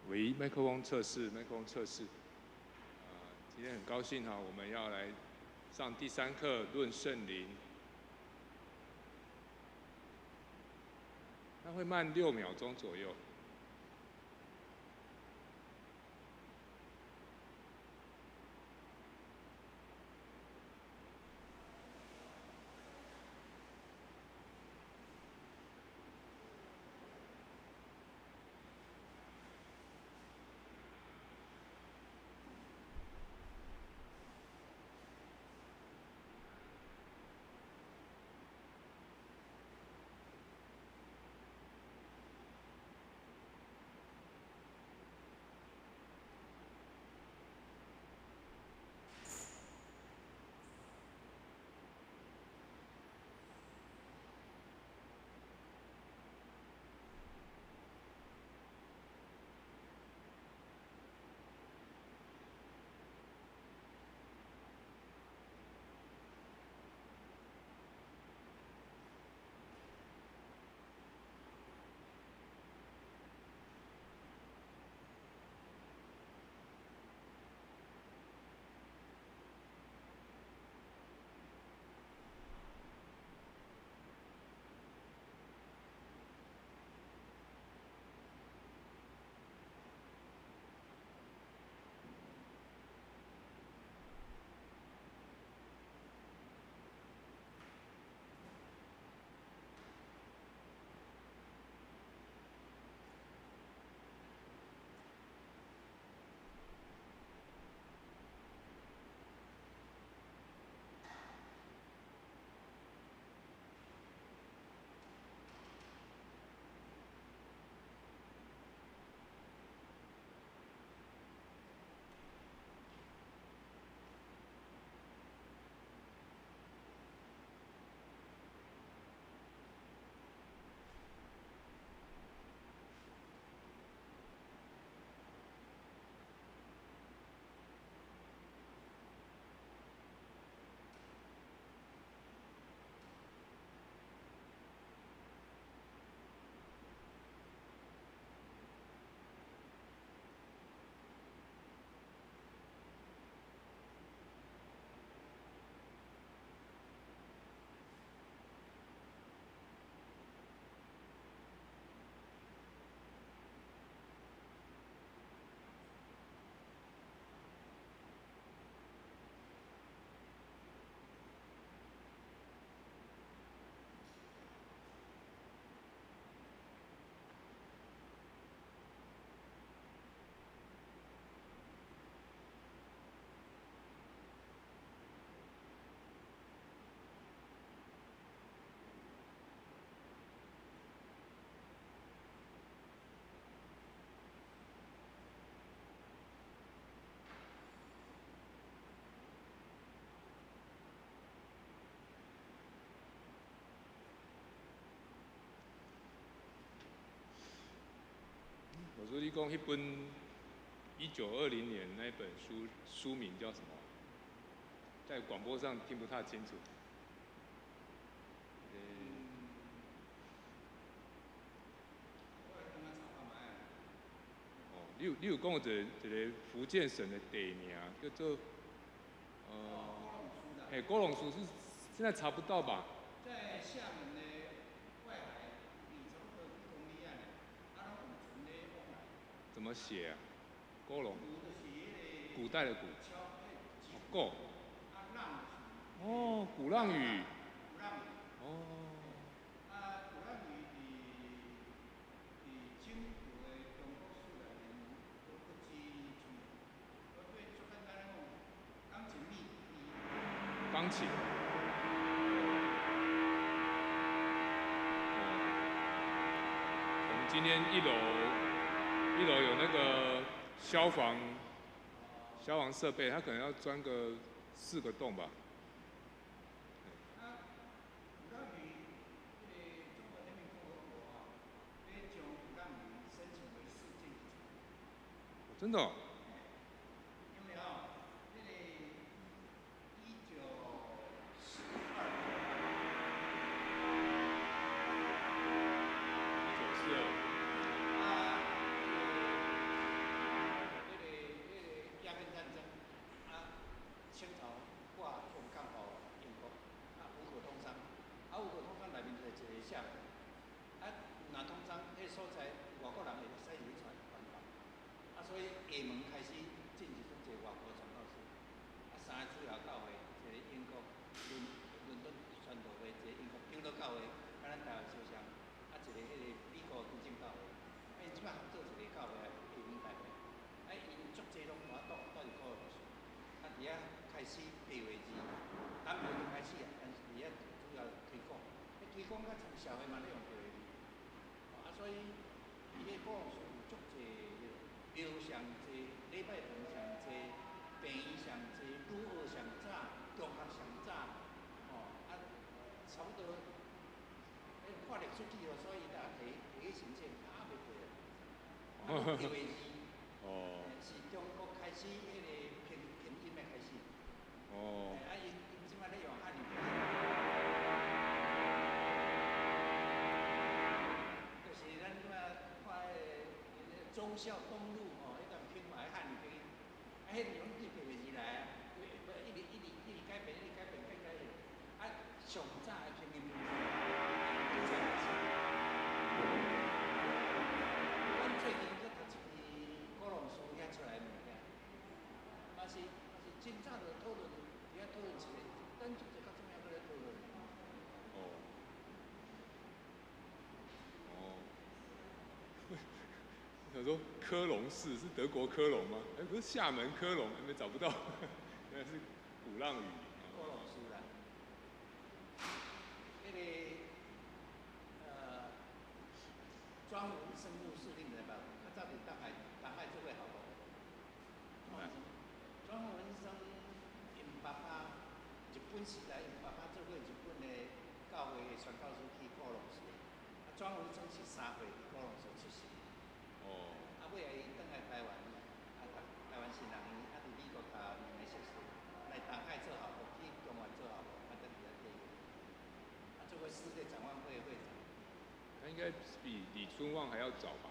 喂，麦克风测试，麦克风测试。今天很高兴哈，我们要来上第三课论圣灵。它会慢6秒钟左右。我说你讲彼本1920年那本书书名叫什么？在广播上听不太清楚。哦，你有講一個福建省的地名叫做，嘿，古浪樹是現在查不到吧？在廈門的外海，離差不多幾公里啊，啊，攏有船咧往來。怎麼寫啊？古浪，古代的古。古。哦，鼓浪嶼。鼓浪嶼。哦。啊，鼓浪嶼佇整個的中國史內面，都不止像，我對足簡單講，鋼琴秘鋼琴。哦。我們今天一樓有那個消防設備，它可能要鑽個四個洞吧。啊，鼓浪嶼，彼個中華人民共和國吼，欲將鼓浪嶼申請為世界遺產。真的哦？因為吼，彼個1942。 1942。啊，這個廈門開始進入足濟外國傳教士，啊，三个主要教會，一个英國倫敦傳道會，一个英國長老教會，佮咱台灣相像，啊，一个彼个美國金正教會，啊，𪜶這擺合做一个教會啊，廈門大會，啊，𪜶足濟攏無法度蹛佇歌龍寺，啊，佇遐開始白話字，南部就開始啊，但是佇遐主要推廣，彼推廣較社會嘛咧用白話字，啊，所以伊彼歌龍寺有足濟廟上濟，禮拜堂上濟，病院上濟，女學上早，中學上早，吼，啊，差不多，看歷史記錄，所以伊就提提去申請，啊，袂過啊，白話字，是中國開始彼个拼音的開始，啊，𪜶這擺咧用漢語拼音，就是咱這擺看彼个忠孝東路吼，彼段拼嘛漢語拼音，啊，彼個攏對白話字來啊，一直一直一直改變，一直改變，變改變，啊，上早的拼音就是這樣子。阮最近閣讀一篇歌龍寺遐出來的物件，嘛是真早就討論，佇遐討論一个，咱足濟較出名閣咧討論。哦。哦。想說科隆市是德國科隆嗎？哎，不是廈門科隆，沒找不到，原來是鼓浪嶼。歌龍寺啦，彼个莊文生牧師，你毋知無？較早佇東海做過校長。莊文生𪜶爸爸，日本時代𪜶爸爸做過日本的教會的宣教師去歌龍寺。啊，莊文生是3歲佇歌龍寺出世。啊，尾仔伊轉來台灣，啊，讀台灣新人院，啊，佇美國讀兩个碩士，來東海做校牧，去中原做校牧，啊，才佇遐退休。啊，做過世界展望會會長。他應該比李春旺還要早吧？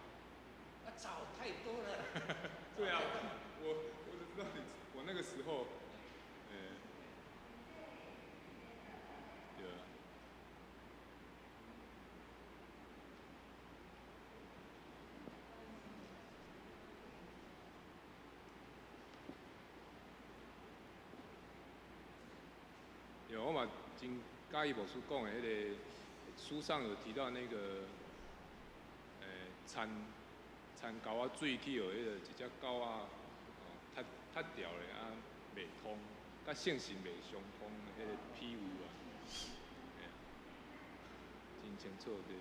啊，早太多了。對啊，我只知道你，我那個時候，對啊。有我嘛真佮意牧師講的彼个書上有提到那個，田溝仔水去予彼个一隻狗仔，哦，踢掉咧啊，袂通，佮聖神袂相通，彼个比喻啊，嘿啊，真清楚對。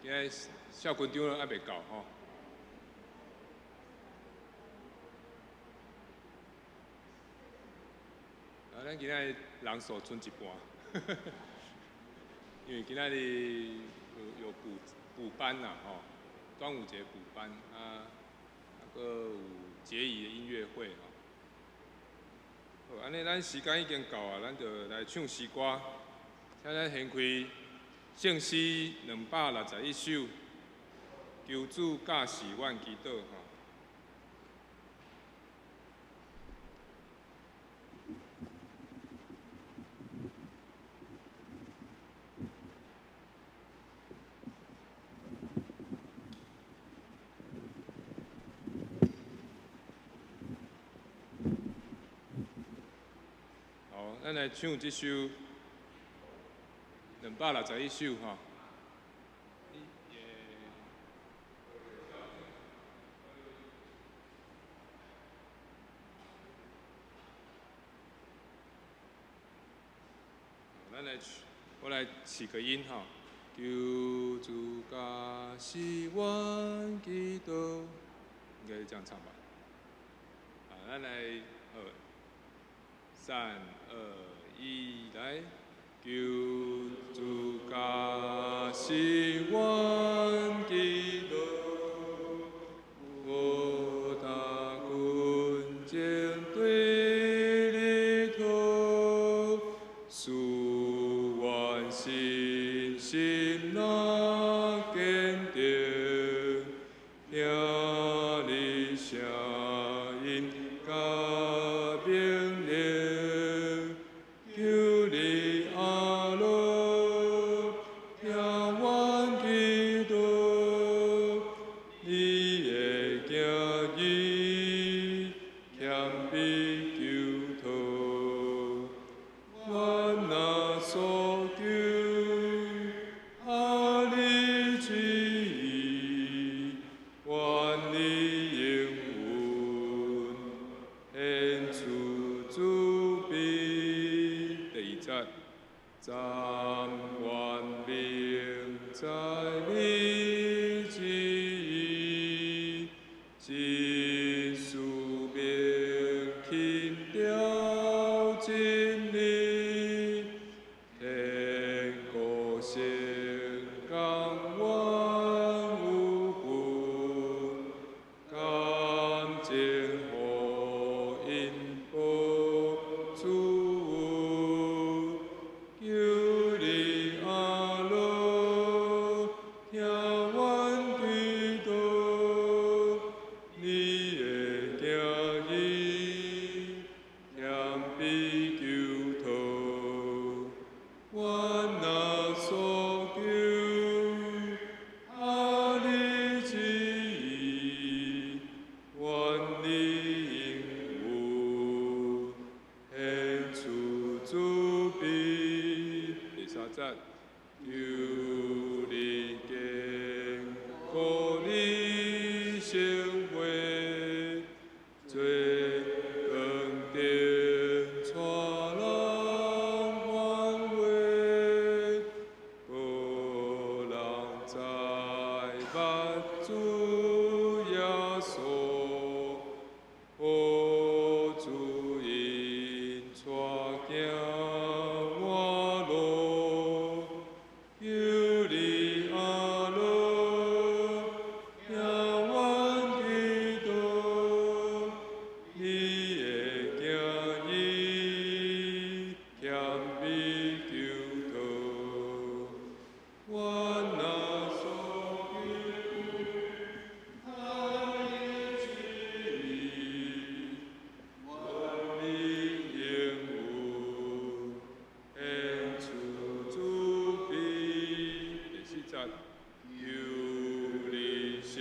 今日萧军长还袂到吼。咱今仔日人數賰一半，因為今仔日有補班啦，吼，端午節補班啊，閣有結義的音樂會吼。好，按呢咱時間已經到啊，咱就來唱詩歌，請咱掀開聖詩261首，求主教示阮祈禱吼。咱來唱這首261首吼。咱來，我來起個音吼。求主教示阮祈禱，應該是這樣唱吧。好，咱來，好，三二一，來，求主教示阮祈禱，我大困境對你討，賜阮信心若堅定，聽你聲音佮命令。求你阿樂，聽阮祈禱，你的行義謙卑求討，阮若所求，合你旨意，願你應允，顯出慈悲。第二節，暫願明知你旨意，真使命輕調真理，天國成功阮有份，感情福音報主。求你阿樂，聽阮祈禱，你的行義謙卑求討，阮若所求，合你旨意，願你應允，顯出慈悲。第三節，求你堅固你聖會，做光燈帶人返回，無人知捌主耶穌，予主引帶行活路。求你阿樂，聽阮祈禱，你的行義謙卑求討，阮若所求，合你旨意，願你應允，顯出慈悲。第四節，求你聖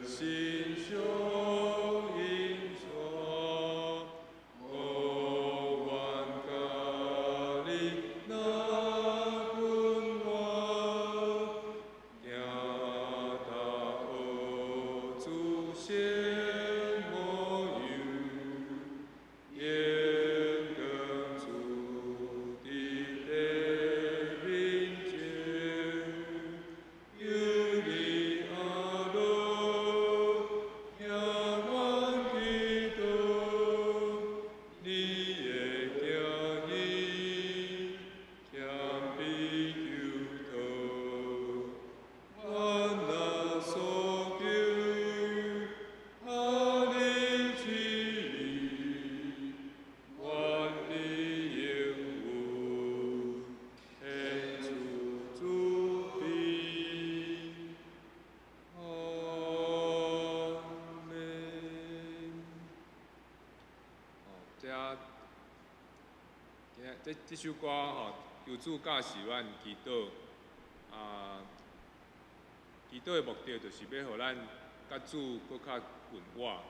心相引帶，予阮佮你若分活，行踏學主聖模樣，榮光主佇帝面前。求你阿樂，聽阮祈禱，你的行這首歌吼，求主教示阮祈禱啊，祈禱的目的就是欲予咱佮主閣較近倚，啊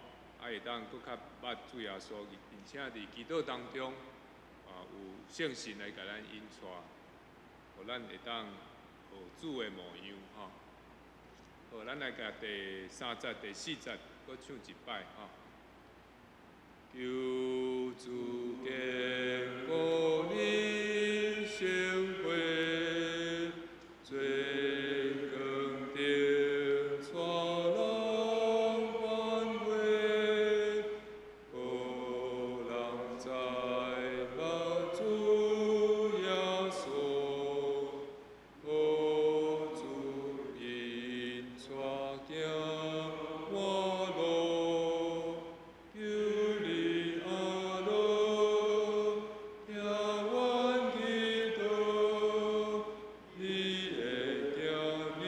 會當閣較捌主耶穌，並且佇祈禱當中啊，有聖神來共咱引帶，予咱會當學主的模樣吼。好，咱來共第三節、第四節閣唱一擺吼。求主堅固你聖會，做光燈帶人返回，予人知捌主耶穌，予主引帶行活路，求你阿樂，聽阮祈禱，你的行義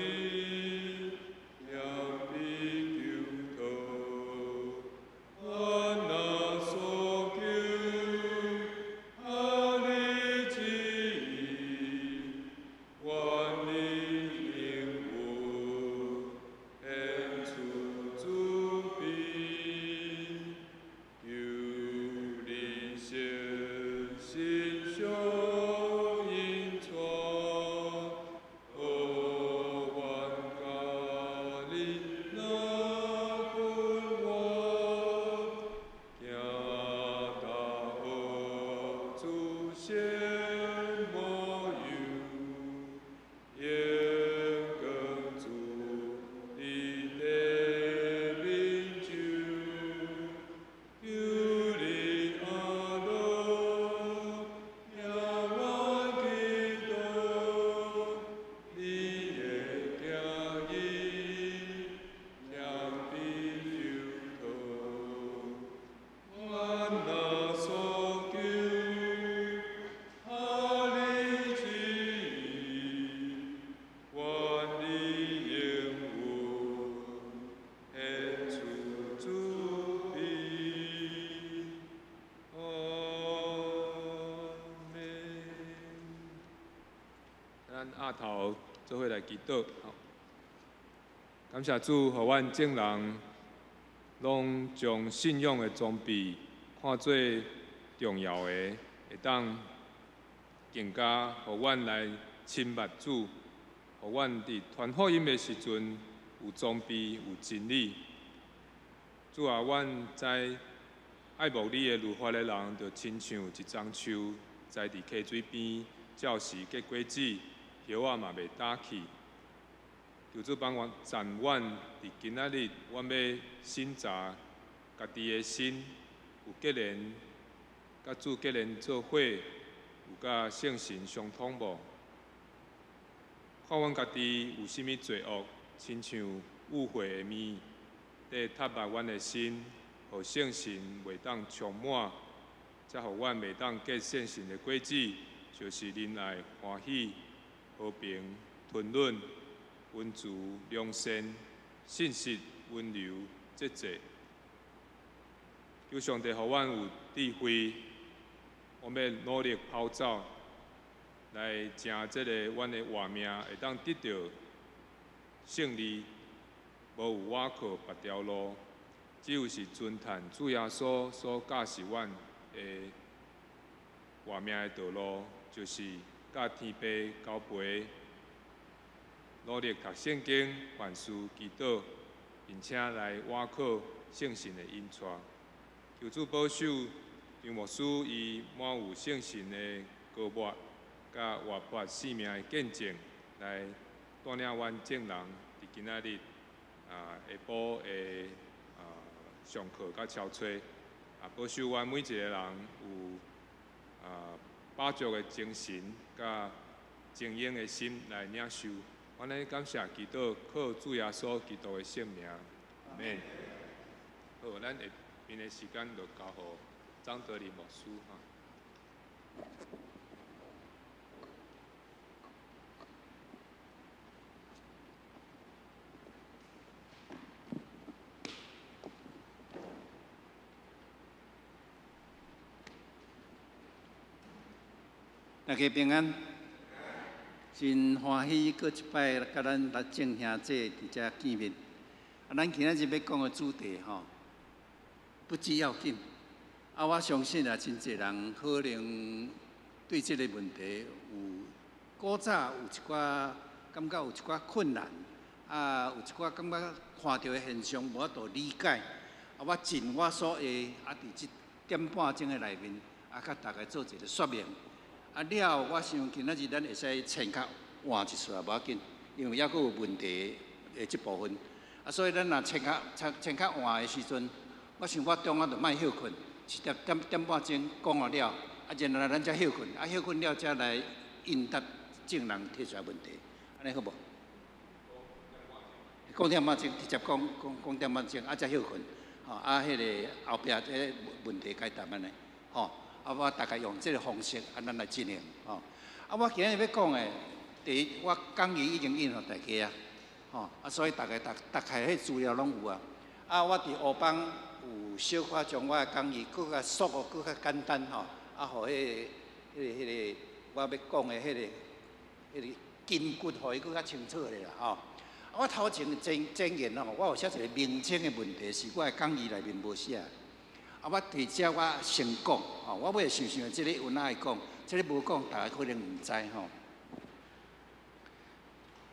謙卑求托，阮若所求，合你旨意，願你應允，顯出慈悲，求你聖神相引帶，予阮佮你若近倚，行踏學主善模樣，榮光主佇地面上，求你阿樂，聽阮祈禱，你的行義謙卑求托，阮若所求，合你旨意，願你應允，顯出慈悲。阿們。咱額頭做伙來祈禱，吼。感謝主，予阮眾人攏將信仰的裝備看做重要的，會當更加予阮來親密主，予阮佇傳福音的時陣有裝備、有真理。主啊，阮知愛慕你的律法的人，就親像一欉樹栽佇溪水邊，照時結果子，葉仔嘛袂焦去。求主幫阮贊阮佇今仔日，阮欲省察家己的心，有結連，佮主結連做伙，有佮聖神相通無？看阮家己有啥物罪惡，親像污穢的物，佇窒縛阮的心，予聖神袂當充滿，才予阮袂當結聖神的果子，就是仁愛、歡喜、和平、吞忍、溫慈、良善、信實、溫柔、節制。求上帝予阮有智慧，我欲努力跑走，來成這個阮的活命，會當得著勝利，無有倚靠別條路，只有是遵趁主耶穌所教示阮的活命的道路，就是佮天父交陪，努力讀聖經、凡事祈禱，並且來倚靠聖神的引帶。求主保守張牧師，伊滿有聖神的膏抹，佮活潑生命的見證，來帶領阮眾人佇今仔日下晡的上課佮超炊，啊，保守阮每一個人有飽足的精神佮精英的心來領受。阮咧感謝祈禱，靠主耶穌基督的聖名，阿們。好，咱下面的時間就交予張德林牧師哈。大家平安，真歡喜閣一擺佮咱來眾兄弟佇遮見面。啊，咱今仔日欲講的主題吼，不知要緊。啊，我相信啊，真濟人可能對這個問題有古早有一寡感覺有一寡困難，啊，有一寡感覺看著的現象無法度理解。啊，我盡我所會，啊，佇這點半鐘的內面，啊，佮大家做一個說明。啊了後，我想今仔日咱會使穿較晚一撮也無要緊，因為猶閣有問題的這部分。啊，所以咱若穿較穿穿較晚的時陣，我想我中暗就莫歇睏，直接點點半鐘講完了，啊，然後咱才歇睏，啊，歇睏了才來應答眾人提出來問題，按呢好無？講點半鐘，直接講講講點半鐘，啊，才歇睏，吼，啊，彼个後壁這問題解答按呢，吼。啊，我大概用這个方式，啊，咱來進行，吼。啊，我今仔日欲講的，第一，我講義已經印予大家啊，吼，啊，所以大家逐逐概彼資料攏有啊。啊，我佇烏邦有小可將我的講義閣較縮予閣較簡單，吼，啊，予彼个我欲講的彼个筋骨，予伊閣較清楚咧啦，吼。啊，我頭前前前言吼，我有寫一個名稱的問題，是我的講義內面無寫。啊，我佇遮我先講，吼，我欲想想這个有哪會講，這个無講，大家可能毋知吼。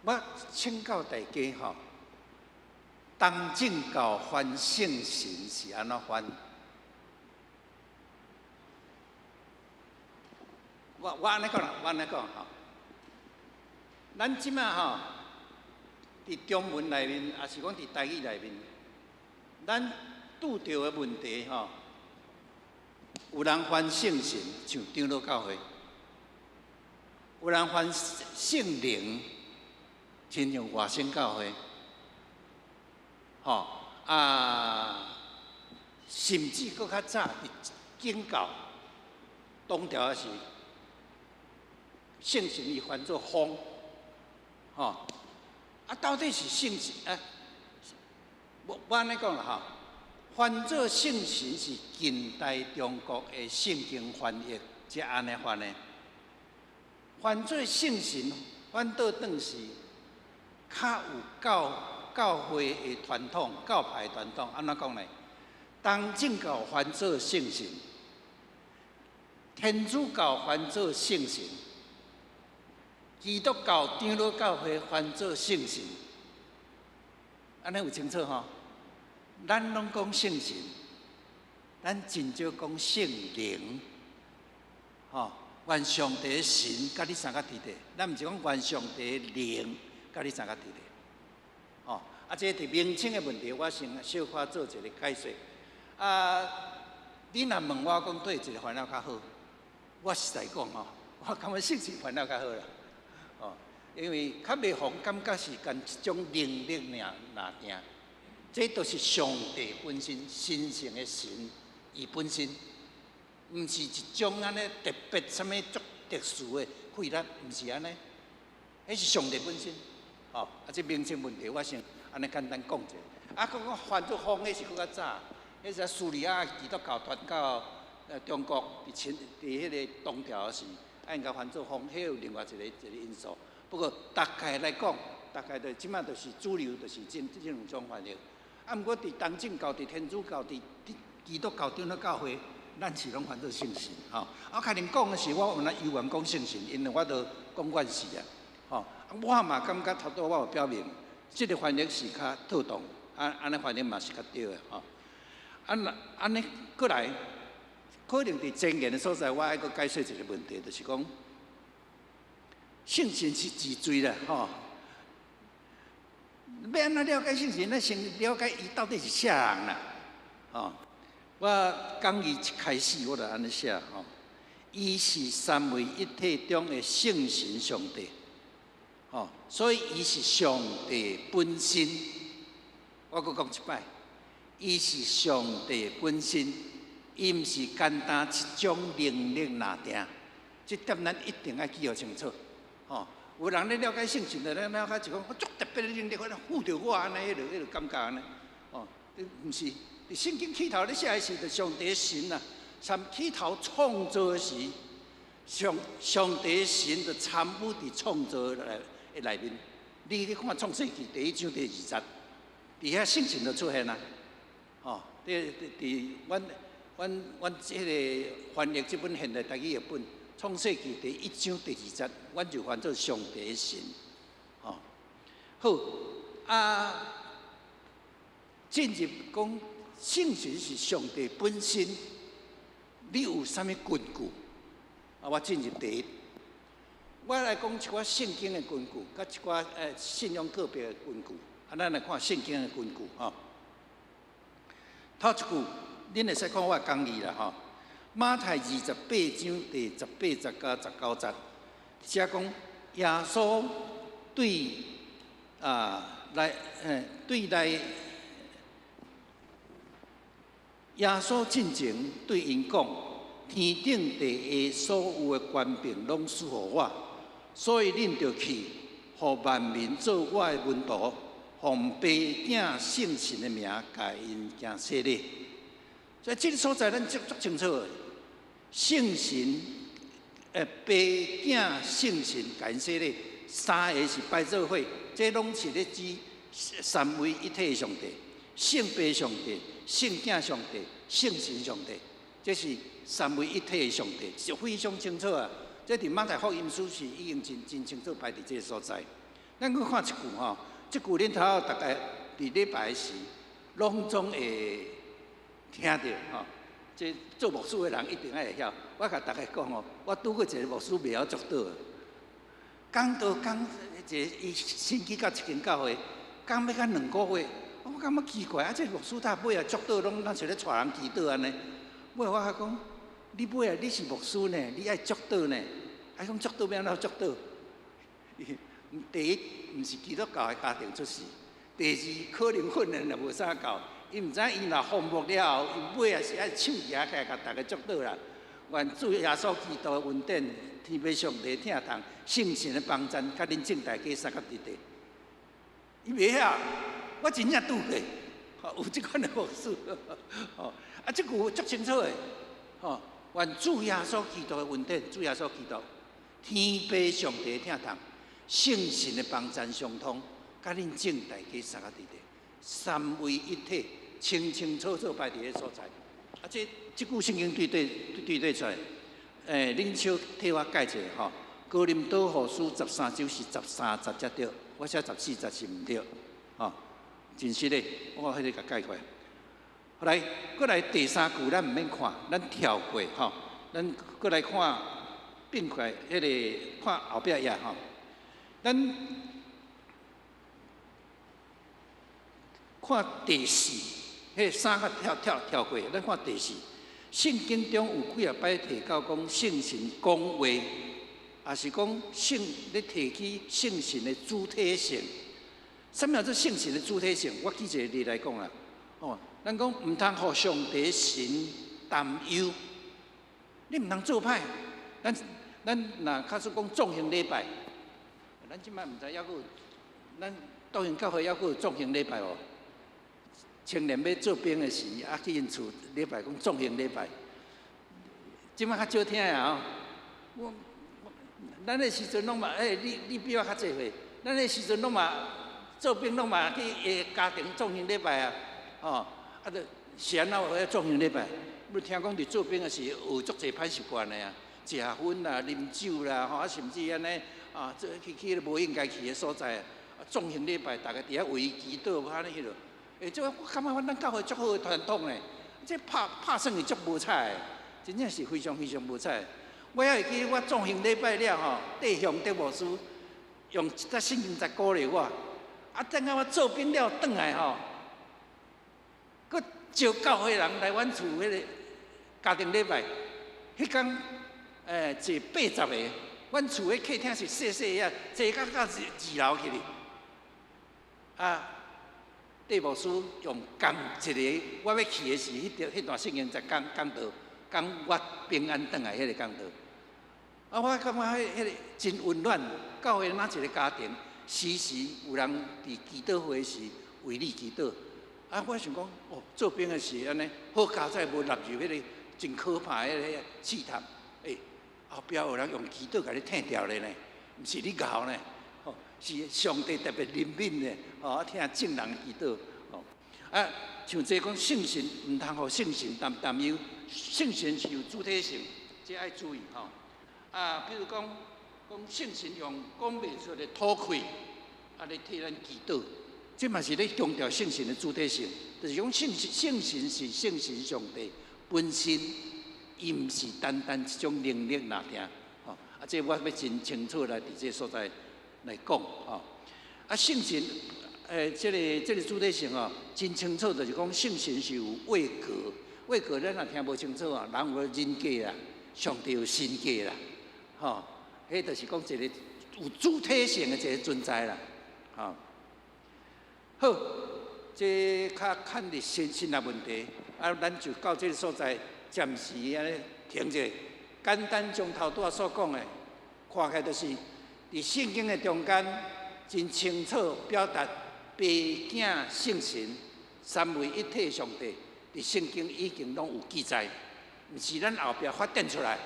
我請教大家吼，東正教翻聖神是按怎翻？我按呢講啦，我按呢講吼。咱這馬吼，佇中文內面，抑是講佇台語內面，咱拄著的問題吼。有人翻聖神，像長老教會；有人翻聖靈，親像外省教會。吼啊，甚至閣較早佇景教，唐朝時，聖神伊翻做風，吼啊，到底是聖神啊？我按呢講啦，吼。翻做聖神是近代中國的聖經翻譯，才按呢翻的。翻做聖神，反倒轉是較有教教會的傳統、教派傳統。按怎講呢？東正教翻做聖神，天主教翻做聖神，基督教長老教會翻做聖神，按呢有清楚吼？咱攏講聖神，咱真少講聖靈，吼！願上帝神佮你相佮佇咧，咱毋是講願上帝靈佮你相佮佇咧，吼！啊，這佇名稱的問題，我先小可做一个解說。啊，你若問我講佗一个翻了較好，我實在講吼，我感覺聖神翻了較好啦，吼，因為較袂予人感覺是干一種能力爾爾定。這都是上帝本身神聖的神，伊本身，毋是一種按呢特別啥物足特殊的氣力，毋是按呢，彼是上帝本身。吼，啊，這名稱問題，我先按呢簡單講者。啊，閣講翻做風，彼是閣較早，彼時敘利亞基督教傳到中國，佇清佇彼个唐朝時，啊，𪜶共翻做風，彼有另外一个一个因素。不過大概來講，大概就這馬就是主流，就是這這兩種翻譯。啊，毋過佇東正教、佇天主教、佇基督教長老教會，咱是攏翻做聖神吼。啊，我開始講的是，我有那猶原講聖神，因為我都講慣勢啊，吼。啊，我嘛感覺頭拄我有表明，這个翻譯是較妥當，啊，按呢翻譯嘛是較對的吼。啊，若按呢過來，可能佇前言的所在，我愛閣解釋一个問題，就是講聖神是治罪啦，吼。欲按怎了解聖神？咱先了解伊到底是啥人啦。吼，我講義一開始我就按呢寫吼，伊是三位一體中的聖神上帝，吼，所以伊是上帝本身。我閣講一擺，伊是上帝本身，伊毋是簡單一種能力爾定。這點咱一定愛記予清楚，吼。有人咧了解聖神，就咧了解就講我足特別的能力，可能附著我按呢，彼个感覺按呢，哦，毋是。佇聖經起頭咧寫的時，就上帝神啊，從起頭創造時，上帝神就參與佇創造內的內面。你去看創世記第一章第二節，佇遐聖神就出現啊！吼，佇阮這个翻譯這本現代台語譯本《創世記》第一章第二節，阮就翻做上帝神。吼，好啊，進入講聖神是上帝本身，你有啥物根據？啊，我進入第一，我來講一寡聖經的根據，佮一寡信仰告白的根據。啊，咱來看聖經的根據吼。頭一句，恁會使看我的講義啦吼。馬太28章第18節佮19節，寫講耶穌對啊來對來，耶穌進前對𪜶講：天頂地下所有的權柄攏賜予我，所以恁著去，予萬民做我的門徒，奉父子聖神的名，共𪜶行洗禮。所以這个所在咱足足清楚的，聖神、父子聖神共𪜶洗禮，三个是排做伙，這攏是咧指三位一體的上帝，聖父上帝、聖子上帝、聖神上帝，這是三位一體的上帝，是非常清楚啊！這佇馬太福音書是已經真真清楚擺佇這个所在。咱閣看一句吼，這句恁頭逐家佇禮拜時，攏總會聽著吼。這做牧師的人一定愛會曉。我共逐家講哦，我拄過一个牧師袂曉祝禱，講道講一个伊新去到一間教會，講欲到2個月，我感覺奇怪，啊，這牧師到尾啊祝禱攏敢像咧帶人祈禱按呢。尾我才講，你尾啊你是牧師呢，你愛祝禱呢？啊，講祝禱欲按怎祝禱？第一，毋是基督教的家庭出世；第二，可能訓練也無啥夠。伊毋知伊若奉牧了後，伊尾也是愛手舉起來共逐家祝禱啦。願主耶穌基督的恩典、天父上帝疼痛、聖神的幫贊，佮恁眾大家相佮佇佇。伊袂曉，我真正拄過，吼，有這款的牧師，吼，啊，這句足清楚的，吼，願主耶穌基督的恩典、主耶穌基督、天父上帝疼痛、聖神的幫贊相通，佮恁眾大家相佮佇佇，三位一體，清清楚楚擺佇彼所在。啊，這這句聖經對對對對出來，恁小替我蓋一下吼。哥林多後書13章是13節才對，我寫14節是毋對，吼，真實的，我彼个共蓋過來。後來，閣來第三句，咱毋免看，咱跳過吼。咱閣來看變過，彼个看後壁頁吼。咱看第四，彼三個跳跳跳過，咱看第四。聖經中有幾若擺提到講聖神講話，也是講聖咧提起聖神的主體性。啥物叫做聖神的主體性？我舉一個例來講啦。哦，咱講毋通予上帝神擔憂，你毋通做歹。咱若假使講眾行禮拜，咱這擺毋知猶閣有，咱道興教會猶閣有眾行禮拜無？青年欲做兵的時，啊去𪜶厝禮拜講眾行禮拜，這擺較少聽啊吼。我咱彼時陣攏嘛，欸，你比我較濟歲，咱彼時陣攏嘛做兵攏嘛去家庭眾行禮拜啊，吼，啊，就是按怎有彼眾行禮拜？你聽講佇做兵的時學足濟歹習慣的啊，食薰啦、啉酒啦，吼啊，甚至按呢啊，這去去無應該去的所在啊，眾行禮拜，逐家佇遐為伊祈禱，按呢彼落。欸，這我感覺咱教會足好的傳統呢，這拍拍算是足無彩的，真正是非常非常無彩。我猶會記我眾行禮拜了吼，戴雄德牧師用一節聖經在鼓勵我，啊，等下我做兵了轉來吼，閣招教會人來阮厝彼個家庭禮拜，彼工坐80個，阮厝的客廳是細細仔，坐到到二樓去哩，啊。戴牧師用仝一个，我欲去的時，彼段彼段聖經在講講道，講我平安轉來彼个講道。啊，我感覺彼彼个真溫暖，教會哪一个家庭，時時有人佇祈禱會時為你祈禱。啊，我想講，哦，做兵的時按呢，好佳哉無納入彼个真可怕的彼个試探。欸，後壁有人用祈禱共你聽著咧呢，毋是你𠢕呢，吼，是上帝特別憐憫的，吼，聽眾人祈禱，吼。啊，像這講聖神，毋通予聖神擔擔憂，聖神是有主體性，這愛注意吼。啊，比如講，講聖神用講袂出的吐氣，啊，來替咱祈禱，這嘛是咧強調聖神的主體性，就是講聖聖神是聖神上帝本身。伊毋是單單一種能力爾爾，吼！啊，這我欲真清楚來佇這個所在來講，吼！啊，聖神，這个這个主體性哦，真清楚，就是講聖神是有位格，位格咱若聽無清楚啊，人有人格啦，上帝有神格啦，吼！彼就是講一個有主體性的一個存在啦，吼！好，這較牽佇神神學問題，啊，咱就到這个所在。暫時按呢停者，簡單將頭拄仔所講的，看起來就是佇聖經的中間真清楚表達父子聖神三位一體上帝，佇聖經已經攏有記載，毋是咱後壁發展出來，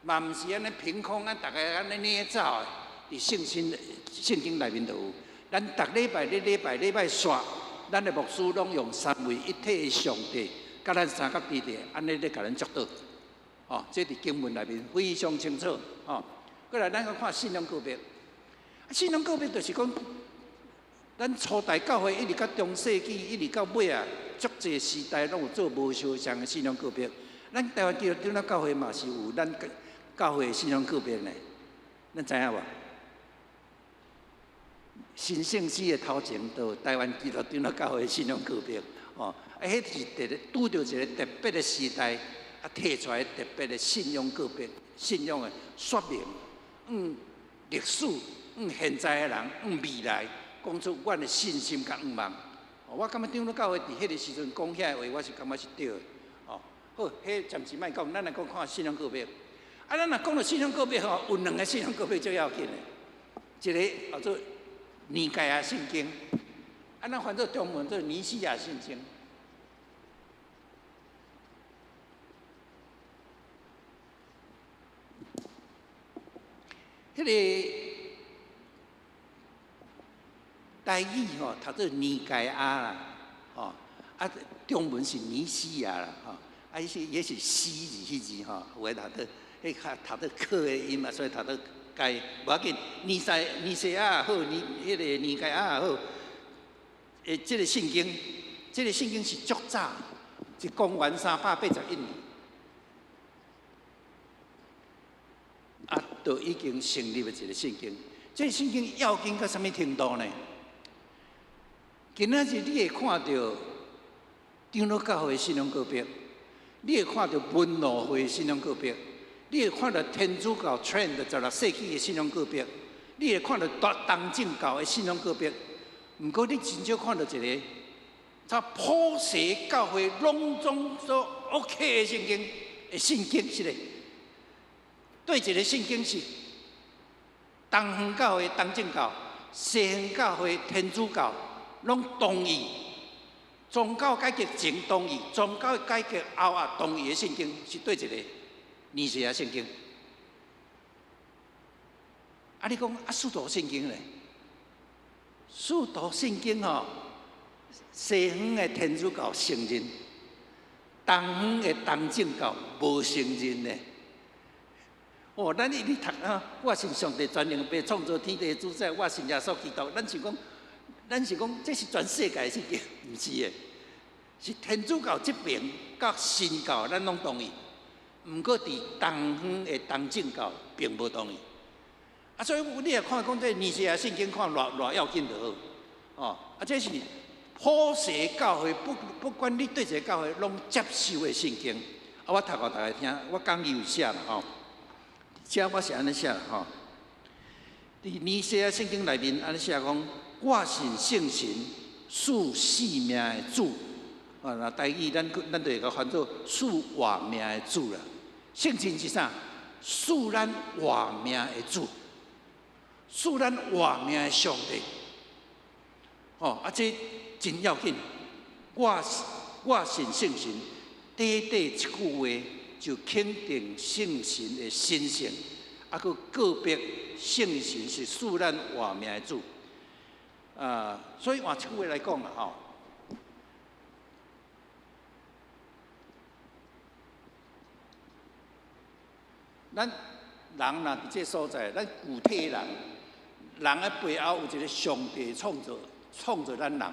嘛毋是按呢憑空啊，逐家按呢捏造的，佇聖經聖經內面就有。咱逐禮拜咧禮拜禮拜煞，咱的牧師攏用三位一體的上帝。佮咱相佮佇咧，按呢咧共咱祝禱，吼，這佇經文內面非常清楚，吼。過來，咱閣看信仰告白。信仰告白就是講，咱初代教會一直到中世紀，一直到尾啊，足濟時代攏有做無相仝的信仰告白。咱台灣基督長老教會嘛是有咱教會的信仰告白呢，咱知影無？新聖詩的頭前就有台灣基督長老教會的信仰告白。哦，啊，彼是特別拄著一個特別的時代，啊，提出來特別的信仰告白、信仰的說明，向歷史、向現在的人、向未來，講出阮的信心佮向望。我感覺長老教會佇彼個時陣講遐個話，我是感覺是對的。哦，好，彼暫時莫講，咱來閣看信仰告白。啊，咱若講著信仰告白吼，有兩个信仰告白最要緊的，一个叫做尼該亞信經。啊，咱翻做中文做尼西亞信經。彼个台語吼，讀做尼該亞啦，吼，啊，中文是尼西亞啦，吼，啊，伊是也是西字彼字吼，有的讀做彼較讀做可的音嘛，所以讀做該，無要緊，尼西尼西亞也好，尼彼个尼該亞也好。這个聖經，這个聖經是足早，是公元381年，啊，就已經成立的一个聖經。這个聖經要緊到啥物程度呢？今仔日你會看著長老教會信仰告白，你會看著文路會信仰告白，你會看著天主教 trend 16世紀的信仰告白，你會看著東正教的信仰告白。毋過你真少看著一个，遮普世教會攏總所 OK 的聖經的聖經是咧，對一个聖經是東方教會、東正教、西方教會、天主教攏同意，宗教改革前同意，宗教改革後也同意的聖經是對一个尼西亞聖經。啊，你講啊，使徒聖經咧？使徒聖經吼，西方的天主教承認，東方的東正教無承認呢。哦，咱一直讀啊，我信上帝全能父創造天地的主宰，我信耶穌基督。咱是講，咱是講，這是全世界的聖經，毋是的，是天主教這爿佮新教，咱攏同意。毋過佇東方的東正教並無同意。啊，所以你若看講這尼西亞聖經，看偌偌要緊就好，哦，啊，這是普世教會不不管你對一个教會攏接受的聖經。啊，我讀予大家聽，我講義有寫啦吼，這我是按呢寫啦吼。佇尼西亞聖經內面按呢寫講，我信聖神賜生命的主，啊，若台語咱咱就會共翻做賜活命的主啦。聖神是啥？賜咱活命的主。賜咱活命的上帝，吼！啊，這真要緊。我我信聖神，短短一句話，就肯定聖神的神性，啊，閣告白聖神是賜咱活命的主。啊，所以換一句話來講啦，吼，咱人若佇這所在，咱具體人，人的背後有一個上帝創造，創造咱人。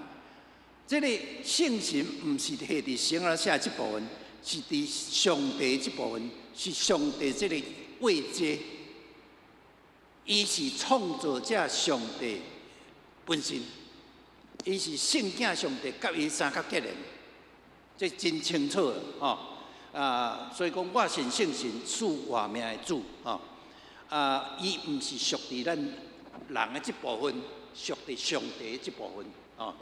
這個聖神毋是下佇聖經寫這部分，是佇上帝這部分，是上帝這個位階，伊是創造者上帝本身，伊是聖囝上帝，佮伊三角結連，這真清楚吼。啊，所以講我信聖神賜活命的主吼。啊，伊毋是屬佇咱人的這部分，屬佇上帝的這部分吼。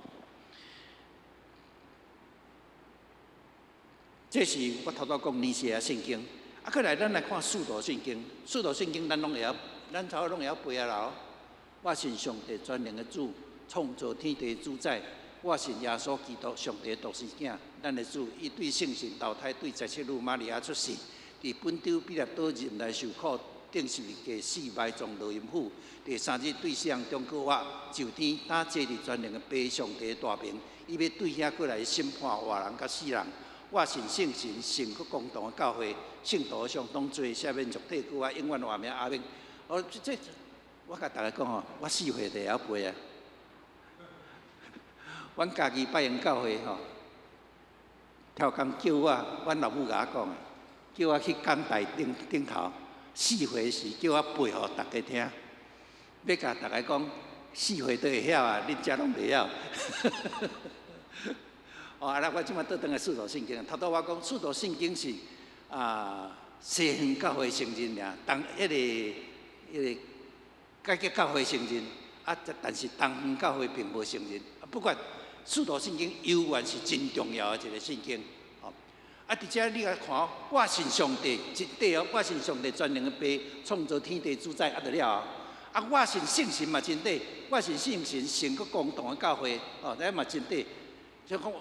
這是我頭拄講尼西亞聖經。啊，過來咱來看使徒信經。使徒信經咱攏會曉，咱差不多攏會曉背啊啦。我信上帝全能的主，創造天地主宰。我信耶穌基督，上帝獨生囝，咱的主。伊對聖神投胎，對十七女瑪利亞出世，佇本丟彼拉多忍耐受苦，釘十字架死埋葬落陰府。第三日對死人中復活，上天，打坐佇全能的父上帝大明。伊欲對遐過來審判活人佮死人。我信聖神，聖閣公同的教會，聖徒相通罪赦免肉體，閣活永遠活命。阿們。哦，這我共大家講吼，我四歲就會曉背啊。阮家己拜用教會吼，頭工叫我，阮老母共我講的，叫我去講台頂頂頭，四歲時叫我背予逐家聽，欲共逐家講，四歲都會曉啊，恁遮攏袂曉。哦，啊，我這擺倒轉來使徒信經，頭拄我講使徒信經是啊西方教會承認爾，東彼个彼个改革教會承認，啊，但是東方教會並無承認。不管使徒信經猶原是真重要的一個信經。吼，啊，佇遮你來看，我信上帝，真對哦，我信上帝全能的父，創造天地主宰，啊，就了後。啊，我信聖神嘛真對，我信聖神聖閣公同的教會，哦，這嘛真對。就講。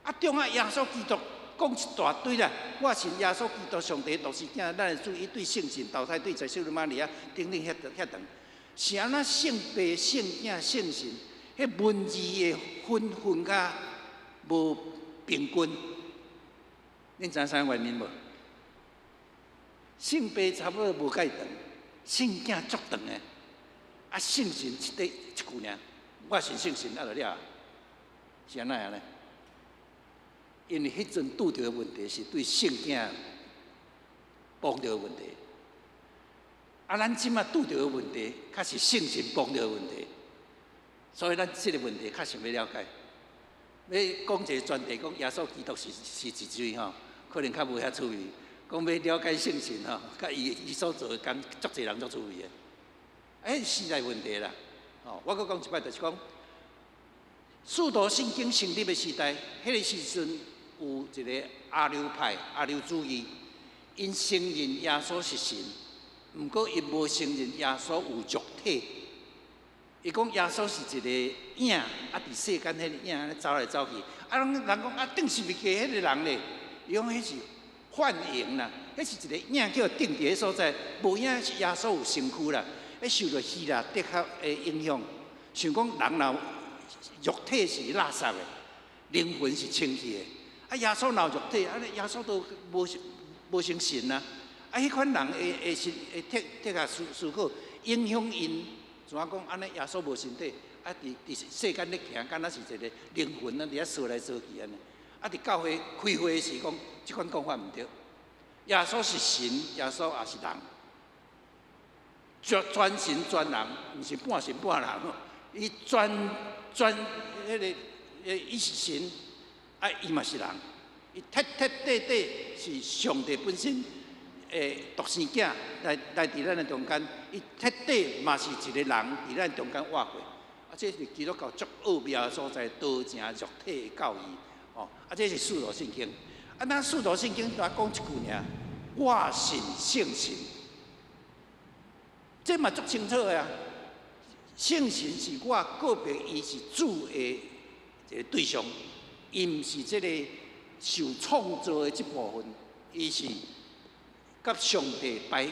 啊，中啊，耶穌基督講一大堆啦。我信耶穌基督上帝獨生囝，咱的主，伊對聖神投胎，對十七女瑪利亞等等遐遐長。是按怎聖父、聖囝、聖神，彼文字的分分較無平均。恁知影啥原因無？聖父差不多無介長，聖囝足長的，啊，聖神一塊一句爾，我信聖神啊就了，是按怎按呢？因為彼陣拄著的問題是對聖囝碰著的問題，啊，咱這馬拄著的問題，較是聖神碰著的問題，所以咱這個問題較想欲了解。欲講一個專題，講耶穌基督是是一尊吼，可能較無遐趣味。講欲了解聖神吼，佮伊伊所做的工，足濟人足趣味的。欸，時代問題啦，吼，我閣講一擺，就是講。使徒信經成立的時代，彼個時陣有一個亞流派、亞流主義，𪜶承認耶穌是神，毋過𪜶無承認耶穌有肉體。伊講耶穌是一個影，啊，佇世間彼個影按呢走來走去，啊，攏人講啊，釘十字架彼個人咧，伊講彼是幻影啦，彼是一個影叫釘佇彼所在，無影是耶穌有身軀啦，彼受著希臘哲學的影響，想講人若肉體是垃圾的，靈魂是清氣的。啊，耶穌若有肉體，啊，耶穌都無無成神啊。啊，彼款人會會是會哲哲學思思考，影響𪜶，怎啊講？按呢耶穌無身體，啊，佇佇世間咧行，敢若是一個靈魂啊，佇遐踅來踅去按呢。啊，佇教會開會時講，這款講法毋對。耶穌是神，耶穌也是人，全全神全人，毋是半神半人。伊全全彼个，伊是神，啊，伊嘛是人，伊徹徹底底是上帝本身的獨生囝來來佇咱的中間，伊徹底嘛是一個人佇咱中間活過。啊，這是基督教足奧妙的所在，道成肉體的教義，哦，啊，這是使徒信經。啊，咱使徒信經單講一句爾，我信聖神，這嘛足清楚的啊。聖神是我告白，伊是主的一個對象，伊毋是這個受創造的這部分，伊是佮上帝排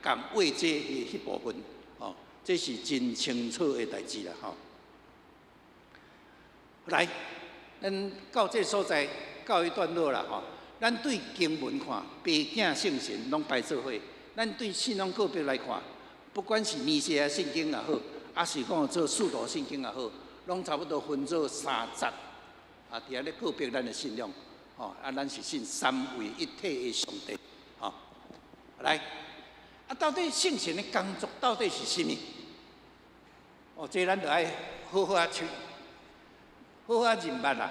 仝位置的彼部分，吼，這是真清楚的代誌啦，吼。來，咱到這所在告一段落啦，吼。咱對經文看，爸囝聖神攏排做伙。咱對信仰告白來看，不管是彌賽亞聖經也好，抑是講做使徒信經也好，攏差不多分做三節，啊，佇遐咧告白咱的信仰，吼，啊，咱是信三位一體的上帝，吼。來，啊，到底聖神的工作到底是啥物？哦，這咱著愛好好仔揣，好好仔認捌啦。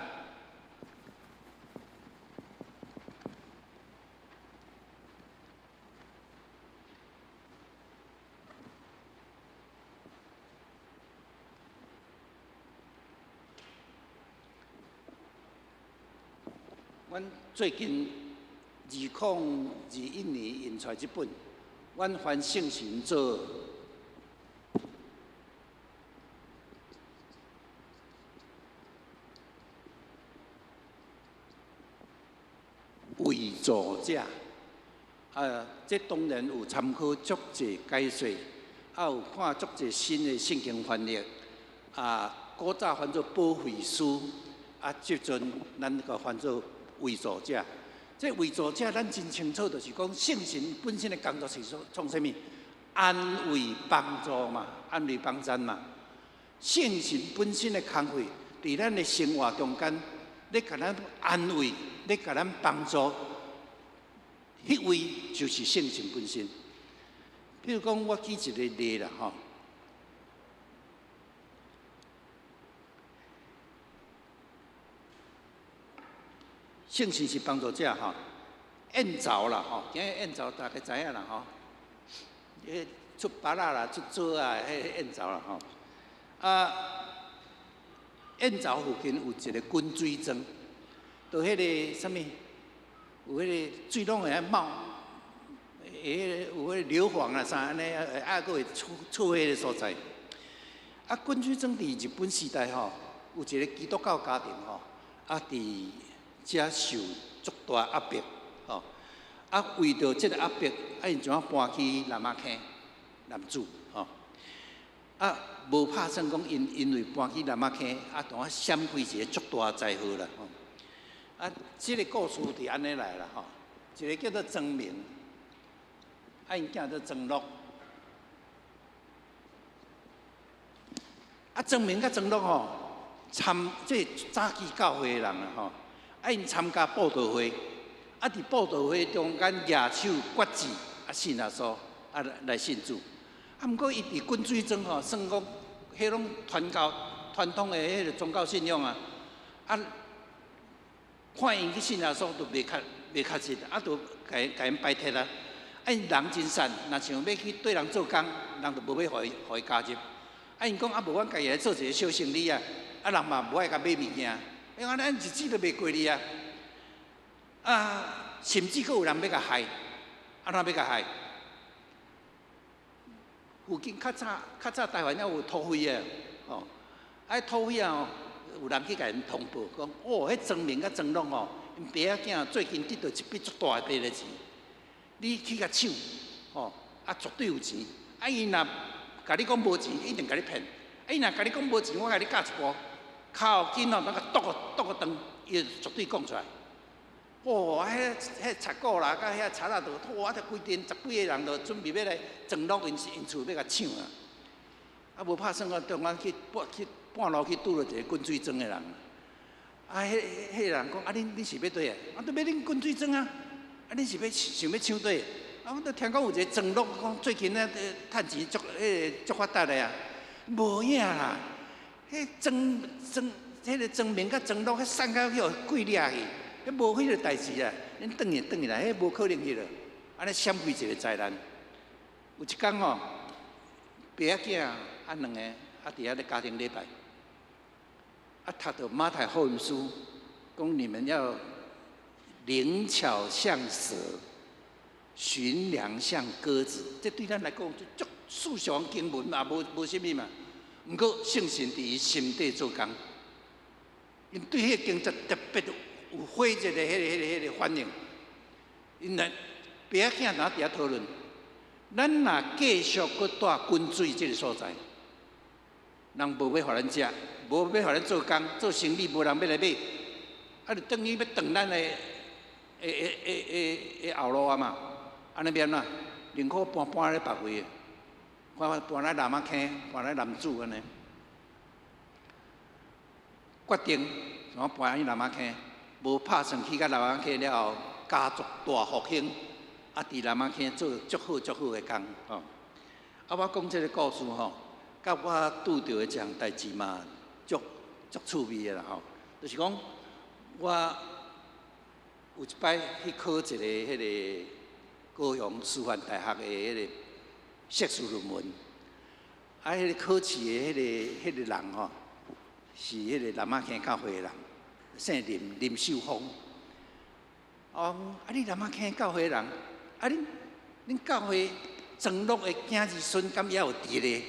阮最近2021年印出來這本，阮翻聖神做為助者，啊，這當然有參考足濟解說，啊有看足濟新的聖經翻譯，啊，古早翻做保惠師，啊，這陣咱閣翻做為助者。這為助者，咱真清楚，就是講聖神本身的工作是創啥物？安慰幫助嘛，安慰幫贊嘛。聖神本身的工課，佇咱的生活中間，咧共咱安慰，咧共咱幫助，彼位就是聖神本身。比如講，我舉一个例啦，吼。聖神是幫助者吼，燕巢啦吼，今日燕巢大家知影啦吼，彼出芭樂啦、出棗啊，彼個燕巢啦吼。啊，燕巢附近有一个滾水莊，就彼个啥物，有彼個水攏會冒，會有彼个硫磺啊啥按呢，啊，閣會出出彼个所在。啊，滾水莊佇日本時代吼，有一个基督教家庭吼，啊，佇遮受足大壓迫，吼！啊，為著這个壓迫，啊，𪜶怎搬去南仔坑南子，吼！啊，無拍算講𪜶因為搬去南仔坑，啊，當啊閃開一个足大災禍啦，吼！啊，這个故事就按呢來啦，吼！一个叫做莊明，啊，𪜶囝做莊樂。啊，莊明佮莊樂吼，參這早期教會的人啦，吼。啊！𪜶參加布道會，啊！佇布道會中間舉手決志，啊信耶穌，啊來信主。啊，毋過伊佇滾水莊吼，算講彼攏傳教傳統的彼个宗教信仰啊。啊，看𪜶去信耶穌都袂確袂確實，啊，就共共𪜶排斥啊。啊，𪜶人真善，若像欲去綴人做工，人就無欲予伊予伊加入。啊，𪜶講啊，無阮家己來做一个小生意啊，啊，人嘛無愛共買物件。因為咱日子都袂過去啊！啊，甚至閣有人欲共害，按怎欲共害？附近較早較早台灣猶有土匪啊，吼！啊，土匪啊，有人去共𪜶通報，講哦，彼莊明佮莊樂吼，𪜶爸仔囝最近得著一筆足大的筆的錢，你去共搶，吼！啊，絕對有錢。啊，伊若共你講無錢，一定共你騙。啊，伊若共你講無錢，我共你教一步。較緊哦，那個剁個剁個斷，伊就絕對講出來。哦，彼彼賊股啦，佮遐賊仔都，哇！這規陣十幾个人就準備欲來莊樂𪜶𪜶厝欲共搶啊！啊，無拍算講，中間去半去半路去拄著一个滾水莊的人。啊，彼彼个人講：啊，恁恁是欲佗來？啊，都欲恁滾水莊啊！啊，恁是欲想欲搶佗？啊，阮都聽講有一個莊樂，講最近咧趁錢足彼個足發達的啊，無影啦！彼莊莊，彼个莊明佮莊樂，彼散甲去予鬼掠去，彼無彼个代誌啊！恁轉去轉去啦，彼無可能去了。按呢閃開一个災難。有一工吼，爸仔囝啊兩个啊佇遐咧家庭禮拜，啊讀著馬太福音書，講你們要靈巧像蛇，馴良像鴿子。這對咱來講，足思想經文嘛，無無啥物嘛。毋過聖神佇伊心底做工，𪜶對彼个經節特別有火熱的彼个、彼个、彼个反應。𪜶來爸仔囝若佇遐討論，咱若繼續閣蹛滾水這个所在，人無欲予咱食，無欲予咱做工做生意，無人欲來買，啊，就等於欲斷咱的後路啊嘛。按呢欲按怎？寧可搬搬咧別位，搬搬來南仔坑，搬來楠梓按呢。決定怎搬去南仔坑，無拍算去到南仔坑了後，家族大復興，啊，佇南仔坑做足好足好的工吼。啊，我講這个故事吼，佮我拄著的這項代誌嘛，足足趣味的啦吼。就是講，我有一擺去考一个彼个高雄師範大學的彼个碩士論文，啊，彼个考試的彼个人吼，是彼个南仔坑教會的人，姓林，林秀峰。哦，啊，你南仔坑教會的人，啊，恁教會莊樂的囝兒孫敢猶有佇咧？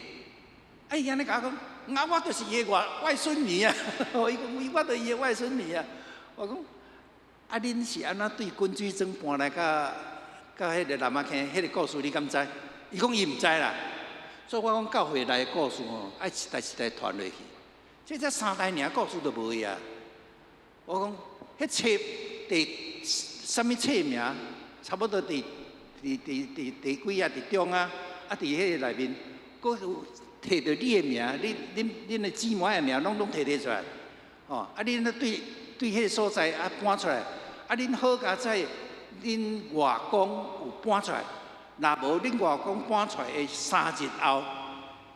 啊，伊按呢共我講，啊，我就是伊的外孫女啊！伊講，我就是伊的外孫女啊！我講，啊，恁是按怎對滾水莊搬來佮彼个南仔坑？彼个故事你敢知？伊講伊毋知啦。所以我講教會內的故事吼，愛一代一代傳落去。這才三代爾故事都無去啊！我講，彼冊第啥物冊名？差不多佇第幾啊？佇中啊？啊，佇彼个內面，閣有提著你的名，恁的姊妹的名，攏提提出來。哦，啊，恁咧對彼个所在啊搬出來，啊，恁好佳哉，恁外公有搬出來，若無恁外公搬出來的3日後，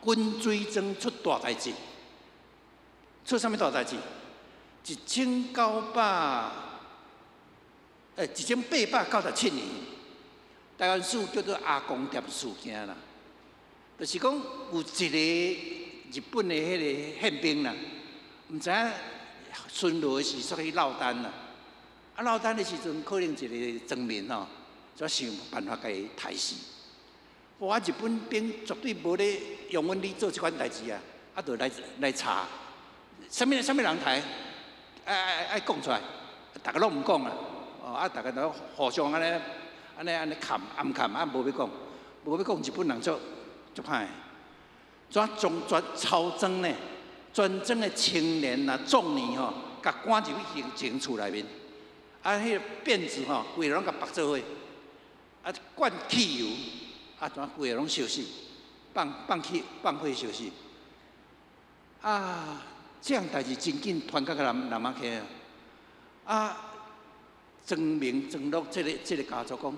滾水莊出大代誌。出啥物大代誌？1897年，台灣史叫做阿公店事件啦。就是講有一个日本的彼个憲兵啦，毋知影巡邏的時煞去落單啦。啊，落單的時陣，可能一个莊民吼，才想辦法共伊刣死。哇！日本兵絕對無咧容忍你做這款代誌啊！啊，就來查。啥物人刣？愛講出來，逐个攏毋講啊！哦，啊，逐个都互相按呢按呢按呢崁暗崁啊，無欲講，無欲講，日本人足足歹。怎將全草莊呢？全莊的青年啊、壯年吼，共趕入去一間厝內面，啊，彼个辮子吼，規个攏共縛做伙，啊，灌汽油，啊，怎規个攏燒死，放氣放火燒死，啊！這項代誌真緊傳到南仔坑啊！啊，莊明莊樂這个家族講，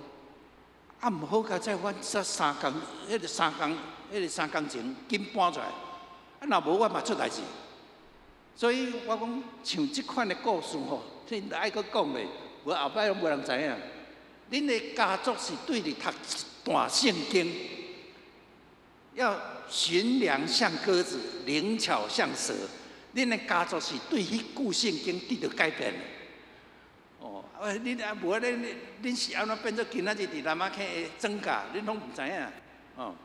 啊，毋好佳哉，阮才三工，彼个三工前緊搬出來，啊，若無我嘛出代誌。所以我講，像這款的故事吼，這愛閣講咧，無後擺攏無人知影。恁的家族是對佇讀一段聖經，要馴良像鴿子，靈巧像蛇。恁的家族是對彼句聖經得到改變的。哦，啊，恁啊無恁是按怎變做今仔日佇南仔坑的莊家？恁攏毋知影。哦，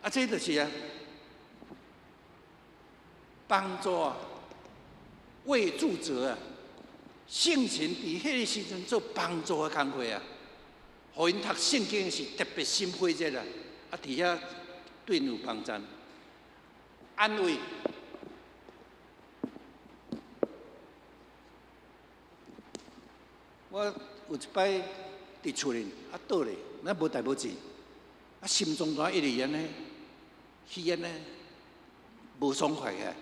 啊，這就是啊，幫助啊，為助者啊，聖神佇彼个時陣做幫助的工課啊，予𪜶讀聖經是特別心火熱啦，啊，佇遐對𪜶有幫贊，安慰。我有一擺佇厝裡啊倒咧，咱無代無誌，啊心中怎一直按呢，去按呢，無爽快起來。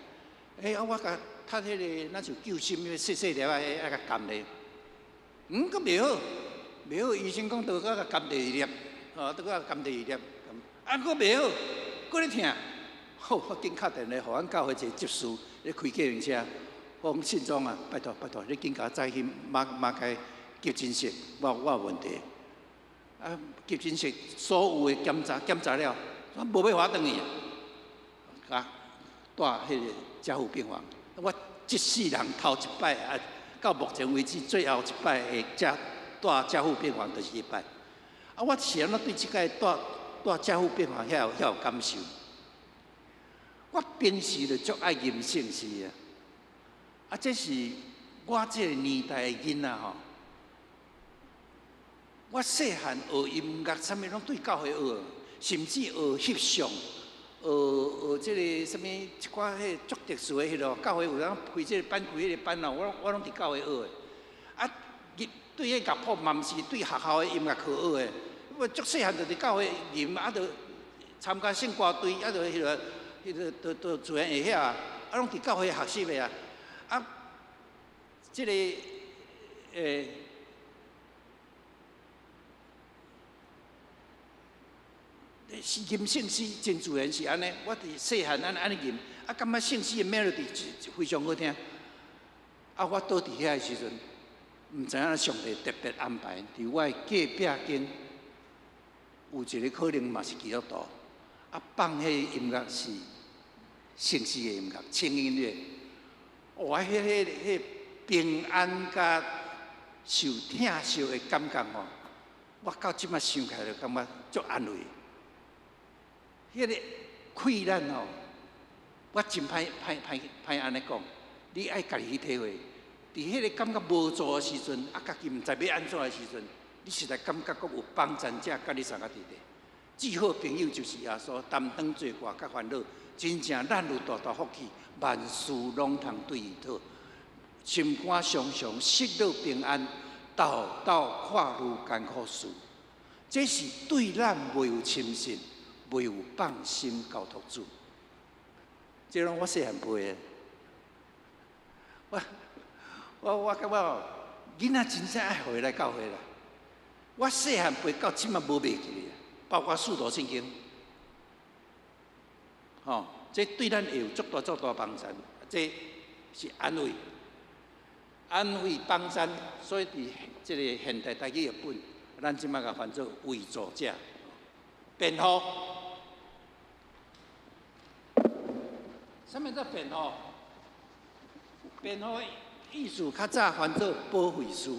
欸啊，我共讀彼个，若像救心彼細細粒仔，愛共含咧，嗯，閣袂好，袂好。醫生講，著閣共含第二粒，哦，著閣共含第二粒，啊，閣袂好，閣咧疼。好，我緊敲電話，予阮教會一個執事咧開計程車，我講信宗啊，拜託拜託，你緊共我載去馬偕急診室，我有問題。啊，急診室所有的檢查檢查了，我無欲予我轉去啊，蹛彼个加護病房。我這世人頭一擺啊，到目前為止最後一擺會蹛加護病房就是彼擺。啊，我是按怎對這个蹛加護病房遐有感受？我平時就足愛吟聖詩啊，啊，這是我這个年代的囡仔吼。我細漢學音樂，啥物攏對教會學，甚至學翕相，學學這个啥物一寡彼足特殊的彼囉，教會有人開這个班，開彼个班哦，我攏佇教會學的。啊，對彼樂譜嘛，毋是對學校的音樂課學的。我足細漢就佇教會吟，啊，就參加聖歌隊，啊，就彼个、彼个、就就自然會曉啊，啊，攏佇教會學習的啊。啊，這个吟聖詩真自然是按呢，我佇細漢按呢按呢吟，啊，感覺聖詩的 melody 非常好聽。啊，我倒佇遐的時陣，毋知影上帝特別安排，佇我的隔壁間有一個可能嘛是基督徒，啊，放彼个音樂是聖詩的音樂，輕音樂。哇，彼、彼、彼平安佮受疼惜的感覺吼，我到這擺想起來就感覺足安慰。彼个氣咱吼，我真歹歹歹歹按呢講，你愛家己去體會。佇彼個感覺無助的時陣，啊，家己毋知欲按怎的時陣，你實在感覺閣有幫贊者佮你相佮佇咧。至好朋友就是耶穌，擔當罪過佮煩惱，真正咱有大大福氣，萬事攏通對伊討，心肝常常喜樂平安，沓沓看愈艱苦事。這是對咱未有深信，未有放心交託主。這攏我細漢背的。我感覺囡仔真正愛予伊來教會啦。我細漢背到這擺無袂記得，包括使徒信經。吼，這對咱會有足大足大幫助，這是安慰，安慰幫贊。所以佇這个現代台語譯本，咱這擺共翻做為助者，辯護。啥物叫辯護？辯護意思較早翻做保惠師。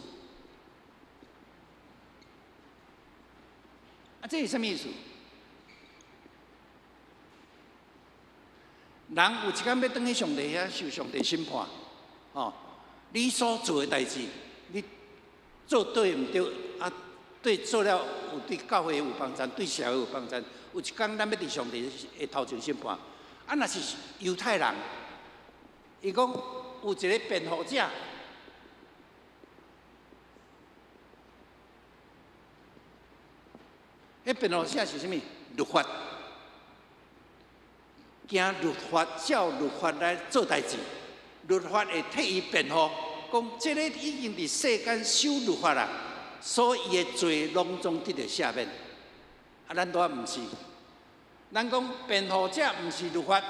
啊，這是啥物意思？人有一工欲轉去上帝遐受上帝審判，吼！你所做的代誌，你做對毋對？啊，對做了有對教會有幫贊，對社會有幫贊。有一工咱欲佇上帝的頭前審判。啊，若是猶太人，伊講有一個辯護者，彼辯護者是啥物？律法，驚律法照律法來做代誌，律法會替伊辯護，講這個已經佇世間守律法啦，所以伊的罪攏總得著赦免。啊，咱拄仔毋是。咱講辯護者毋是律法，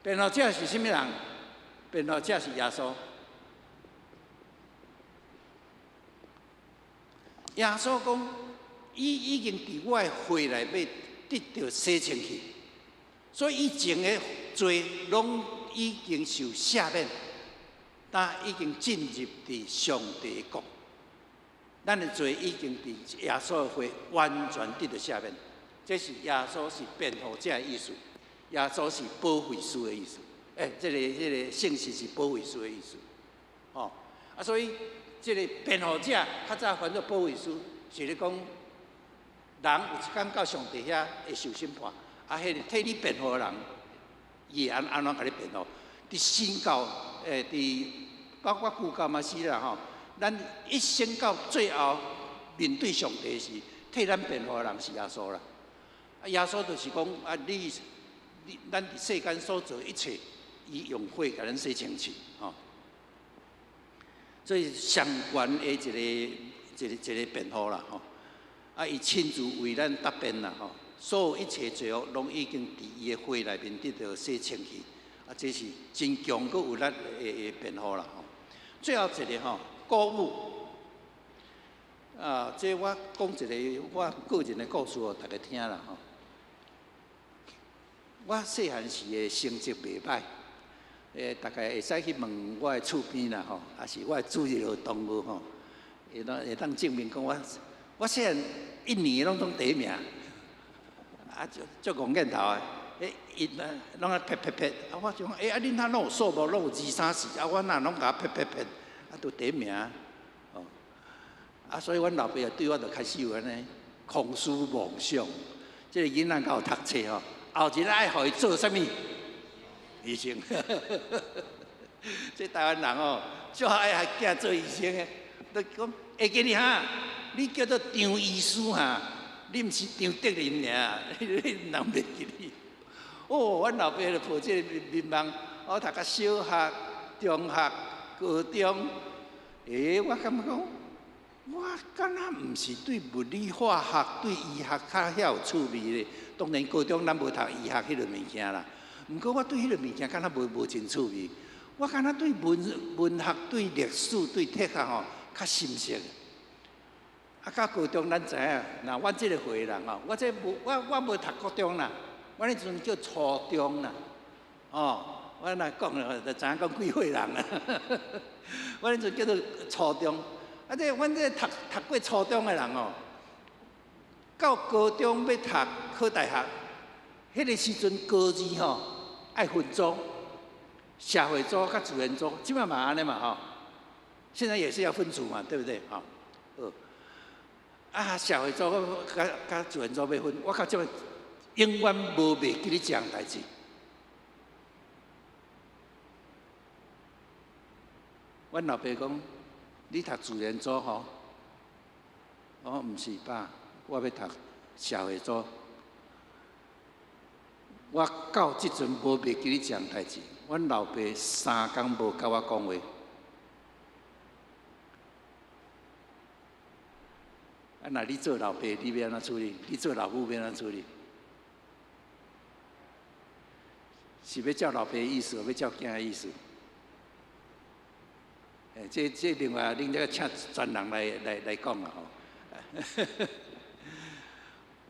辯護者是啥物人？辯護者是耶穌。耶穌講：伊已經佇我的血內面得著洗清去，所以以前的罪攏已經受赦免，但已經進入佇上帝的國。咱的罪已經佇耶穌的血完全得著赦免，這是耶穌是辯護者的意思，耶穌是保惠師的意思。欸，這个聖詩是保惠師的意思，吼啊，所以這个辯護者較早翻做保惠師，是咧講人有一工到上帝遐會受審判，啊，彼个替你辯護的人，伊會按怎共你辯護？佇新教，佇包括舊教嘛是啦，吼。咱一生到最後面對上帝時，替咱辯護的人是耶穌啦。啊，耶穌就是講啊，你咱佇世間所做一切，伊用血共咱洗清楚，吼。所以相關的一個辯護啦，吼。啊，伊親自為咱答辯啦，吼。所有一切罪惡攏已經佇伊的血內面得著洗清去，啊，這是真強閣有力的辯護啦，吼。最後一個吼。鼓舞啊！這我講一個我個人的故事，予大家聽啦吼。我細漢時的成績袂歹，大概會使去問我的厝邊啦吼，抑是我的主日學同學吼，會當證明講我細漢一年攏總第一名，啊，足足戇癮頭的，彼伊攏愛拍拍拍，啊，我就講，欸，啊，恁哪攏有數目，攏有二三四，啊，我哪攏共拍拍拍。啊，都第一名，哦，啊，所以阮老爸對我就開始有按呢空思妄想。這个囡仔敢有讀冊吼，後日愛予伊做啥物？醫生。這台灣人哦，足愛予囝做醫生的。就講會記得哈，你叫做張醫師哈，你毋是張德林爾，你人袂記你。哦，阮老爸就抱這个願望，我讀到小學、中學、高中，欸，我感覺講，我敢若毋是對物理、化學、對醫學較遐有趣味咧。當然高中咱無讀醫學彼個物件啦，毋過我對彼個物件敢若無真趣味。我敢若對文學、對歷史、對哲學吼較深熟。啊，到高中咱知影，若阮這个歲人吼，我這無我無讀國中啦，阮彼陣叫初中啦，哦，我若講了就知影講幾歲人啦。阮彼陣叫做初中，啊，這阮這讀過初中的人哦，到高中欲讀考大學，彼个時陣高二吼愛分組，社會組佮自然組，這擺嘛按呢嘛吼，現在也是要分組嘛，對不對？吼，好。啊，社會組佮自然組欲分，我到這擺永遠無袂記得這項代誌。阮老爸講，你讀自然組吼，我講毋是爸，我欲讀社會組。我到這陣無袂記得這項代誌。阮老爸三工無佮我講話。啊，若你做老爸，你欲按怎處理？你做老母欲按怎處理？是欲照老爸意思，欲照囝意思？欸，這另外，恁這請專人來講啦吼。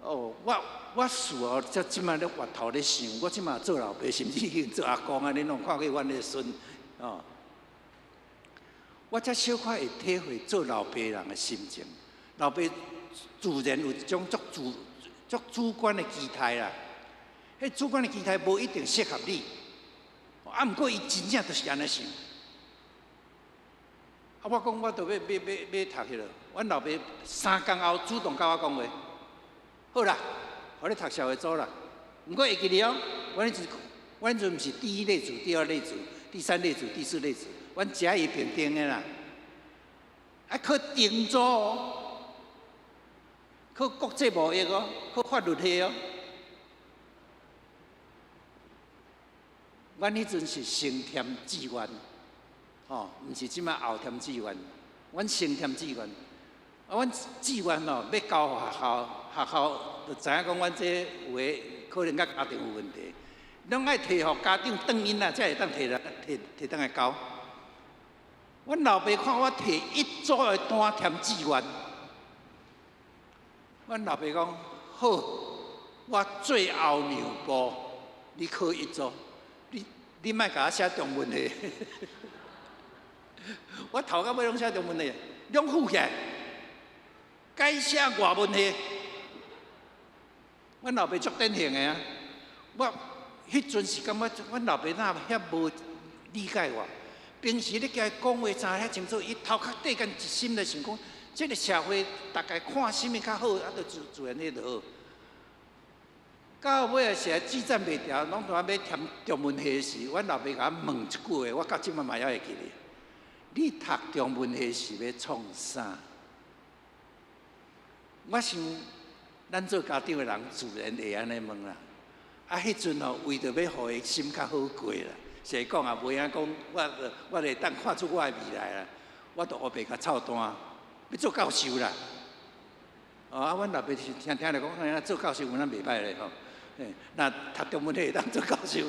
哦，我事後才這擺咧回頭咧想，我這擺做老爸，甚至已經做阿公啊！恁攏看過阮的孫哦。我才小可會體會做老爸人的心情。老爸自然有一種足主觀的期待啦。彼主觀的期待無一定適合你，啊，毋過伊真正就是按呢想。啊，我講我著欲讀彼个，阮老爸三工後主動佮我講話，好啦，予你讀社會組啦。毋過會記得哦，阮彼陣毋是第一類組、第二類組、第三類組、第四類組，阮甲乙丙丁的啦。啊，考中組哦，考國際貿易哦，考法律系哦。阮彼陣是先填志願。哦，毋是這擺後填志願，阮先填志願。啊，阮志願哦，欲交予學校，學校就知影講阮這有的可能佮家庭有問題，攏愛提予家長轉因啊，才會當提來提提轉來交。阮老爸看我提一組的單填志願，阮老爸講好，我最後讓步，你考一組，你莫共我寫中文的。我頭到尾攏寫中文的，攏附起來，改寫外文系。阮老爸足典型的啊！我彼陣是感覺，阮老爸哪遐無理解我。平時咧共伊講話知遐清楚，伊頭殼底間一心咧想講，這个社會大概看啥物較好，啊，就自然彼就好。到尾啊，是志戰袂牢，攏拄仔欲填中文系時，阮老爸共我問一句話，我到這擺嘛猶會記得。你讀中文系是欲創啥？我想，咱做家長的人自然會按呢問啦。啊，彼陣吼，為著欲予伊心較好過啦，實在講也袂曉講，我會當看出我的未來啦。我就烏白共臭單，欲做教授啦。哦，啊，阮老爸是聽聽咧講，哎呀，做教授有哪袂歹咧吼。欸，若讀中文系會當做教授，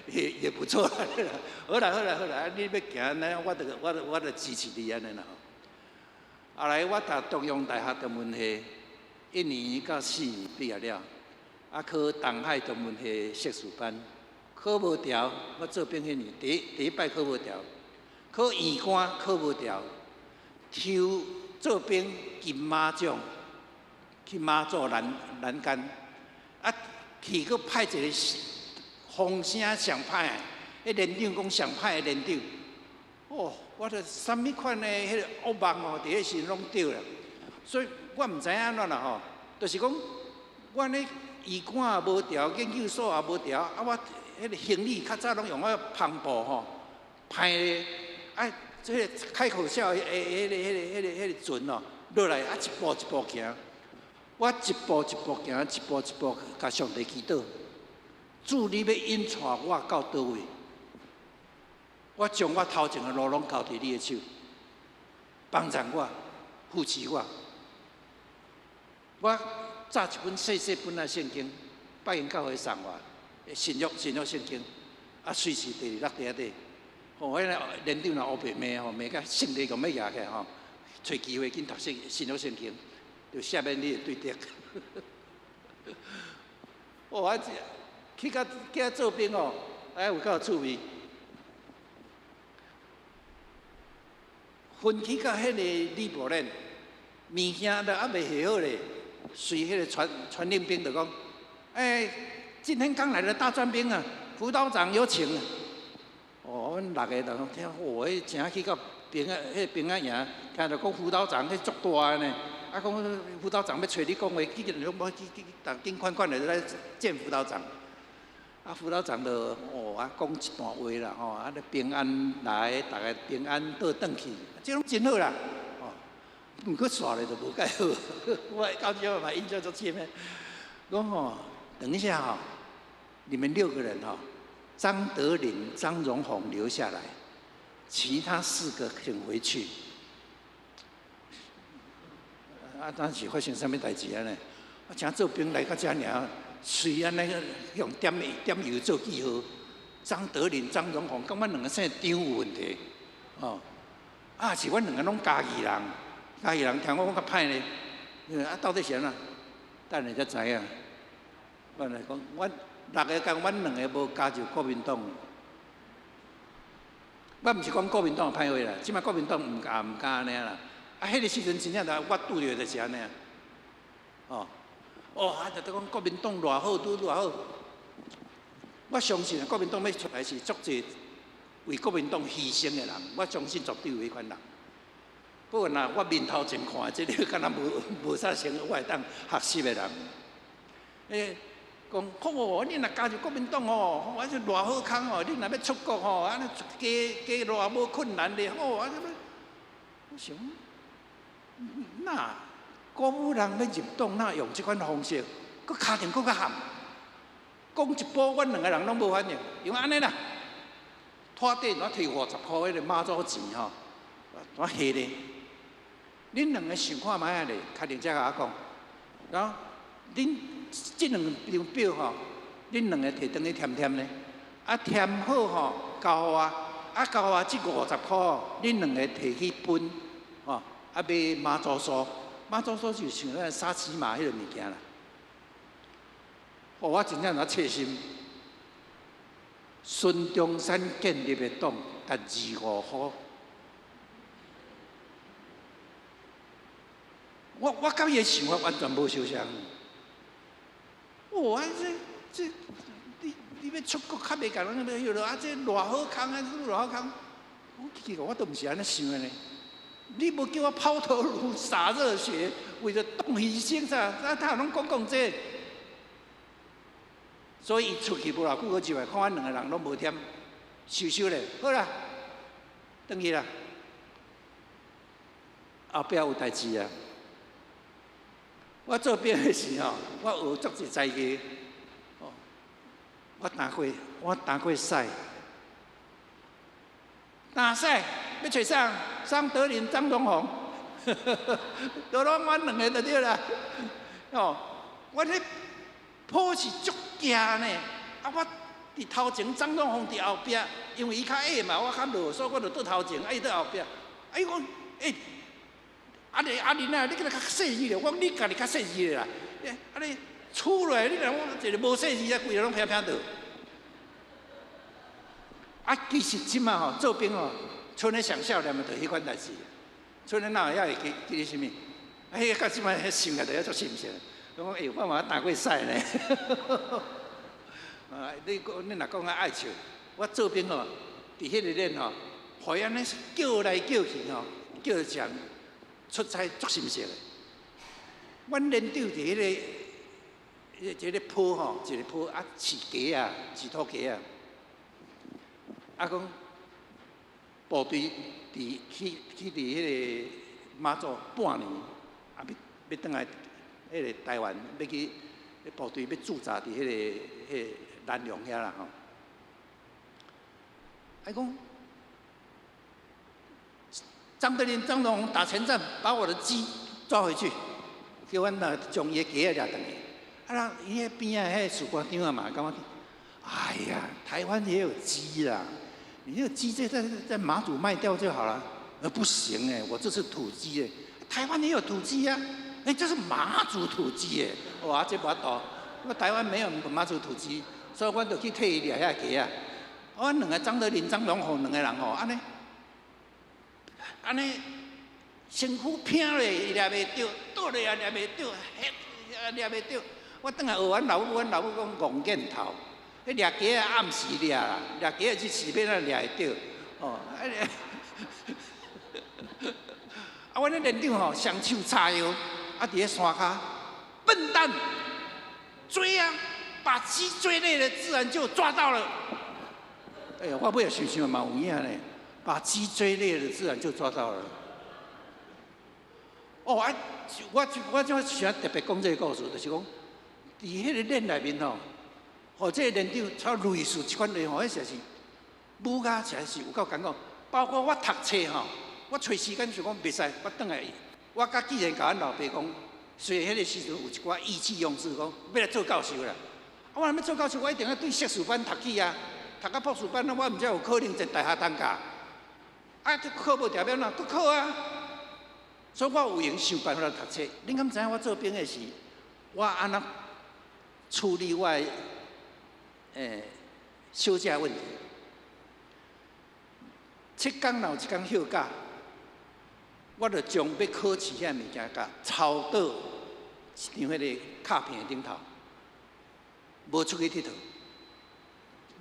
也不錯啦。好啦好啦好啦，你欲行按呢，我就支持你按呢啦吼。後來我讀中央大學中文系，一年到四年畢業了，啊，考東海中文系碩士班，考無牢，我做兵彼年第一擺考無牢，考預官考無牢，抽做兵金馬獎，去馬祖南竿，啊。去閣派一個風聲上歹的，彼連長講上歹的連長，哦，我著啥物款的彼个惡夢哦，佇彼時陣攏對啦。所以我毋知影按怎啦吼，就是講，阮咧醫館也無調，研究所也無調，啊，我彼個行李較早攏用我帆布吼，排咧，啊，這个開口笑的彼个船哦，落來啊，一步一步行，我一步一步行，一步一步共上帝祈禱，主你欲引帶我到佗位？我將我頭前的路攏交佇你的手，幫助我，扶持我。我紮一本細細本仔聖經，拜因教會送我，新約聖經，啊，隨時佇落地底。吼，彼个連長若烏白罵吼，罵甲勝利共欲舉起來吼，揣機會緊讀聖新約聖經，就赦免你的罪責。哦，我去到去遐做兵哦，哎，有夠趣味。分去到彼个李伯練，物件都猶未下好咧，隨彼個傳令兵就講：欸，今天剛來的大專兵啊，輔導長有請。哦，阮六個人聽，哦，彼請去到兵仔，彼兵仔營，聽著講輔導長彼足大个呢，啊，講輔導長欲揣你講話，去去攏去去，逐緊款款的來見輔導長。啊，輔導長就哦啊講一段話啦，吼，啊，平安來，逐家平安倒轉去，這攏真好啦，哦。毋過煞咧就無蓋好，我到這嘛印象足深的。講吼，等一下吼，你們六個人吼，張德林、張榮宏留下來，其他四個請回去。啊，當時發生啥物代誌按呢？啊，請做兵來到遮爾。隨按呢用點點油做記號，張德林、張榮宏，感覺兩个姓張有問題，哦，啊是阮兩个攏嘉義人，嘉義人聽講講較歹呢，啊到底是按怎？等下才知影。阮來講，阮六个共阮兩个無加入國民黨。我毋是講國民黨歹話啦，這擺國民黨毋敢毋敢按呢啦。啊，彼个時陣真正就我拄著就是按呢。哦。哦，啊，就講國民黨偌好，拄偌好。我相信國民黨欲出來是足濟為國民黨犧牲的人，我相信絕對有彼款人。不過若我面頭前看，這个敢若無啥成我會當學習的人。欸，講好，你若加入國民黨吼，我是偌好康哦！你若欲出國吼，按呢加加偌無困難咧，吼，啊，我想，那鼓舞人欲入黨，哪用這款方式？閣敲電閣較含，講一步，阮兩个人攏無反應，因為按呢啦，拖底怎提50箍彼个媽祖錢吼，怎下咧？恁兩个想看覓仔咧？確定才共我講，然後恁這兩張表吼，恁兩个提轉去填填咧，啊填好吼，交予我，啊交予我這50箍，恁兩个提去分，吼，啊買媽祖酥，媽祖酥就像咱沙琪瑪彼个物件啦。哦，我真正若切心，孫中山建立的黨，值25箍。我佮伊的想法完全無相像。哦，啊這這，你欲出國較袂共人欲彼落啊，這偌好康啊，這偌好康。我奇怪，我都毋是按呢想的呢。你無叫我拋頭顱灑熱血，為著黨犧牲啥？啊，他攏講講這個。所以伊出去無偌久，閣入來，看阮兩个人攏無添，收收咧，好啦，轉去啦。後壁有代誌啊！我做兵的時吼，我學足濟才藝。哦，我當過屎，當屎欲揣啥？張德林、張榮宏，都攏阮兩个就對啦。哦，我彼坡是足崎呢，啊，我佇頭前，張榮宏佇後壁，因為伊較矮嘛，我較落，所以我就倒頭前，啊，伊倒後壁。啊，伊講，欸。啊你啊你啊，你閣較細緻咧，我講你家己較細緻咧啦。啊你出來，你若講一个無細緻啊，規个攏偏偏倒。啊，其實這馬吼做兵吼，賰咧上少年的，就彼款代誌。賰咧哪會曉會記記咧啥物？啊，彼个到這馬想起來就足心酸。講欸，我嘛當過屎呢。啊，你講你若講較愛笑，我做兵吼，佇彼个連吼，予伊按呢叫來叫去吼，叫一人出差足心酸的。阮連長佇彼个，一个坡吼，一个坡啊，飼雞仔，飼土雞仔。啊，講部隊佇去去佇彼个馬祖半年，啊，欲欲轉來彼个台灣，欲去部隊欲駐紮佇彼个南陽遐啦吼。伊講張德林、張榮打前站，把我的雞抓回去，叫阮若將伊的雞仔掠轉來。啊，伊彼邊仔彼个士官長啊嘛，感覺，哎呀，台灣也有雞啦，你那個雞在馬祖賣掉就好了。不行欸，我這是土雞欸，台灣也有土雞啊，欸，這是馬祖土雞欸，哇，這無法度，我台灣沒有馬祖土雞，所以阮就去替伊掠遐雞仔。阮兩个張德林、張榮宏兩个人吼，按呢，按呢，身軀偏咧，伊掠袂著，倒咧也掠袂著，彼也掠袂著。我轉來學阮老母，阮老母講戇見頭，彼掠雞仔暗時掠啦，掠雞仔這時欲按怎掠會著？哦，啊，阮彼連長吼，雙手叉腰，啊，佇咧山跤，笨蛋，追啊，把雞追累了，自然就抓到了。哎呀，我尾仔想想嘛有影呢，把雞追累了，自然就抓到了。哦啊，我我這想特別講這个故事，就是講，佇彼个練內面吼，予這个連長操類似這款話吼，彼實在是武甲實在是有夠艱苦。包括我讀冊吼，我揣時間想講袂使，我轉來，我佮既然共阮老爸講，雖然彼个時陣有一寡意氣用事，講欲來做教授啦。啊，我若欲做教授，我一定愛對碩士班讀起啊，讀到博士班，我毋才有可能進大學通教。啊，這考無著欲按怎，閣考啊。所以我有閒想辦法來讀冊。恁敢知影我做兵的時，我按怎處理我的休假問題？7工若有一工休假，我就將欲考試遐物件共抄倒一張彼个卡片的頂頭，無出去𨑨迌。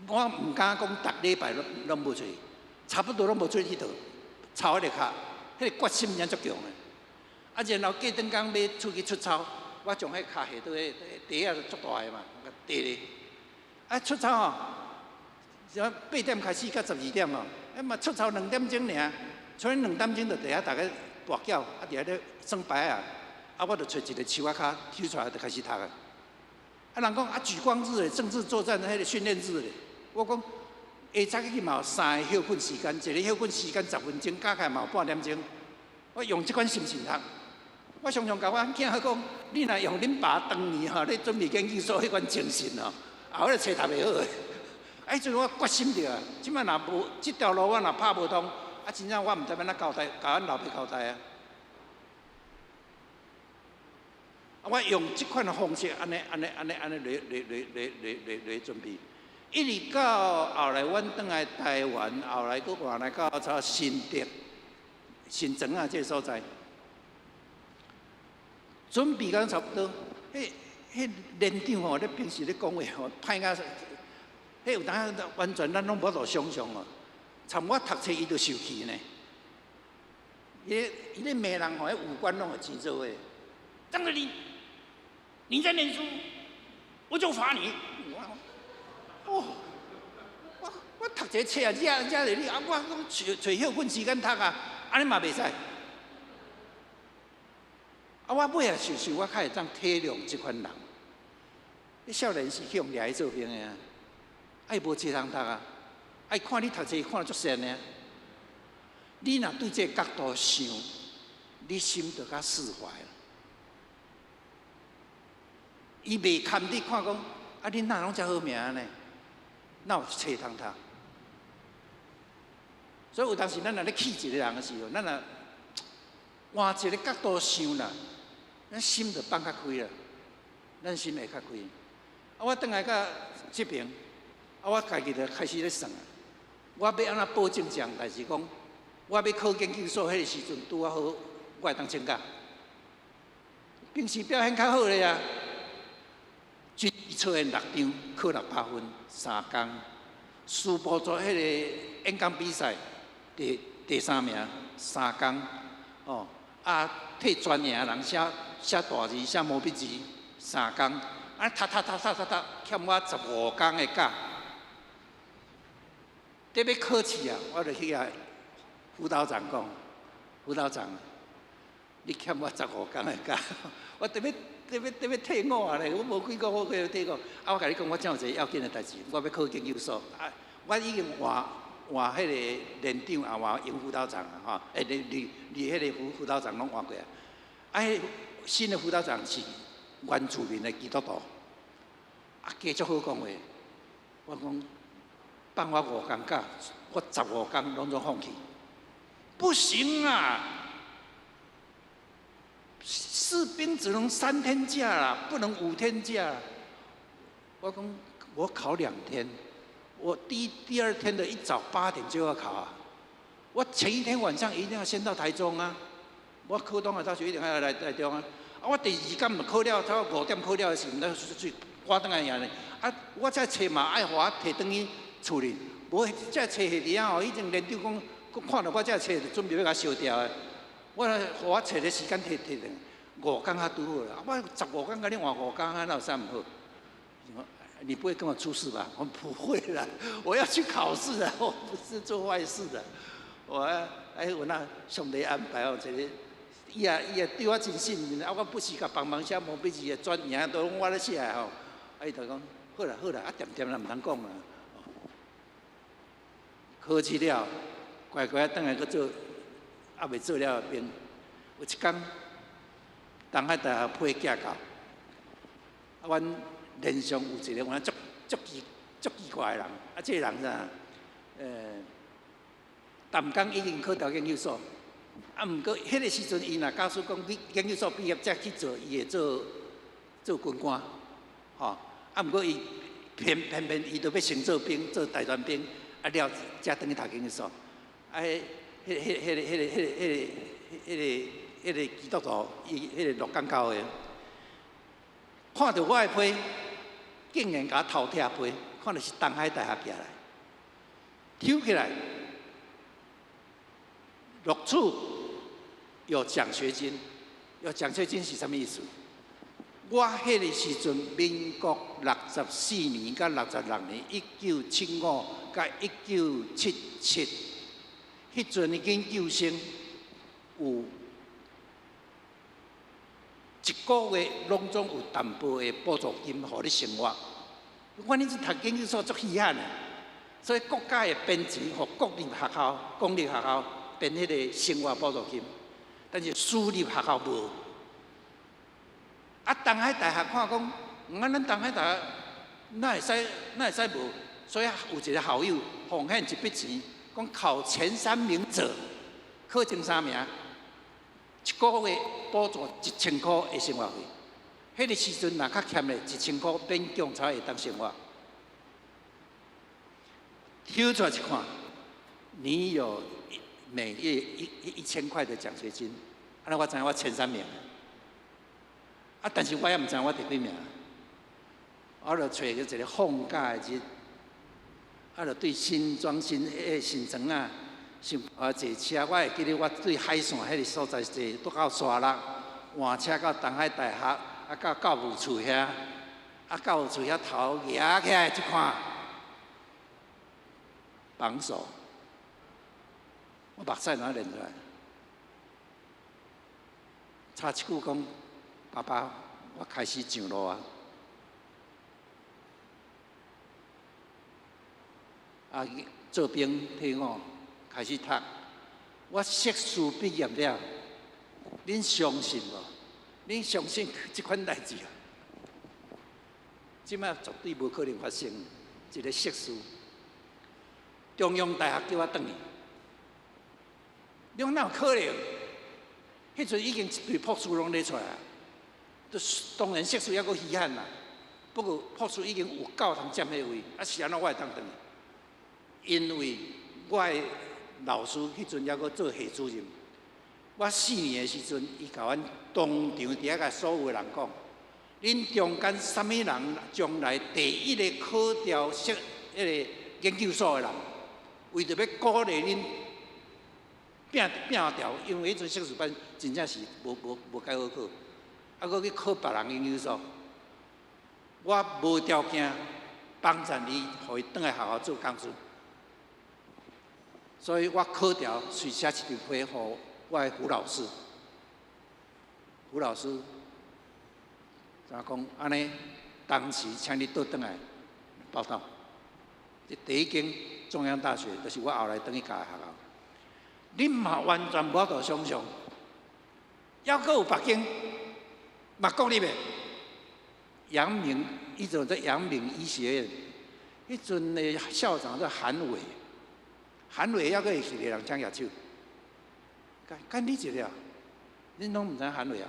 我毋敢講逐禮拜攏攏無出去，差不多攏無出去𨑨迌，抄彼个卡，彼个決心誠足強的。啊，然後過轉工欲出去出操，我將彼卡下佇彼袋仔足大个嘛，提咧。啊，出操吼，8點開始到12點吼，啊嘛出操2點鐘爾，所以2點鐘就佇遐逐家跋筊，啊佇遐咧耍牌仔，啊我就揣一个樹仔跤抽出來就開始讀啊。啊人講啊莒光日咧，政治作戰彼个訓練日咧，我講下早起嘛有三个歇睏時間，一個歇睏時間10分鐘，加起來嘛有半點鐘。我用這款心情讀。我常常共阮囝講，你若用恁爸當年吼咧準備研究所彼款精神吼，後日冊讀袂好的。啊，彼陣我決心著啊，這擺若無這條路我若拍無通，啊真正我毋知欲按怎交代，共阮老爸交代啊。啊，我用這款的方式，按呢按呢按呢按呢來來來來來來來準備，一直到後來，阮轉來台灣，後來閣換來到差新竹、新莊仔這个所在。準備甲差不多，彼彼連長吼，咧平時咧講話吼，歹甲，彼有當完全咱攏無法度想象哦。參我讀冊，伊就受氣呢。伊伊咧罵人吼，彼五官攏會真做的。張德林，你在念書，我就罰你。哦，我我讀一个冊啊，惹惹著你啊，我講揣揣歇睏時間讀啊，按呢嘛袂使。啊，我尾仔想想，我較會當體諒這款人。你少年時去予掠去做兵的啊，啊伊無冊通讀啊，啊伊看你讀冊看得足善的。你若對這个角度想，你心就較釋懷了。伊袂堪你看講，啊，恁哪攏遮好命呢？哪有冊通讀？所以有當時咱若咧氣一個人的時候，咱若換一個角度想啦，咱心就放較開啦，咱心會較開。啊，我轉來到這爿，啊，我家己就開始咧算啊，我欲按怎保證一項代誌，講我欲考研究所彼個時陣拄仔好，我會當請假。平時表現較好咧啊，軍醫測驗六張，考600分，3工。師部做彼个演講比賽，第三名，3工。哦，啊，替全營的人寫寫大字、寫毛筆字3工，啊，讀讀讀讀讀讀，欠我15工的假。得欲考試啊，我就去共輔導長講，輔導長，你欠我十五工的假，我得欲得欲得欲退伍啊咧，我無幾個月去退伍。啊，我共你講，我正有一个要緊的代誌，我欲考研究所。啊，我已經換換彼个連長，也換營輔導長啊，吼，欸，連連連彼个輔輔導長攏換過啊。啊，彼新的輔導長是原住民的基督徒，啊，加足好講話。我講放我五工假，我十五工攏總放棄。不行啊！士兵只能3天假啦，不能5天假。我講我考2天，我第二天的一早8點就要考啊。我前一天晚上一定要先到台中啊。我考東海大學一定要來台中啊。啊，我第二天考了，差不多5點考了的時陣，去趕轉來爾呢。啊，我這冊嘛愛予我提轉去厝裡，無這冊佇遐吼，以前連長講，看著我這冊就準備欲共燒掉的。我予我揣個時間提提轉，五工較拄好啦。我十五工共你換五工，哪有啥毋好？你不會跟我出事吧？我不會啦，我要去考試的，我不是做壞事的。我哎，我那上帝安排哦，這個伊也伊也對我真信任，啊，我不時共幫忙寫毛筆字的轉營都攏我咧寫吼。啊，伊就講好啦好啦，啊，恬恬啦，毋通講啦。考試了，乖乖轉來閣做，猶未做了兵。有一工，東海大學批寄到，啊，阮連上有一個有影足足奇足奇怪的人，啊，這個人啥？淡江已經考著研究所，啊，毋過彼个時陣，伊若假使講去研究所畢業才去做，伊會做做軍官，吼。啊，毋過伊偏偏偏伊就欲先做兵，做大專兵，啊了才轉去讀研究所。啊，彼、彼、彼、彼、彼、彼、彼、彼个、彼个基督徒，伊彼个鹿港教會，看著我的批，竟然共我偷拆批，看著是東海大學寄來，抽起來，錄取有獎學金，有獎學金是啥物意思？我彼个時陣，民國64年佮66年，1975佮1977，彼陣的研究生有一個月攏總有淡薄的補助金，予你生活。阮彼陣讀研究所足稀罕的，所以國家會編錢予國立學校、公立學校編彼个生活補助金，但是私立學校無。啊，東海大學看講，啊，咱東海大學哪會使哪會使無？所以有一個校友奉獻一筆錢，講考前三名者，考前三名，一個月補助1000箍的生活費。彼个時陣若較欠咧，1000箍勉強才會當生活。抽出來一看，你有每月一千塊的獎學金，按呢我知影我前三名。啊！但是我也毋知我第幾名，我就揣著一个放假的日，啊，就對新莊新彼新莊仔，想辦法坐車。我會記得我對海線彼个所在坐拄到沙鹿，換車到東海大學，啊，到教務處遐，啊，教務處遐頭舉起來一看，榜首，我目屎哪認出來？插一句講。爸爸，我開始上路啊！啊，做兵退伍，開始讀。我碩士畢業了，恁相信無？恁相信這款代誌啊？這擺絕對無可能發生。一个碩士，中央大學叫我轉去，你講哪有可能？彼陣已經一堆博士攏咧出來啊！就當然碩士猶閣稀罕啦，不過博士已經有夠通佔彼位，啊是按怎我會當轉去？因為我的老師彼陣猶閣做系主任，我4年的時陣，伊共阮當場佇遐共所有的人講：恁中間啥物人將來第一个考著碩彼个研究所的人，為著欲鼓勵恁拼拼掉，因為彼陣碩士班真正是無無無介好考，啊，閣去考別人研究所，我無條件幫贊伊，予伊轉來學校做講師，所以我考掉，隨寫一張批予我的胡老師。胡老師怎講？按呢，當時請你倒轉來報到。這第一間中央大學，就是我後來轉去教的學校。你嘛完全無法度想象，猶閣有別間嘛國立的，陽明，彼陣在陽明醫學院，彼陣的校長叫韓偉，韓偉猶閣會記的人請舉手，敢敢你一個啊？恁攏毋知韓偉啊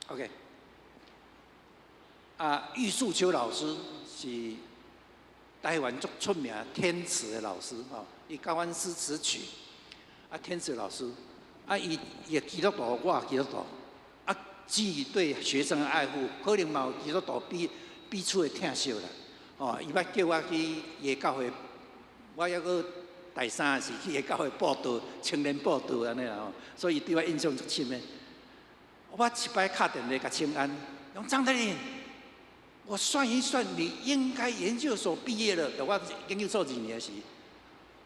？OK，啊，玉樹秋老師是台灣足出名填詞的老師吼，伊教阮詩詞曲，啊，填詞老師，啊，伊伊基督徒，我也基督徒，啊，基於對學生的愛護，可能嘛有基督徒彼彼此的疼惜啦，哦，伊捌叫我去伊的教會，我猶閣大三時去伊教會佈道，青年佈道按呢啦吼，所以對我印象足深的。我一擺敲電話共請安，講張德林，我算一算，你應該研究所畢業了。我研究所二年時，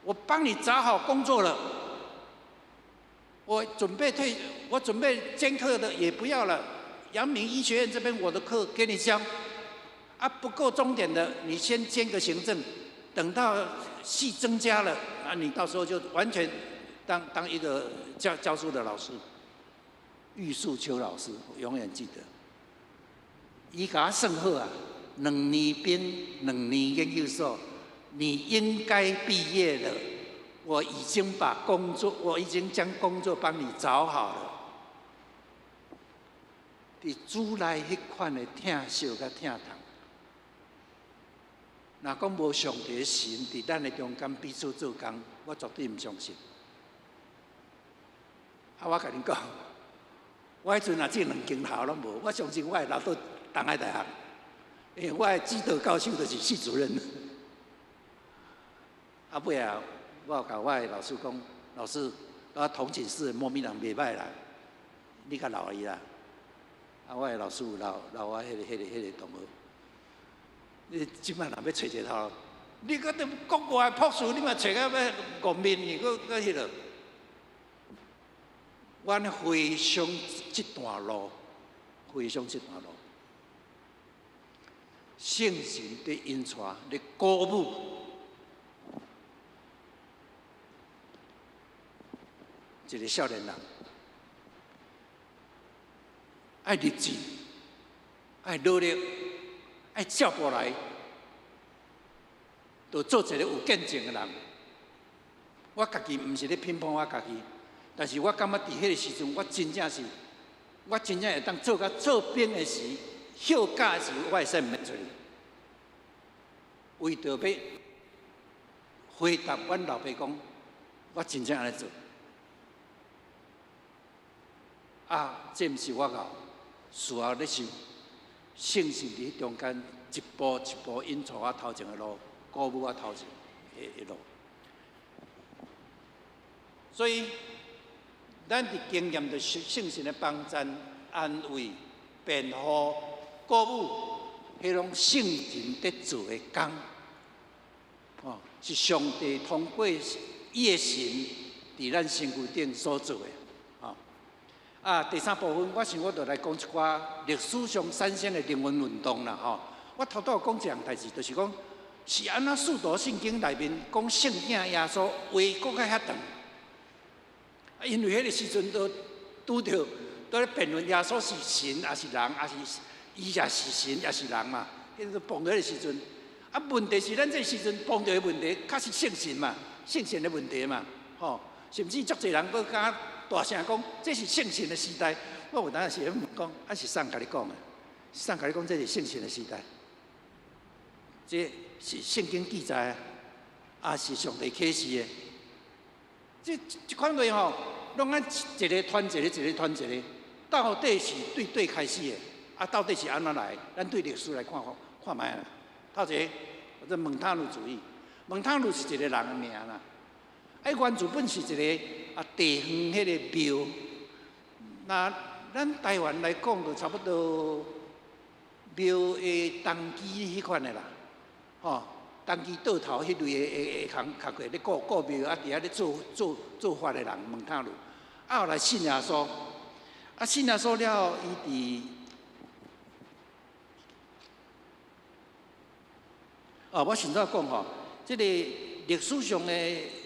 我幫你找好工作了，我準備退，我準備兼課的也不要了。陽明醫學院這邊我的課給你教，啊，不夠鐘點的，你先兼個行政，等到系增加了，啊，你到時候就完全當當一個教教書的老師。玉樹秋老師，我永遠記得，伊共我算好啊，兩年兵，兩年研究所，你應該畢業了。我已經把工作，我已經將工作幫你找好了。佇主內彼款的疼惜佮疼痛，若講無上帝神佇咱的中間彼此做工，我絕對毋相信。啊，我共恁講，我彼陣若這兩間頭攏無，我相信我會留到東海大學，因為我的指導教授就是系主任。啊，尾仔我有共我的老師講，老師，我同寢室的貓咪人袂䆀啦，你較留伊啦。啊，我的老師有留留我彼個彼個彼個同學。你這擺若欲揣一個頭路，你閣佇國外博士，你嘛揣到欲戇面去，閣閣彼落。阮回想這段路，回想這段路，聖神佇引帶，咧鼓舞一個少年人，愛立志，愛努力，愛照過來，就做一個有見證的人。我家己毋是咧評判我家己。但是我感覺佇彼個時陣，我真正是，我真正會當做甲做兵的時，休假的時，我會使毋免出去。為著欲回答阮老爸講，我真正按呢做。啊，這毋是我𠢕，事後咧想，聖神佇中間一步一步引帶我頭前的路，鼓舞我頭前的路。所以，咱佇經驗著聖神的幫贊、安慰、辯護、鼓舞，彼攏聖神佇做的工，哦，是上帝通過伊的神佇咱身軀頂所做的，哦。啊，第三部分，我想我著來講一寡歷史上產生的靈恩運動啦，吼。我頭拄仔講一項代誌，就是講是按怎使徒信經內面講聖子耶穌話講甲遐長。因為彼個時陣都拄著都咧辯論耶穌是神抑是人，抑是伊也是神抑是人嘛。彼個碰著彼個時陣，啊問題是咱這個時陣碰著的問題，確實聖神嘛，聖神的問題嘛，吼，甚至足濟人閣敢大聲講，這是聖神的時代。我有當時咧問講，啊是啥人共你講的？啥人共你講這是聖神的時代？這是聖經記載啊，抑是上帝啟示的？這這款話吼，攏按一個傳一個，一個傳一個，到底是對佗開始的？啊，到底是按怎來？咱對歷史來看看看覓啦。頭一個，這蒙塔魯主義，蒙塔魯是一個人的名啦。啊，原自本是一个啊地方彼个庙。那咱台灣來講，就差不多廟的當機彼款的啦，吼，當機倒頭彼類的的的工課咧顧顧廟啊，佇遐咧做做做法的人，蒙塔魯。啊，後來信耶穌，啊信耶穌了後，伊佇哦，我先早講吼，這个歷史上的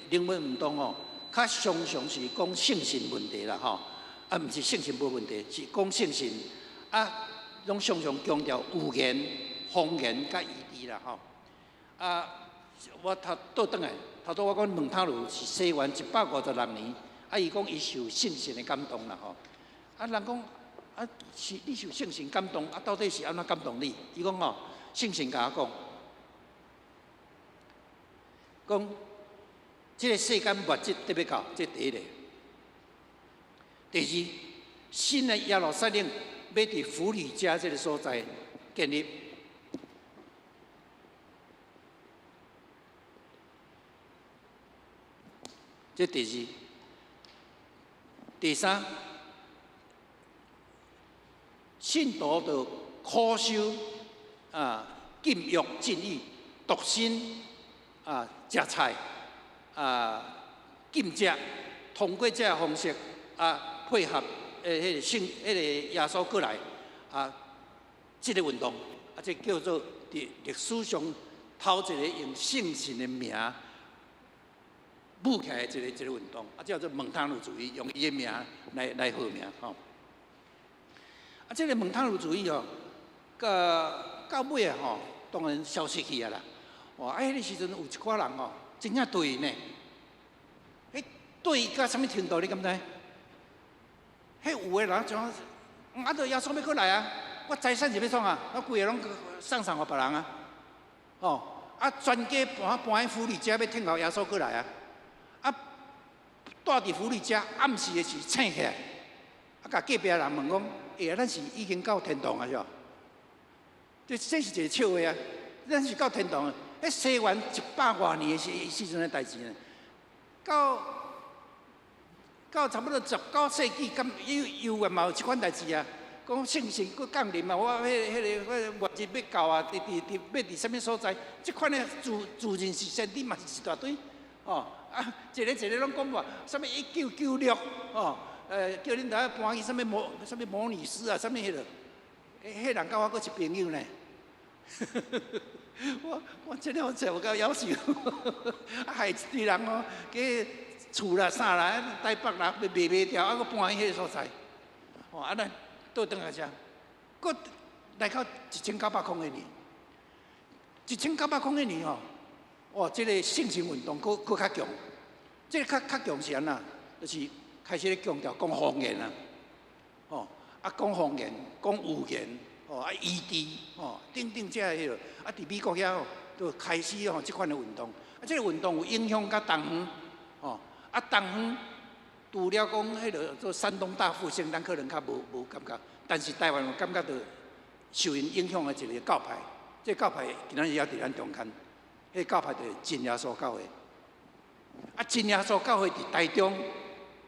靈恩運動吼，較常常是講聖神問題啦，吼。啊，毋是聖神無問題，是講聖神啊，攏常常強調預言、方言佮醫治啦，吼。啊，我頭倒轉來，頭拄我講蒙塔魯是西元156年，啊，伊講伊受聖神的感動啦，吼。啊，人講啊，是你受聖神感動，啊，到底是按怎感動你？伊講吼，聖神共我講，講這个世間末日得欲到，這第一个。第二，新的耶路撒冷欲佇弗呂家這个所在建立。這第二，第三，信徒著苦修啊，禁欲禁欲，獨身啊，食菜啊，禁食，通過這个方式啊。配合彼个聖，彼个耶穌過來啊，這个運動啊，這叫做佇歷史上頭一个用聖神的名舞起來的一个一个運動，啊，叫做蒙塔魯主義，用伊的名來來號名吼。啊，這个蒙塔魯主義吼，到到尾啊吼，當然消失去啊啦。哇，啊，彼个時陣有一寡人吼，真正對呢，彼對到啥物程度？你敢知？彼有的人怎啊？啊，著耶穌欲閣來啊！我財產是欲創啊？我規个攏送送予別人啊！吼！啊，全家搬搬去弗呂家，欲等候耶穌閣來啊！啊，蹛佇弗呂家，暗時的時醒起來，啊，共隔壁人問講：欸，咱是已經到天堂啊？是無？這這是一個笑話啊！咱是到天堂，彼西元一百外年的時時陣的代誌呢，到。到差不多19世紀，敢猶猶原嘛有這款代誌啊？講聖神閣降臨啊！我彼彼个我末日欲到啊！佇佇佇欲佇啥物所在？這款的自自認是先知嘛是一大堆哦！啊，一个一个攏講無，啥物1996哦？叫恁大家搬去啥物摩啥物摩尼斯啊？啥物彼个？彼人佮我閣是朋友呢。我我這了有夠夭壽，啊害一堆人哦，去厝啦啥啦，台北啦，欲賣賣掉，啊閣搬去彼个所在。哦，啊咱倒轉來遮，閣來到1901年，1901年吼，哇，這个聖神運動閣閣較強，這个較較強是按怎？就是開始咧強調講方言啊，吼，啊講方言，講預言。哦，啊，醫治，吼，等等，這个彼落，啊，佇美國遐吼，就開始吼這款的運動，啊，這个運動有影響到東方，吼，啊，東方除了講彼落做山東大復興，咱可能較無無感覺，但是台灣有感覺著受𪜶影響的一个教派，這个教派今仔日猶佇咱中間，彼个教派就是真耶穌教會，啊，真耶穌教會佇台中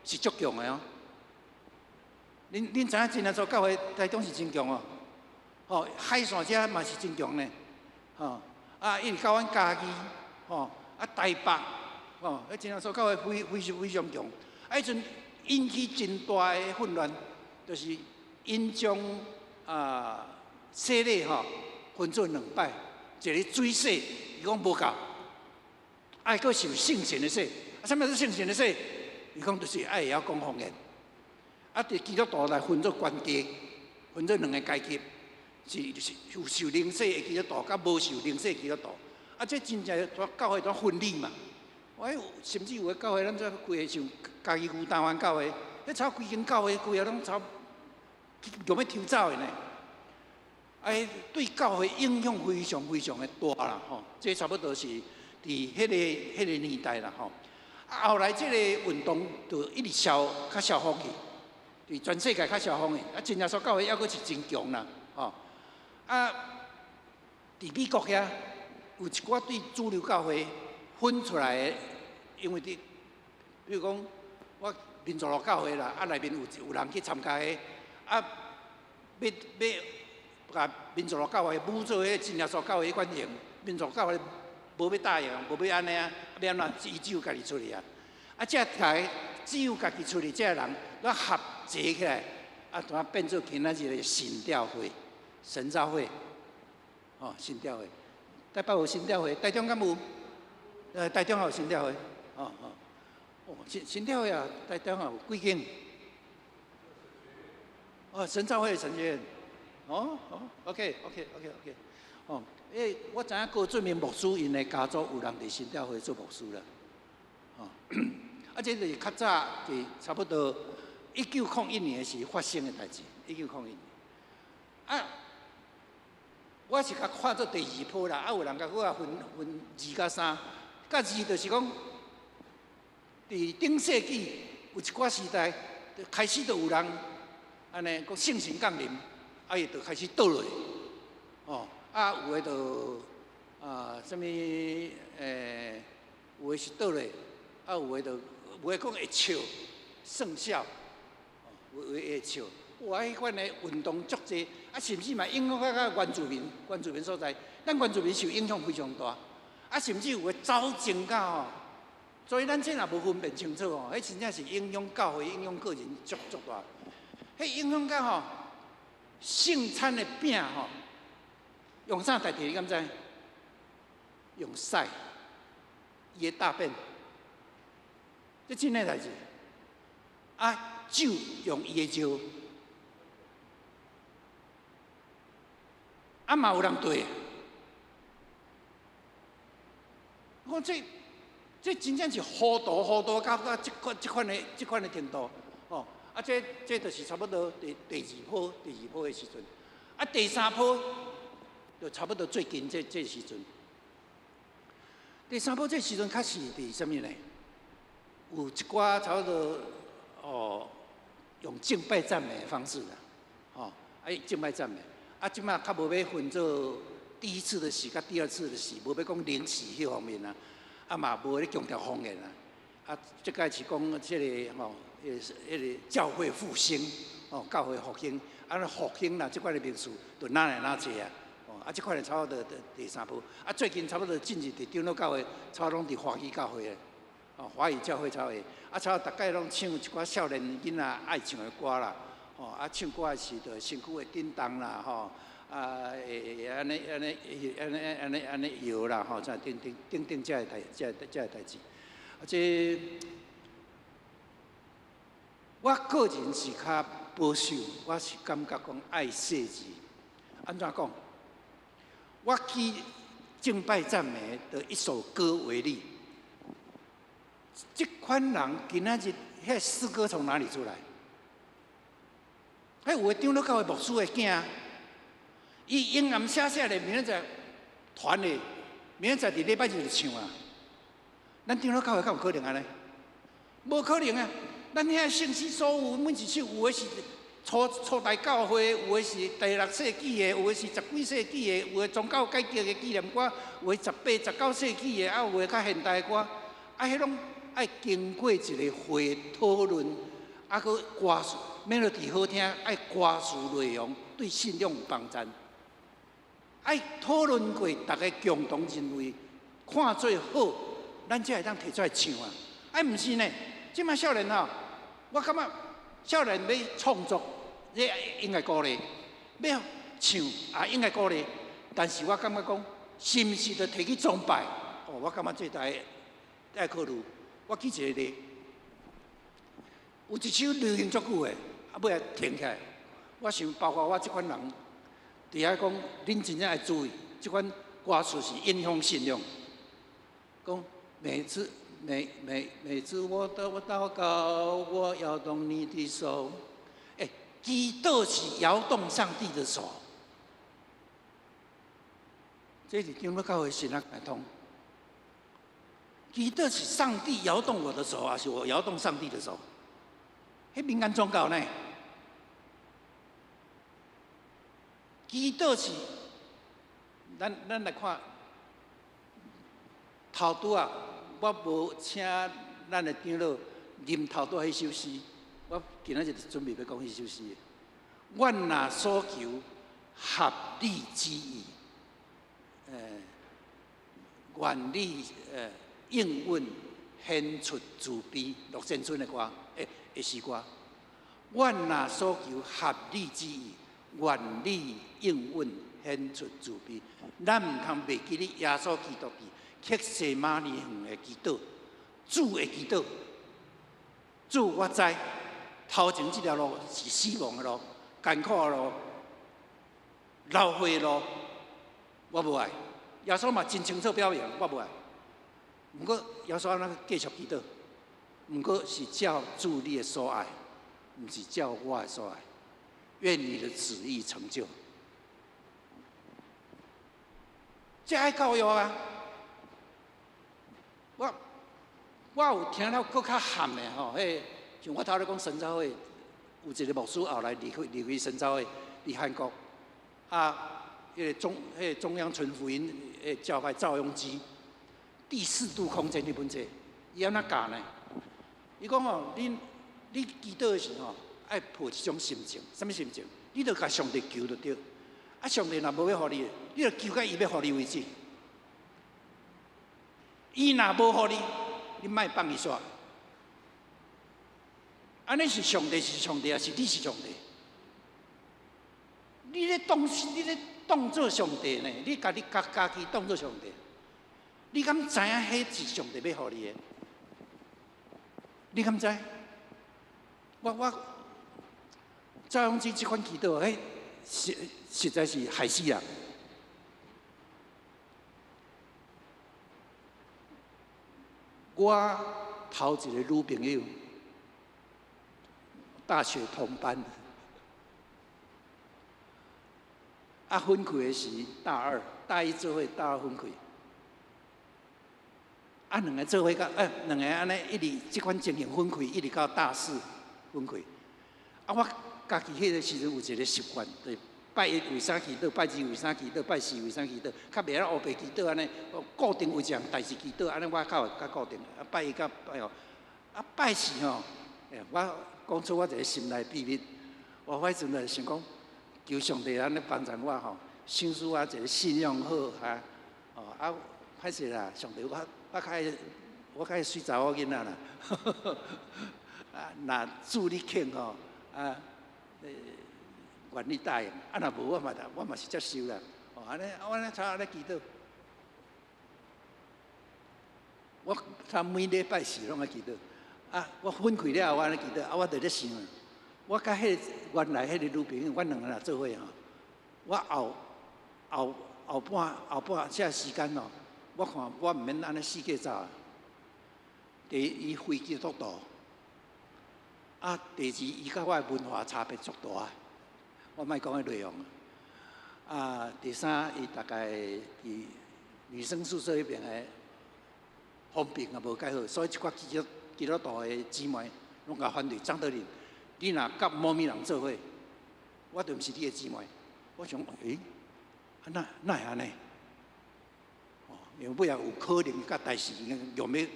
是足強的哦，恁恁知影真耶穌教會台中是真強哦。吼，海線遮嘛是真強呢，吼，啊，一直到阮嘉義，吼，啊，台北，吼，彼真耶穌教會非非常非常強。啊，彼陣引起真大的混亂，就是𪜶將啊洗禮吼分做兩擺，一个水洗，伊講無夠，愛閣受聖神的洗，啊，啥物是聖神的洗？伊講就是愛會曉講方言，啊，佇基督徒來分做懸低，分做兩个階級。是是有受靈洗的基督徒，佮無受靈洗的基督徒，啊，這真正教會都分裂嘛。我甚至有的教會，咱這規個像家己牛台灣教會，彼差規間教會規个攏差用欲抽走的呢。啊，對教會影響非常非常的大啦，吼。這差不多是佇彼个彼个年代啦，吼。啊，後來這个運動就一直消較消風去，佇全世界較消風去。啊，真耶穌教會猶閣是真強啦，吼。啊！佇美國遐有一寡對主流教會分出來的，因為佇比如講，我民族路教會啦，啊內面有人去參加彼，啊，欲欲共民族路教會舞做彼真耶穌教會彼款型，民族教會無欲答應，無欲按呢啊，欲按怎？伊只有家己出去啊。啊，這台只有家己出去，這个人攏合齊起來，啊，就變做今仔日的神召會、神召會，哦，神召會。台北有神召會，台中敢有？台中也有神召會，哦哦，哦，神召會啊，台中也有幾間？哦，神召會神學院，哦哦，OK，OK，OK，OK，哦，因為我知影高俊明牧師𪜶的家族有人佇神召會做牧師啦，哦，啊，這就是較早佇差不多1901年時發生的代誌，1901年，啊。我是共看做第二波啦，啊有人共閣分分二佮三，佮二就是講，佇頂世紀有一寡時代，開始就有人按呢講聖神降臨，啊伊就開始倒落，哦，啊有的就啊啥物有的是倒落，啊有的就有的講會笑，耍笑，有的會笑。哇！彼款的運動足濟，啊，甚至嘛影響到原住民，原住民所在，咱原住民受影響非常大，啊，甚至有的走宗教吼，所以咱這若無分辨清楚吼，彼真正是影響教會、影響個人足足大。彼影響到吼，聖餐的餅吼，用啥代替？你敢知？用屎，伊的大便，這真的代誌。啊，酒用伊的尿。啊嘛有人對，我講這這真正是糊塗糊塗到到這款的程度，哦！啊，這就是差不多第二波的時陣，啊，第三波就差不多最近這時陣。第三波這時陣較是佇啥物呢？有一寡差不多哦，用敬拜讚美的方式啦，哦，啊，敬拜讚美。啊，這馬較無欲分做第一次的洗，佮第二次的洗，無欲講靈洗彼方面啊，啊嘛無咧強調方言啊。啊，這擺是講這个吼，彼个教會復興，哦，教會復興，啊，復興啦，這款的名詞就哪來哪濟啊。哦，啊，這款的差不多第三波。啊，最近差不多進入佇長老教會，差不多攏佇華語教會的，哦，華語教會差不多。啊，差不多逐擺攏唱一寡少年囡仔愛唱的歌啦。吼，啊，唱歌的時就身軀會震動啦，吼，啊，會按呢按呢按呢按呢按呢搖啦，吼，這等等等等，這个代誌。啊，這我個人是較保守，我是感覺講愛細緻。按怎講？我舉敬拜讚美的一首歌為例，這款人今仔日彼詩歌從哪裡出來？彼有的長老教會牧師的囝，伊英暗寫寫咧，明仔載團的，明仔載佇禮拜日就唱啊。咱長老教會敢有可能按呢？無可能啊！咱遐聖詩所有每一首，有的是初初代教會，有的是第六世紀的，有的是十幾世紀的，有的宗教改革的紀念歌，有的18、19世紀的，啊，有的較現代的歌，啊，彼攏愛經過一個會討論，啊，閣歌詞 melody 好聽，愛歌詞內容對信仰有幫助，愛討論過，逐家共同認為看做好，咱才會當提出來唱啊！啊，毋是呢？這馬少年吼，我感覺少年欲創作，這應該鼓勵；欲唱也應該鼓勵。但是我感覺講，是毋是就提去崇拜？哦，我感覺這台愛考慮。我舉一個例，有一首流行足久的，啊，尾仔停起來。我想，包括我這款人，佇遐講，恁真正愛注意，這款歌詞是影響信仰。講每次。每每每次我禱告，我搖動你的手。欸，祈禱是搖動上帝的手。這是長老教會神學會通。祈禱是上帝搖動我的手，還是我搖動上帝的手？彼民間宗教呢？祈禱是，咱來看，頭拄仔。我無請咱的長老，臨頭拄彼首詩，我今仔日就準備欲講彼首詩。阮若所求合你旨意，願你應允顯出慈悲，駱振春的歌，的詩歌。阮若所求合你旨意，願你應允顯出慈悲。咱毋通袂記得耶穌基督佇客西馬尼園的祈禱，主的祈禱。主，我知頭前這條路是死亡的路，艱苦的路，流血的路，我無愛。耶穌嘛真清楚表明，我無愛。毋過耶穌按怎繼續祈禱？毋過是照主你的所愛，毋是照我的所愛。願你的旨意成就。這愛教育啊！我有聽了閣較譀的吼，彼像我頭咧講神召會，有一個牧師後來離開神召會，佇韓國，啊，彼個中央純福音的教派趙永基，第四度空間彼本冊，伊按怎教呢？伊講吼，你祈禱的時吼，愛抱一種心情，啥物心情？你著共上帝求就對。啊，上帝若無欲予你，你著求到伊欲予你為止。伊若無予你，你莫放伊煞。按呢是上帝是上帝，抑是你是上帝？你咧當做上帝呢？你共你家己當做上帝？你敢知影彼是上帝欲予你的？你敢知？我趙永基這款祈禱，彼實在是害死人。我頭一个女朋友，大學同班，啊分開的時大二，大一做伙，大二分開。啊兩个做伙到，兩个按呢一直這款情形分開，一直到大四分開。啊我家己彼个時陣有一个習慣，就是拜一為啥祈禱，拜二為啥祈禱，拜四為啥祈禱，較袂曉烏白祈禱按呢，固定有一項代誌祈禱，按呢我較會較固定。啊拜一佮拜五，啊拜四吼，我講出我一个心內秘密。我彼陣就想講，求上帝按呢幫助我吼，賞賜我一个信仰好哈，哦啊歹勢啦，上帝我較愛媠查某囡仔啦，啊若主你肯吼，啊。願你答應，啊若無我嘛是接受啦。哦，按呢，我按呢才按呢祈禱。我差每禮拜四攏愛祈禱。啊，我分開了後，我按呢祈禱，啊，我就咧想，我佮彼個原來彼个女朋友，阮兩个若做伙吼，我後半這時間哦，我看我毋免按呢四界走。第一，伊非基督徒。啊，第二，伊佮我的文化差別足大，我莫講彼內容。啊，第三，伊大概佇女生宿舍彼邊的風評也無蓋好，所以一寡基督徒的姊妹攏共反對。張德林，你若佮某物人做伙，我就毋是你的姊妹。我想，欸，啊哪會按呢？哦，因為尾仔有可能佮代誌用欲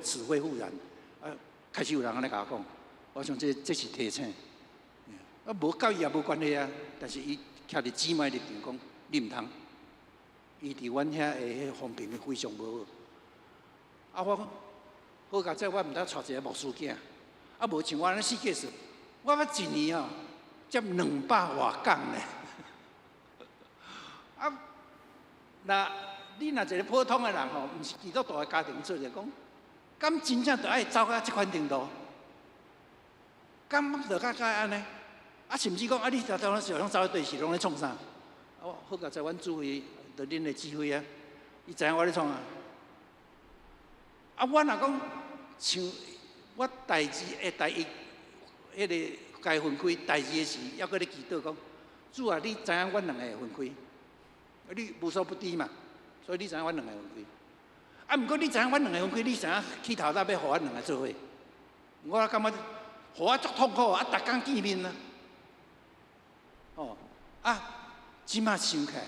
死灰復燃，啊，開始有人按呢共我講。我想這是提醒，啊，無佮伊也無關係啊。但是伊徛佇姊妹立場講，你毋通。伊佇阮遐的彼風評非常無好。啊，我講好佳哉，我毋通娶一个牧師囝。啊，無像我按呢四界說，我捌一年哦，接200外工呢。啊，那你若一个普通的人吼，毋是基督徒的家庭出來講，敢真正著愛走到這款程度？敢著較較按呢？啊，甚至講啊，你常常想走去對是攏咧創啥？啊，好佳哉，阮指揮，著恁的指揮啊，伊知影我咧創啥。啊，我若講像我代誌的第一，彼个共伊分開代誌的時，猶閣咧祈禱講，主啊，你知影阮兩个會分開，你無所不知嘛，所以你知影阮兩个會分開。啊，毋過你知影阮兩个分開，你啥起頭早欲予阮兩个做伙？我感覺。予我足痛苦啊！逐工見面啊，哦啊！這馬想起來，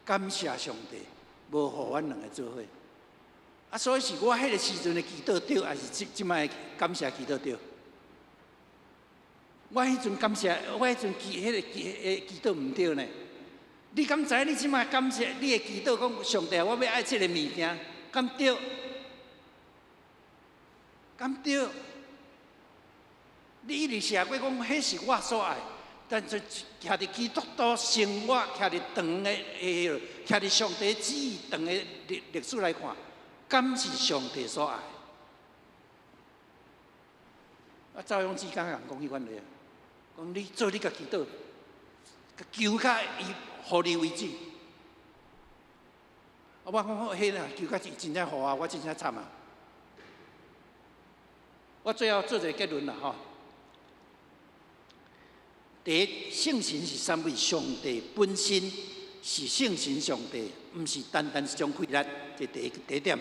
感謝上帝，無予阮兩个做伙。啊，所以是我彼个時陣的祈禱對，還是這這擺感謝祈禱對？我彼陣感謝，我彼陣祈彼个祈祈禱毋對呢？你敢知你這擺感謝你的祈禱講上帝，我欲愛這个物件，敢對？敢對？你一直寫過講，彼是我所愛，但是徛佇基督徒生活，徛佇長的誒，徛佇上帝旨意長的歷歷史來看，敢是上帝所愛？啊，趙永志剛剛講彼款話，講你做你家祈禱，求甲伊予你為止。啊，我講彼啦，求甲伊真正予啊，我真正慘啊！我最後做一个結論啦，吼。第一，聖神是啥物？上帝本身是聖神上帝，毋是單單一種氣力。這第一第一點。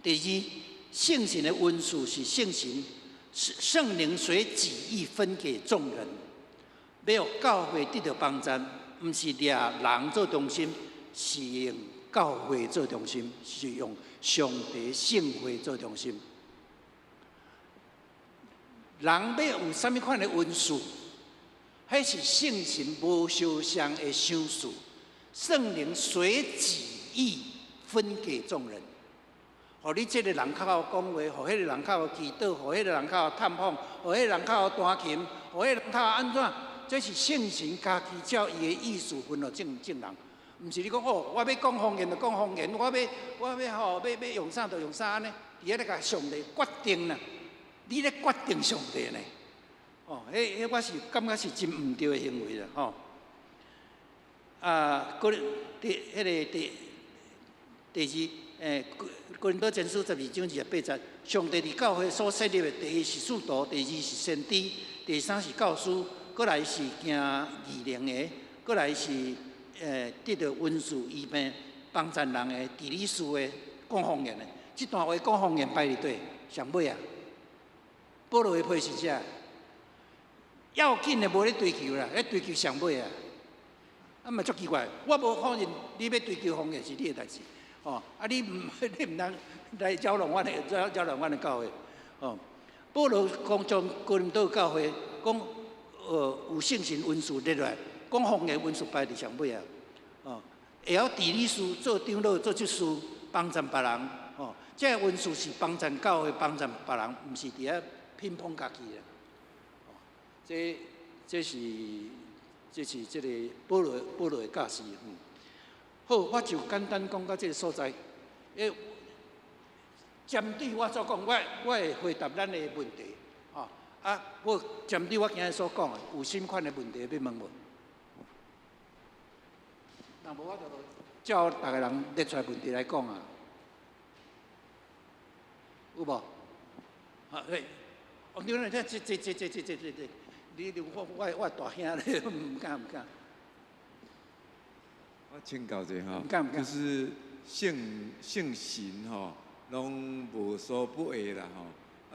第二，聖神的恩賜是聖神聖靈隨旨意分給眾人，欲予教會得著幫贊，毋是掠人做中心，是用教會做中心，是用上帝聖會做中心。人欲有啥物款的恩賜？彼是聖神無相像的賞賜，聖靈隨旨意分給眾人。予你這个人較會講話，予彼个人較會祈禱，予彼个人較會探訪，予彼个人較會彈琴，予彼个人較會按怎？這是聖神家己照伊的意思分予眾眾人，毋是你講哦，我欲講方言就講方言，我欲我欲吼欲欲用啥就用啥按呢？佇遐咧共上帝決定啦，你咧決定上帝呢？哦，彼彼我是感覺是真毋對的行為啦，吼。啊，閣第彼个第第二，哥哥林多前書12章28節，上帝佇教會所設立的，第一是使徒，第二是先知，第三是教師，閣來是行異能的，閣來是得著恩賜醫病、幫贊人的、治理事的、講方言的。這段話講方言擺佇佗？上尾啊，保羅的批是啥？要緊的無咧追求啦，咧追求上尾啊！啊嘛足奇怪，我無否認你欲追求方言是你的代誌，哦，啊你毋你毋通來擾亂阮的擾擾亂阮的教會，哦。保羅講將哥林多教會講，有聖神恩賜列落來，講方言恩賜擺佇上尾啊，哦，會曉治理事、做長老、做執事，幫贊別人，哦，這個恩賜是幫贊教會、幫贊別人，毋是佇遐偏捧家己的。這這是這是這个保羅保羅的教示。嗯，好，我就簡單講到這个所在。針對我所講，我我會回答咱的問題。吼啊，我針對我今日所講的，有啥物款的問題欲問無？若無我就照逐个人列出來問題來講啊。有無？啊，對，王長，這這這這這這這這。你我我我大兄咧，毋敢毋敢。我請教者吼，毋敢毋敢。就是聖聖神吼，攏無所不會啦吼。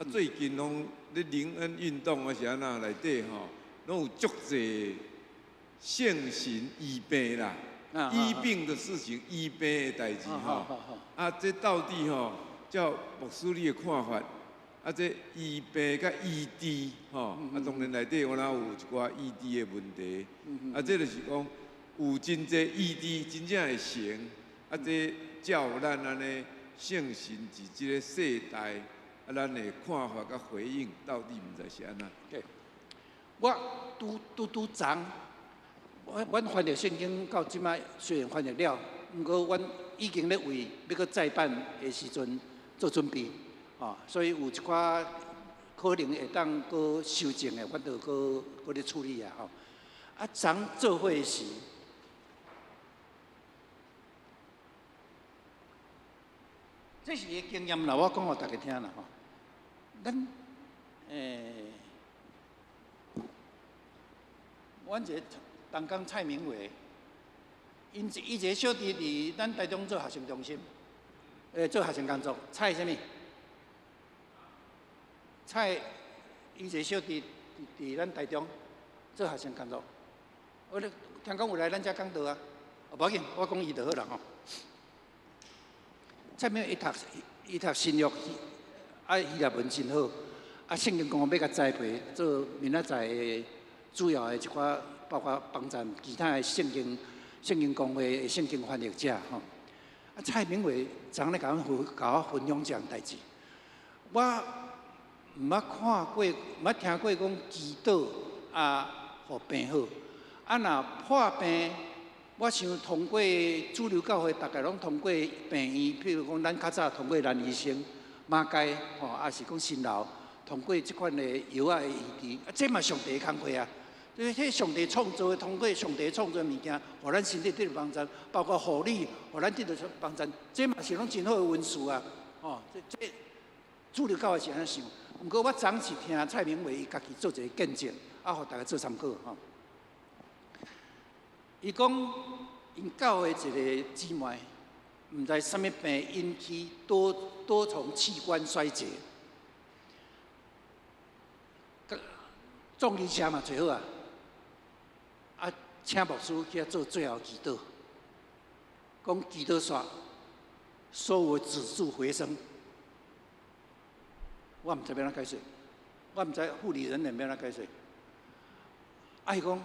啊，最近攏咧靈恩運動啊是按怎內底吼，攏有足濟聖神醫病啦，醫病的事情，醫病的代誌吼。啊，這到底吼，照牧師你的看法？啊，這醫病佮醫治吼，啊，當然內底我哪有一寡醫治的問題。啊，這就是講有真濟醫治真正會成，啊，這照咱按呢聖神佇這个世代，啊，咱的看法佮回應到底毋知是按怎？對，我拄拄拄昨，我阮翻譯聖經到這擺雖然翻譯了，毋過阮已經咧為欲閣再版的時陣做準備。哦，所以有一寡可能會當閣修正的，阮就閣閣咧處理啊吼。啊，昨做伙時，這是伊的經驗啦，我講予大家聽啦吼。咱阮一个同工蔡明偉，𪜶伊一个小弟佇咱台中做學生中心，做學生工作，蔡啥物？蔡，伊一个小弟佇佇咱台中做學生工作，我咧聽講有來咱遮講道啊，無要緊，我講伊就好啦吼。蔡明伊讀新約，啊希臘文真好，啊聖經公會欲共栽培做明仔載的主要的一寡，包括幫贊其他的聖經公會的聖經翻譯者吼。啊蔡明偉昨昏咧共我分享這項代誌，我毋捌看過，毋捌聽過講祈禱啊，予病好。啊，若破病，我想通過主流教會，逐家攏通過病院，譬如講咱較早通過蘭醫生、馬偕吼，抑是講新樓，通過這款的藥仔的醫治，啊，這嘛上帝的工課啊！這上帝創造的，通過上帝創造的物件，予咱身體得著幫助，包括護理，予咱得著幫助，這嘛是攏真好的恩賜啊！吼，這主流教會是按呢想。毋過我昨是聽蔡明偉伊家己做一個見證，啊，予大家做參考吼。伊講，𪜶教會一個姊妹，毋知啥物病引起多重器官衰竭，送醫車嘛揣好啊，啊，請牧師去遐做最後祈禱，講祈禱煞，所有止住回生。我毋知欲按怎解釋，我毋知護理人員欲按怎解釋。啊，伊講，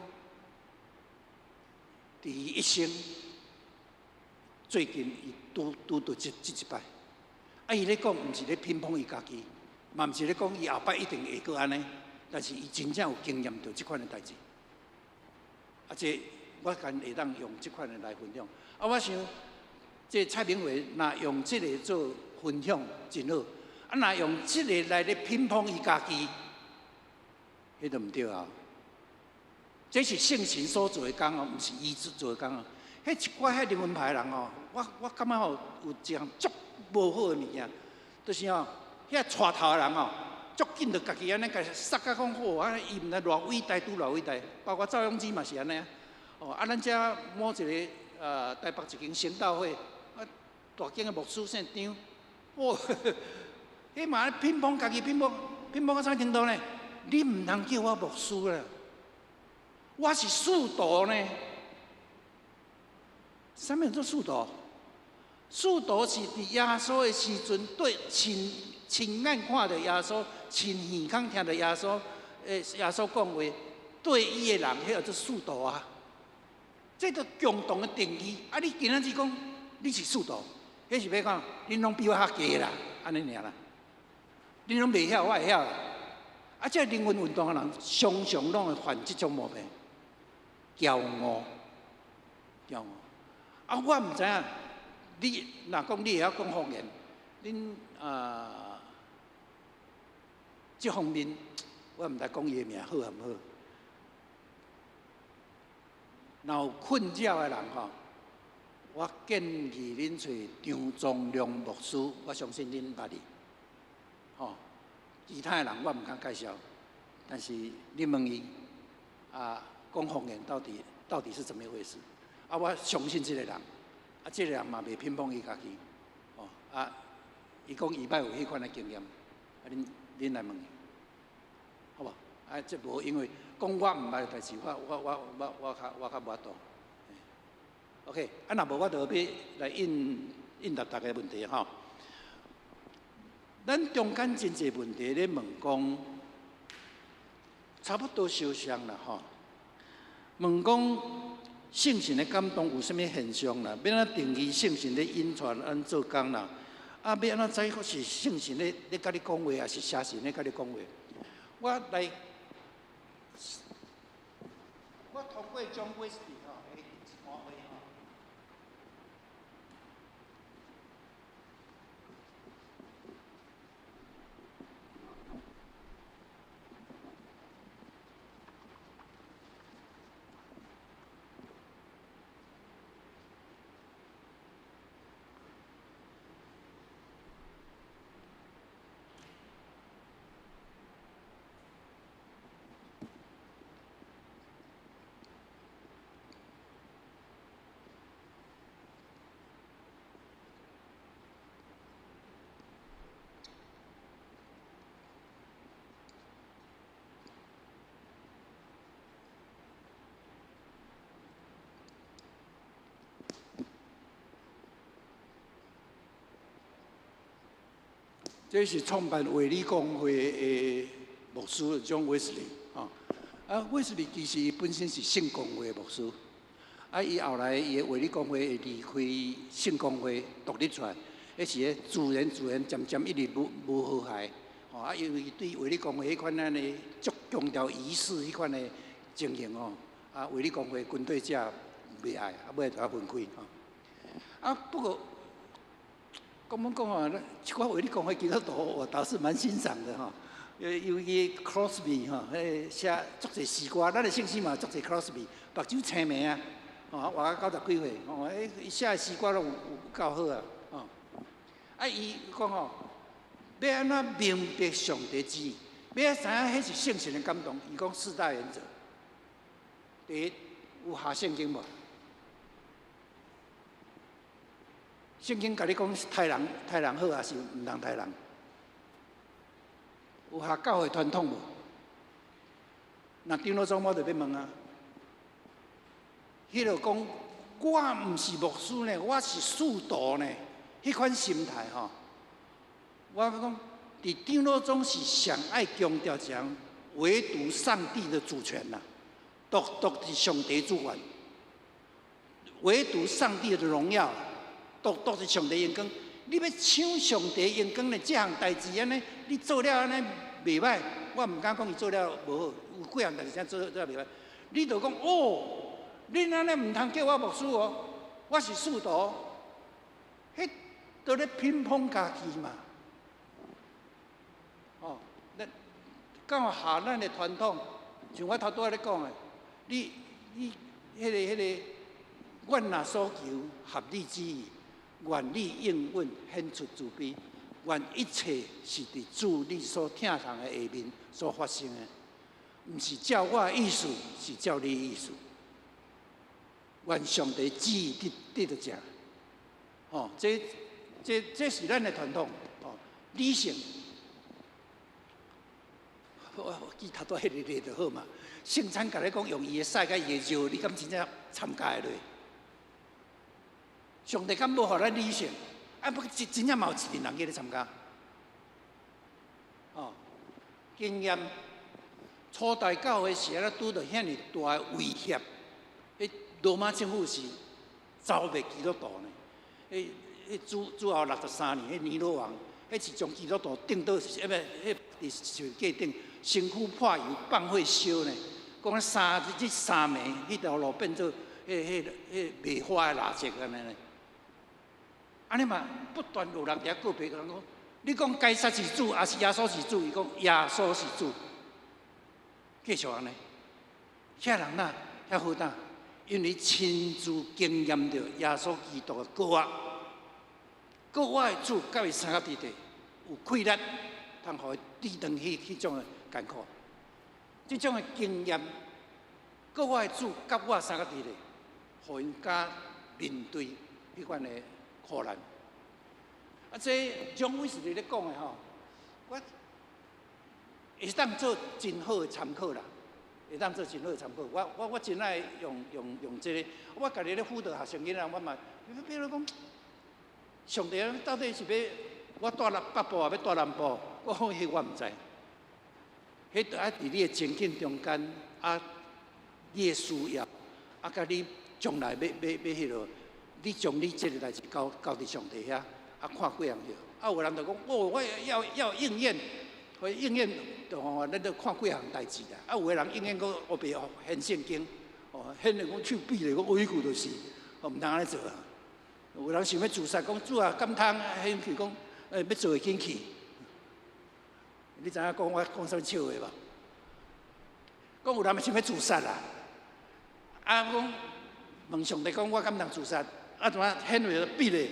佇伊一生最近伊拄著這一擺，啊，伊咧講毋是咧評判伊家己，嘛毋是咧講伊後擺一定會閣按呢，但是伊真正有經驗著這款的代誌。啊，這我敢會當用這款的來分享。啊，我想這蔡明偉若用這个做分享真好。啊，若用這个來咧評判伊家己，彼就毋對啊。這是聖神所做的工哦，毋是伊做的工哦。彼一寡彼靈魂派的人哦，我感覺吼有一項足無好的物件，就是吼，遐帶頭的人哦，足緊就家己按呢共殺甲講好啊，伊毋知偌偉大，拄偌偉大，包括趙永基嘛是按呢啊。哦，啊，咱遮某一个台北一間宣道會，啊，大間的牧師姓張，哦，彼嘛評判家己評判，評判到啥程度呢？你毋通叫我牧師啦，我是使徒呢。啥物叫做使徒？使徒是佇耶穌的時陣，對親眼看著耶穌，親耳孔聽著耶穌，耶穌講話，對伊的人，彼叫做使徒啊。這個共同的定義。啊，你今仔日講你是使徒，彼是欲講，恁攏比我較低啦，按呢爾啦。恁攏袂曉，我會曉啦。啊，這靈魂運動的人，常常攏會犯這種毛病，驕傲，驕傲。啊，我毋知影，你若講你會曉講方言，恁啊，這方面我毋知講伊的名好抑毋好。若有困擾的人吼，我建議恁揣張宗良牧師，我相信恁捌伊。吼，其他的人我毋敢介紹，但是你問伊啊，講方言到底是怎麼一回事？啊，我相信這個人，啊，這個人嘛袂評判伊家己，哦，啊，伊講伊捌有彼款的經驗，啊，恁來問伊，好無？啊，這無因為講我毋捌的代誌，我較無法度。OK，啊，若無我就欲來應答逐家問題吼。咱中間真濟問題咧問講，差不多相像啦吼。問講聖神的感動有啥物現象啦？欲按怎定義聖神咧引帶咱做工啦？啊，欲按怎知影是聖神咧共你講話，抑是邪神咧共你講話？我來，我通過 John Wesley 吼的一段話吼。這是創辦衛理公會的牧師 John Wesley 吼。啊，Wesley 其實本身是聖公會的牧師，啊，伊後來伊的衛理公會離開聖公會獨立出來，彼時咧自然自然漸漸一直無無和諧，吼啊，因為對衛理公會彼款按呢足強調儀式彼款的情形吼，啊，衛理公會跟隨者袂愛，啊，尾就啊分開吼。啊，不過講講講啊，這寡衛理公會基督徒，我倒是蠻欣賞的吼。尤其 Crosby 吼，彼個寫足濟詩歌，咱的聖詩嘛足濟 Crosby，目睭青盲啊，吼，活到90幾歲，吼，伊寫的詩歌攏有夠好啊，吼。啊，伊講吼，欲按怎明白上帝旨意，欲按怎知影彼是聖神的感動？伊講四大原則。第一，有合聖經無？聖經共你講刣人，刣人好，抑是毋通刣人？有合教會傳統無？若長老總我就欲問啊。彼個講，我毋是牧師呢，我是使徒呢。彼款心態吼，我講，佇長老總是上愛強調一項，唯獨上帝的主權啦，獨獨是上帝主權，唯獨上帝的榮耀，獨獨是上帝榮光。你欲搶上帝榮光呢？這項代誌按呢，你做了按呢袂䆀，我毋敢講伊做了無好，有幾項代誌做做了袂䆀。你就講哦，恁按呢毋通叫我牧師哦，我是使徒，彼都咧乒乓家己嘛。哦，咱敢有合咱的傳統，像我頭拄仔咧講的，你你彼個彼個，阮若所求合你旨意，願你應允顯出慈悲，願一切是佇主你所疼痛的下面所發生的，毋是照我的意思，是照你的意思。願上帝旨意得得著正，吼，這這這是咱的傳統，吼，理性。我記頭拄彼個例就好嘛。聖餐共你講用伊的屎佮伊的尿，你敢真正參加會落？上帝敢無予咱理性？啊，不真真正嘛有一陣人去咧參加。哦，經驗初代教會是按怎拄著遐爾大的威脅？彼羅馬政府是剿滅基督徒呢？彼彼主主後63年，彼尼羅王，彼是將基督徒釘佗，欸毋，彼佇十字架頂，身軀潑油放火燒呢？講三這三暝，彼條路變做彼彼彼賣花的蠟燭按呢呢。按呢嘛，不斷有人佇遐告白，人講：你講該撒是主，抑是耶穌是主？伊講耶穌是主。繼續按呢，遐人哪遐好膽，因為親自經驗著耶穌基督的復活，復活的主佮伊相佮佇佇，有氣力通予伊抵擋彼彼種的艱苦。這種的經驗，復活的主佮我相佮佇咧，予𪜶敢面對彼款的苦難。啊，這蔣偉是咧講的吼，我會當做真好的參考啦，會當做真好的參考。我我我真愛用用用這個，我家己咧輔導學生囡仔，我嘛，比如講，上帝到底是欲我蹛南北部，抑欲蹛南部？我講彼我毋知。彼著愛佇你的情境中間，啊，你的需要，啊，佮你將來欲欲欲彼落，你將你這個代誌交交佇上帝遐，啊，看幾項著。啊，有人就講，哦，我要要應驗，去應驗，就吼，咱就看幾項代誌啦。啊，有的人應驗閣烏白掀聖經，哦，掀咧講手比咧講，哦，彼句就是，哦，毋通按呢做啊。有人想欲自殺，講主啊，敢通掀去講，欸，欲做的緊去。你知影講我講啥物笑話無？講有人想欲自殺啦，啊，講問上帝講我敢通自殺？啊，怎啊顯為比咧？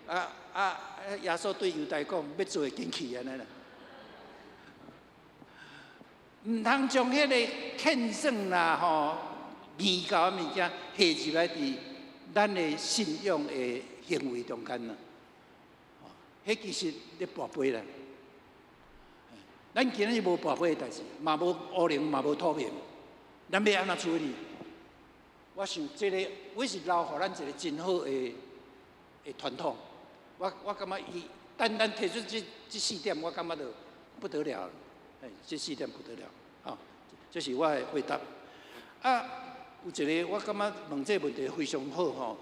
啊啊！耶穌對猶大講，欲做的緊去按呢啦。毋通將彼個獻算啦、吼研究的物件下入來佇咱的信仰的行為中間啦。彼其實咧跋杯啦。咱今日無跋杯的代誌，嘛無烏龍，嘛無透明，咱欲按怎處理？我想這個，我是留予咱一個真好的的傳統。我我感覺伊單單提出這四點，我感覺就不得了了。哎，這四點不得了，吼，這是我的回答。啊，有一個我感覺問這個問題非常好吼，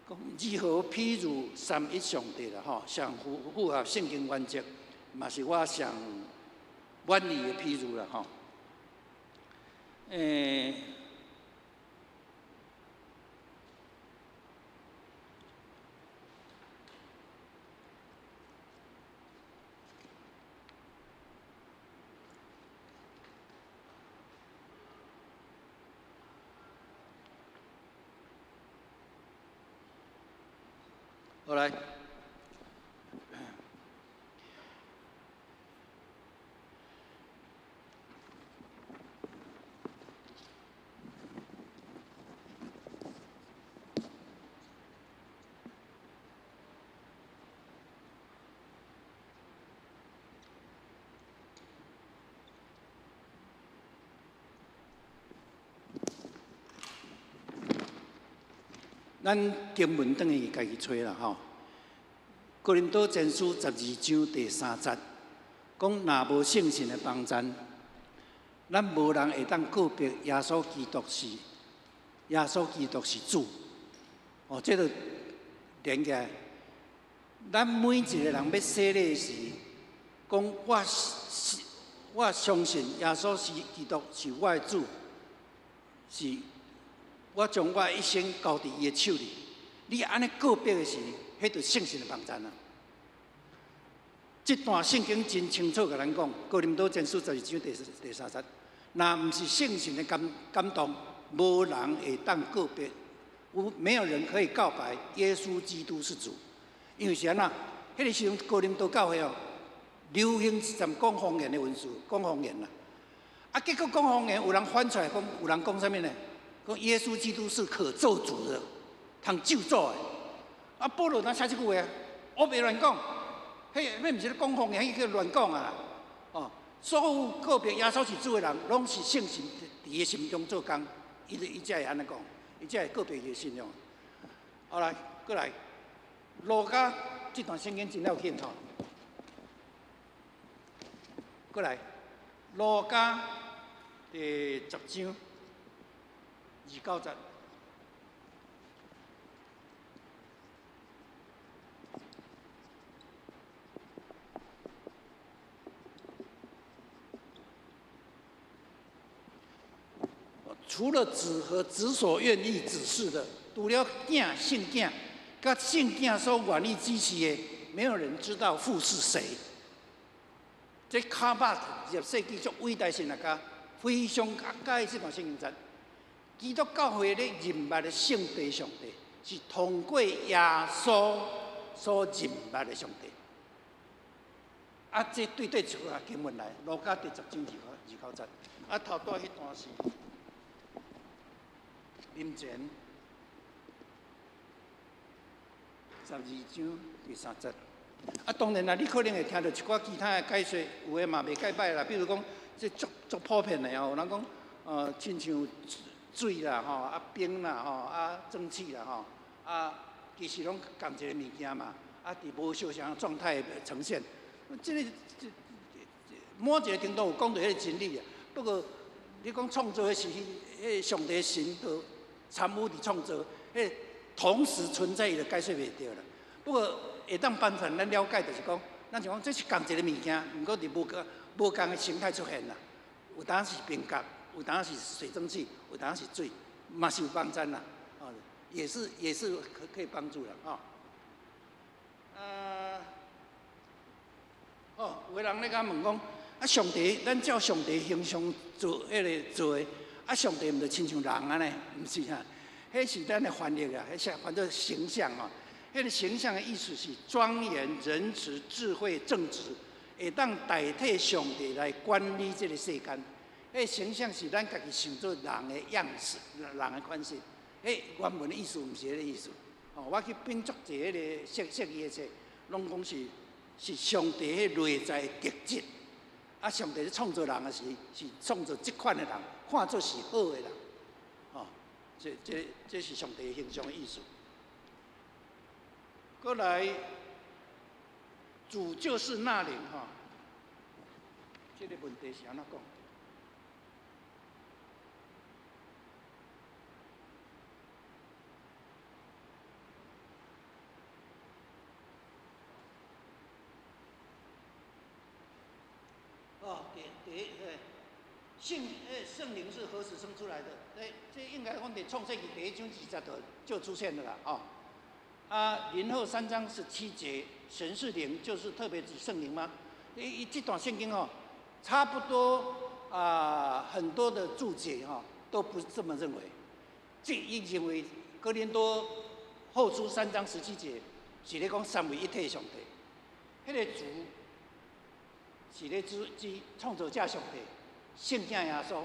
講如何譬喻三一上帝啦吼，上符合聖經原則，嘛是我上滿意的譬喻啦吼。好來，咱經文轉去家己揣啦吼。哥林多前書十二章第三節，講若無聖神的幫贊，咱無人會當告白耶穌基督是耶穌基督是主。哦，這個連起來，咱每一個人欲洗禮時，講我是我相信耶穌是基督是我的主，是。我將我一生交佇伊的手裡。你按呢告白的時，彼就聖神的幫贊啊！這段聖經真清楚共咱講，哥林多前書十二章第三節，若毋是聖神的感動，無人會當告白，有沒有人可以告白耶穌基督是主？因為是按怎？彼個時陣哥林多教會哦，流行一陣講方言的文字，講方言啦。啊，結果講方言，有人翻出來講，有人講啥物呢？講耶穌基督是可咒詛的，通咒詛的。啊，保羅哪寫這句話啊？我袂亂講，彼毋是咧講方言，彼叫亂講啊！哦，所有告白耶穌是主的人，攏是聖神佇伊心中做工，伊才會按呢講，伊才會告白伊的信仰。好來，過來，路加這段聖經真要緊吼。過來，路加第十章。二九節，除了子和子所願意指示的，除了囝聖囝，佮聖囝所願意指示的，沒有人知道父是誰。這卡巴二十世紀足偉大神學家，非常喜歡這段聖經節。基督教會咧認捌的聖父上帝，是通過耶穌所認捌的上帝。啊，這對出來經文來，路加第十章二九節。啊，頭拄仔彼段是林前十二章第三節。啊，當然啦，你可能會聽著一寡其他的解說，有的嘛袂蓋歹啦。比如講，這足普遍的哦，有人講，親像水啦，吼，啊冰啦，吼，啊蒸汽啦，吼，啊其實攏仝一个物件嘛，啊佇無相像狀態呈現。這个這某一个程度有講著彼個真理啊。不過你講創造的時，彼个上帝神都參與佇創造，彼個同時存在，伊就解釋袂著啦。不過會當幫助咱了解，就是講，咱就講這是仝一个物件，毋過佇無仝的形態出現啦。有當時是冰結。有當時是水蒸氣，有當時是水，嘛是有幫贊啦，哦，也是可以幫助啦，哦。啊，哦，有个人咧共問講，啊，上帝，咱照上帝形象做彼个做的，啊，上帝毋就親像人按呢？毋是哈，彼是咱的翻譯啊，彼是翻做形象哦。彼个形象的意思是莊嚴、仁慈、智慧、正直，會當代替上帝來管理這个世間。彼形象是咱家己想做人的樣式，人的款式。彼原文的意思毋是彼个意思。哦，我去編足濟彼個釋義的冊，攏講是上帝彼內在的特質。啊，上帝咧創造人的時，是創造這款的人，看做是好的人。哦，這是上帝形象的意思。過來，主就是那靈吼，這个問題是按怎講？哦，第第聖聖靈是何時生出來的？這應該講佇創世記第一章二節就出現了啦，哦。啊，林後三章十七節，神是靈，就是特別指聖靈嗎？伊這段聖經哦，差不多啊，很多的注解哈都不這麼認為。這伊認為哥林多後書三章十七節是咧講三位一體上帝，彼個主是咧指指創造者上帝、聖子耶穌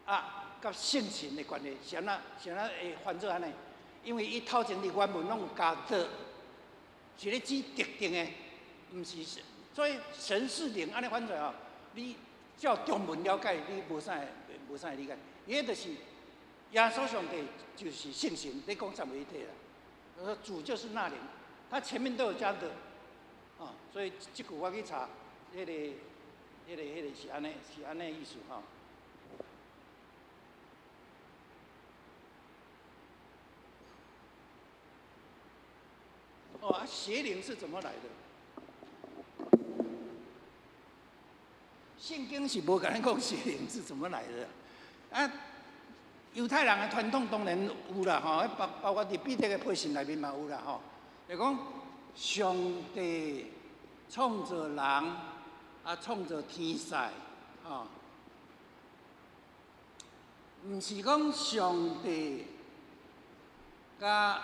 啊，佮聖神的關係是按怎是按怎會翻做按呢？因為伊頭前佇原文攏有加 the，是咧指特定的，毋是，所以神是靈按呢翻出來吼，你照中文了解，你無啥無啥理解。伊彼就是耶穌上帝就是聖神，咧講三位一體啦。說主就是那靈，他前面都有加 the，哦，所以這句我去查，彼个、彼个、彼个是按呢，是按呢意思吼。哦，啊，邪靈是怎麼來的？聖經是無共咱講邪靈是怎麼來的。啊，猶太人的傳統當然有啦，吼，包包括佇彼得的批信內面嘛有啦，吼。就講上帝創造人，啊，創造天使，吼，毋是講上帝佮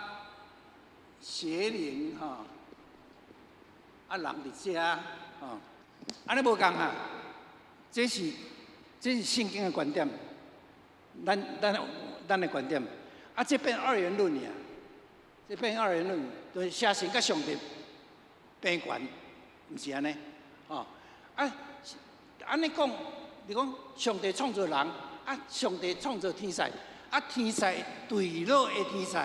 邪靈吼，啊人佇遮吼，按呢無仝啊，這是這是聖經的觀點，咱咱咱的觀點，啊，這變二元論爾，這變二元論，就是邪神佮上帝平權，毋是按呢，吼，啊，按呢講，你講上帝創造人，啊，上帝創造天使，啊，天使墜落的天使。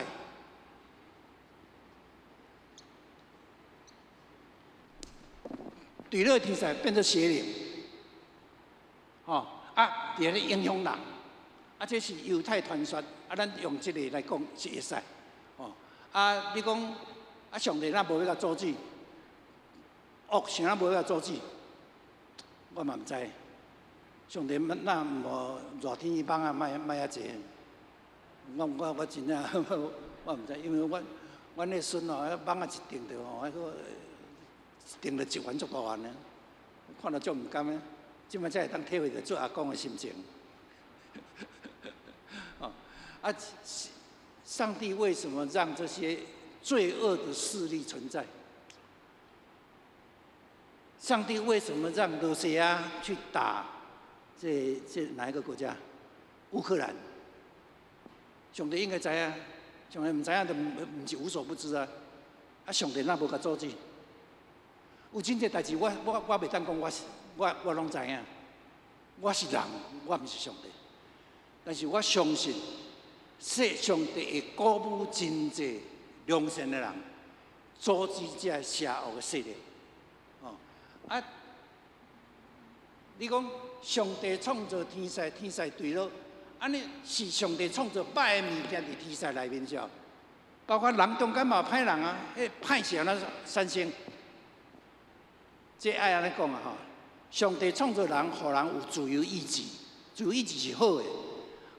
墜落天使變做邪靈，吼啊，佇咧影響人，啊，這是猶太傳說，啊，咱用這個來講是會使，吼啊，你講啊，上帝若無欲共阻止，惡啥若無欲共阻止，我嘛毋知，上帝若無熱天蠓仔，莫莫遐濟，我我我真正我毋知，因為阮阮彼孫吼，蠓仔一叮著吼，彼個。叮著一環足大環呢，看了足毋甘的，這擺才會當體會著做阿公的心情。啊，上帝為什麼讓這些罪惡的勢力存在？上帝為什麼讓羅西亞去打這這哪一個國家？烏克蘭。上帝應該知影，上帝毋知影就毋是無所不知啊。啊，上帝若無共阻止？有真濟代誌，我我我袂當講，我是我我攏知影。我是人，我毋是上帝。但是我相信，說上帝會鼓舞真濟良善的人，阻止這邪惡的勢力。哦，啊，你講上帝創造天使，天使墜落，按呢是上帝創造歹的物件佇天使內面是包括人中間嘛有歹人啊，彼歹是按怎產生？這愛按呢講啊吼，上帝創造人，予人有自由意志，自由意志是好的。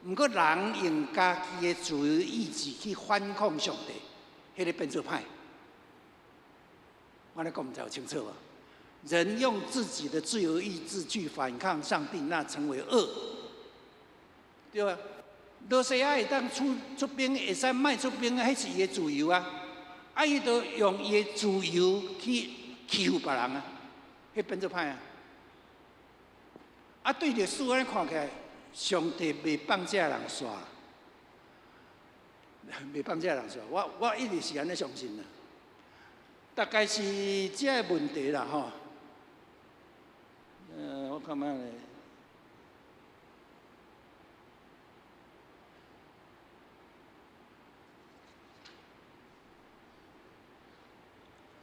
毋過人用家己的自由意志去反抗上帝，彼个變做歹。我按呢講，毋知有清楚無？人用自己的自由意志去反抗上帝，那成為惡，對吧？羅西亞會當出出兵，會使莫出兵，彼是伊的自由啊！啊，伊就用伊的自由去欺負別人啊！彼變做歹啊！啊，對歷史按呢看起來，上帝袂放這人煞，袂放這人煞。我我一直是按呢相信啦。大概是這个問題啦，吼。我看覓咧？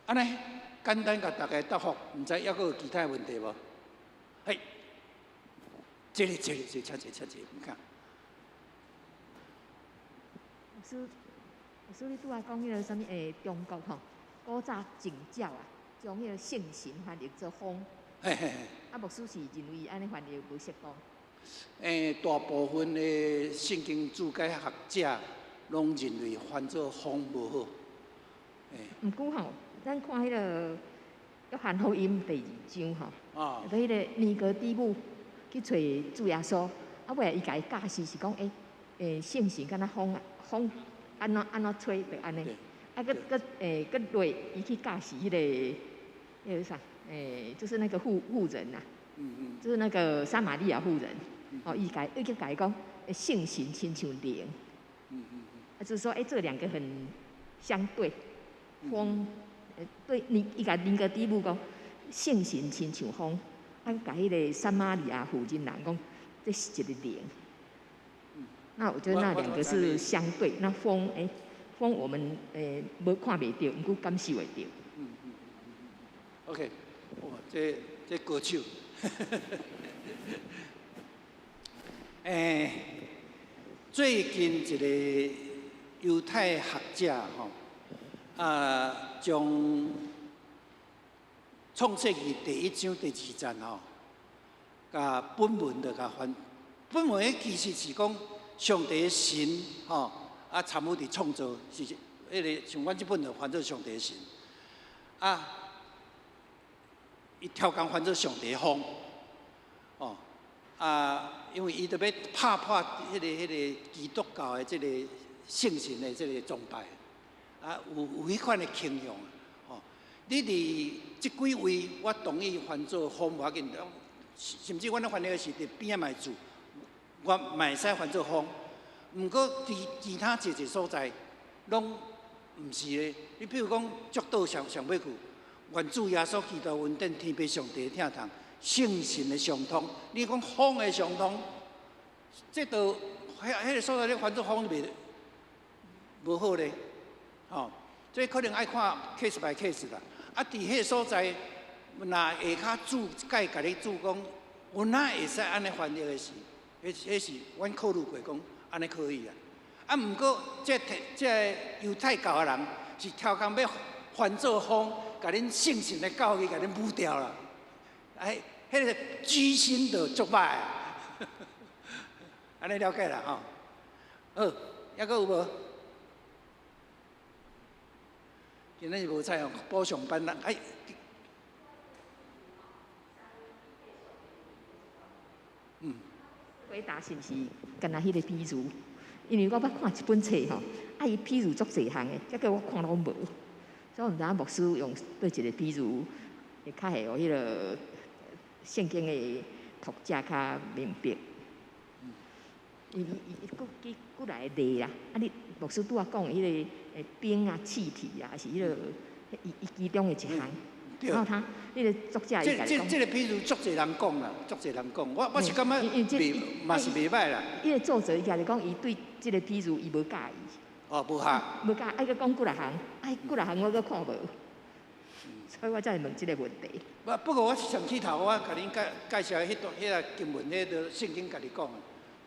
按呢？簡單共大家答覆，毋知猶閣有其他問題無？嘿，這個、這個、這個，請坐，請坐，毋敢。老師，老師，你拄仔講彼个啥物？中國吼，古早正教啊，將彼个聖神翻譯做風。嘿嘿嘿。啊，牧師是認為按呢翻譯無適當。大部分的聖經注解學者攏認為翻做風無好。毋過吼，咱看彼个約翰福音第二章吼，彼个尼哥底母去揣主耶穌，啊尾仔伊共伊教示是講，聖神敢若風啊，風按怎按怎吹就按呢，啊，閣閣閣落伊去教示彼个啥，就是那個婦人呐，就是那個撒瑪利亞婦人，哦，伊共伊去共伊講，聖神親像靈，啊，就是說，這兩個很相對，風，對，你伊共尼哥底母講，聖神親像風，啊，共彼个撒瑪利亞婦人人講，這是一個靈。那我覺得那兩個是相對，那風，風我們無看袂著，毋過感受會著。OK，哇，這這高手。最近一個猶太學者吼，啊，將創世記第一章第二節吼，共本文就共翻，本文其實是講上帝神吼，啊參與佇創造，是彼个像阮這本就翻做上帝神，啊，伊超工翻做上帝風，哦，啊，因為伊著欲拍破彼个基督教的這个聖神的這个崇拜，啊，有彼款的傾向，吼。你佇這幾位，我同意翻做風無要緊，甚至阮咧翻譯的時佇邊仔嘛會注，我嘛會使翻做風。毋過佇其他濟濟所在，攏毋是咧。你比如講，祝禱上上尾句，願主耶穌基督恩典，天父上帝疼痛，聖神的相通。你講風的相通，這都彼个所在你翻做風袂無好咧，吼。這可能愛看 case by case 啦。啊，佇彼个所在，若下跤注解共你注講，有哪會使按呢翻譯的時，彼彼是阮考慮過講，按呢可以啊。啊，毋過這這猶太教的人是超工欲翻做風，共恁聖神的教義共恁抹掉啦。哎，彼个居心就足歹啊。按呢了解啦吼。好，猶閣有無？今仔日無彩哦，補上班啦，哎。回答是毋是敢若彼个比喻？因為我捌看一本冊吼，啊，伊比喻足濟項的，結果我看攏無，所以我毋知影牧師用佗一個比喻，會較會予彼个聖經的讀者較明白。伊伊伊閣舉幾來個例啦，啊，你牧師拄仔講的彼个冰啊、氣體啊，是彼个伊伊其中的一項。然後他彼个作者伊這這這個比喻足濟人講啦，足濟人講，我是感覺袂嘛是袂䆀啦。彼个作者伊家己講，伊對這個比喻伊無佮意。哦，無合。無佮意，愛閣講幾若項，哎，幾若項我閣看無，所以我才會問這個問題。不不過我上起頭我共恁介介紹彼段彼个經文，彼个聖經家己講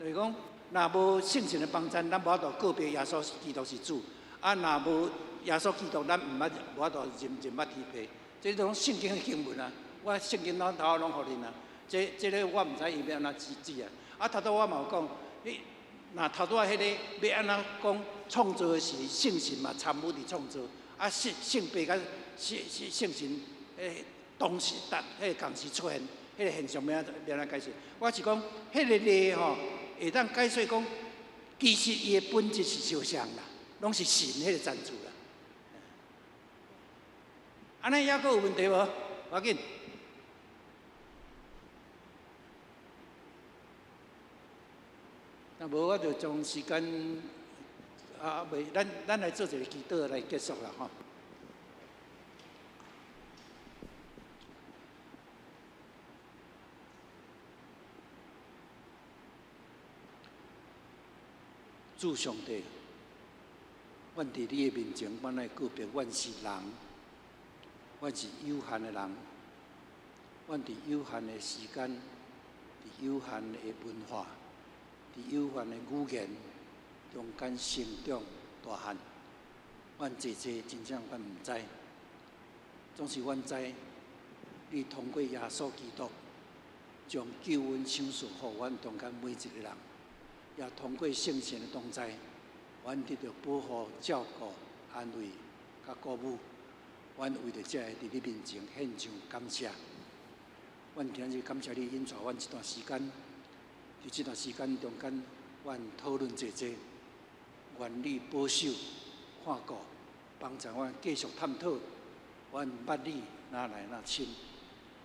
的，就是講，若無聖神的幫贊，咱無法度告別耶穌基督是主。啊，若無耶穌基督，咱毋捌無法度認認捌天父。這攏聖經的經文啊，我聖經攏頭攏予恁啊。這這个我毋知伊欲按怎指指啊。啊，頭拄我嘛有講，你若頭拄仔彼个欲按怎講創造的時，聖神嘛參與佇創造，啊聖聖父佮聖聖聖神同時達彼个同時出現，彼个現象欲按怎欲按怎解釋？我是講，彼个例吼，會當解釋講，其實伊的本質是相像啦，攏是神彼个層次啦。按呢猶閣有問題無？無要緊。若無，我就將時間啊，袂，咱咱來做一個祈禱來結束啦，吼。主上帝，阮佇你的面前，阮愛告白，阮是人，阮是有限的人，阮佇有限的時間，佇有限的文化，佇有限的語言中間成長大漢，阮濟濟真正阮毋知，總是阮知，你通過耶穌基督將救恩賞賜予阮中間每一個人，也通過聖神的同在，阮得著保護、照顧、安慰、佮鼓舞。阮為著這个佇你面前獻上感謝。阮今日感謝你引帶阮這段時間，佇這段時間中間，阮討論濟濟，願你保守、看顧、幫助阮繼續探討。阮捌你若來若深，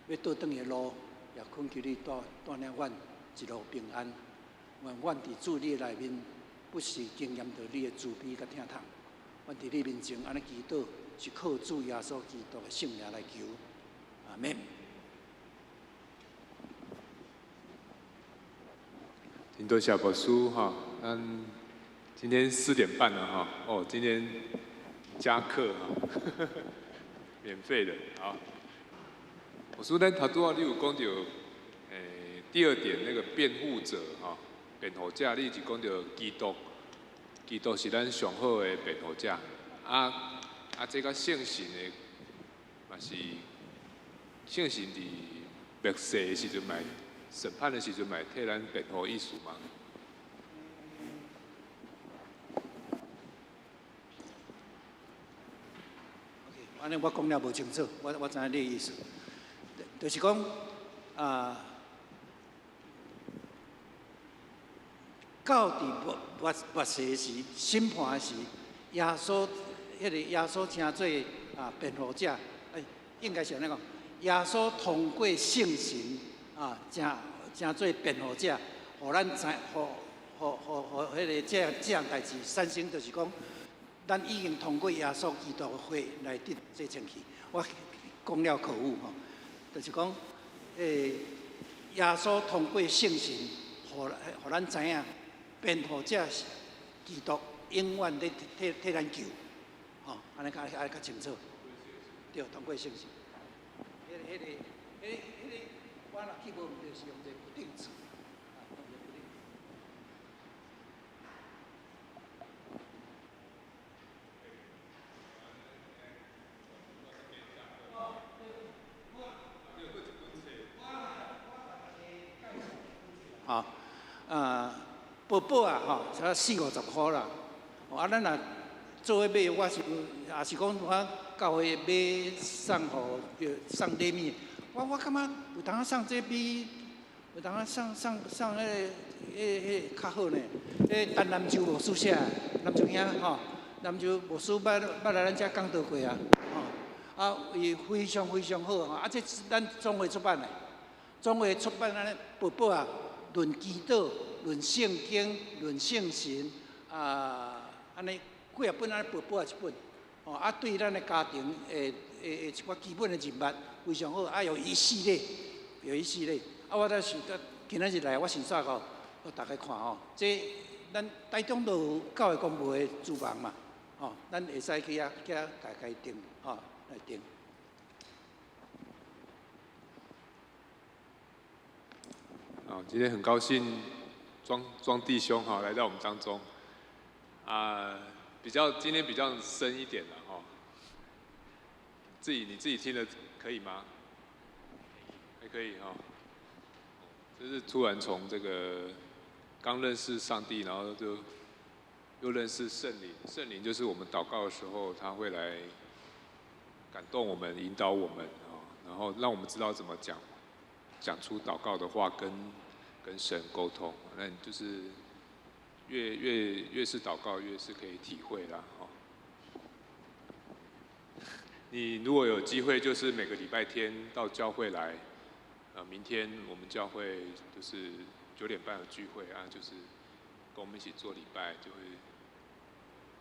欲倒轉的路，也懇求你帶帶領阮一路平安。願阮佇主你的內面，不時經驗著你的慈悲佮疼痛。阮佇你面前按呢祈禱，是靠主耶穌基督的聖名來求。阿們。真多謝牧師哈，咱今天4點半了哈，哦，今天加課哈，免費的，好。牧師，咱頭拄仔你有講著，第二點那個辯護者哈，辯護者，你是講著基督，基督是咱上好的辯護者，啊啊，這個聖神的嘛是聖神佇末世的時陣嘛，審判的時陣嘛會替咱辯護意思嘛？按呢我講了無清楚，我知影你的意思，就是講啊，到佇末末末世時審判時，耶穌彼個耶穌稱做啊辯護者，應該是按呢講，耶穌通過聖神啊，成成做辯護者，予咱知，予予予予彼個這這項代誌產生，就是講，咱已經通過耶穌基督的血來得這清氣。我講了口誤吼，就是講，耶穌通過聖神，予咱知影，辯護者是基督永遠咧替替咱求，吼，按呢較按呢較清楚。對，通過聖神。彼個，我若記無毋對，是用一個不定詞。啊，用一個不定詞。吼，薄薄啊，吼，才四五十箍啦。啊，咱若做伙買，我是也是講我教會買送予送禮物，我感覺有當送這比有當送送送彼个、彼個較好呢。彼陳南州牧師寫，南州兄吼，南州牧師捌捌來咱遮講道過啊，吼，啊，伊非常非常好吼，啊，這是咱總會出版的，總會出版按呢薄薄啊，論祈禱、論聖經、論聖神啊，按呢幾仔本按呢薄薄啊一本，吼，啊，對咱的家庭的的的一寡基本的認捌非常好，啊，有一系列，有一系列，啊，我才想到今仔日來，我先煞到，予大家看吼，這咱台中都有教會公部的書房嘛，吼，咱會使去遐去遐共共訂，吼，來訂。好，今天很高興莊莊弟兄哈來到我們當中，啊，比較今天比較深一點了哈，你自己聽的可以嗎？還可以哈，就是突然從這個剛認識上帝，然後就又認識聖靈，聖靈就是我們禱告的時候，他會來感動我們、引導我們啊，然後讓我們知道怎麼講。講出禱告的話，跟神溝通，那你就是越是禱告，越是可以體會啦。你如果有機會，就是每個禮拜天到教會來，明天我們教會就是9點半有聚會啊，就是跟我們一起做禮拜，就會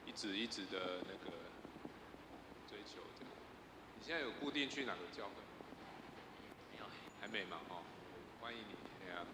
一直一直的那個追求這樣。你現在有固定去哪個教會？還沒嘛？哦，歡迎你，對啊。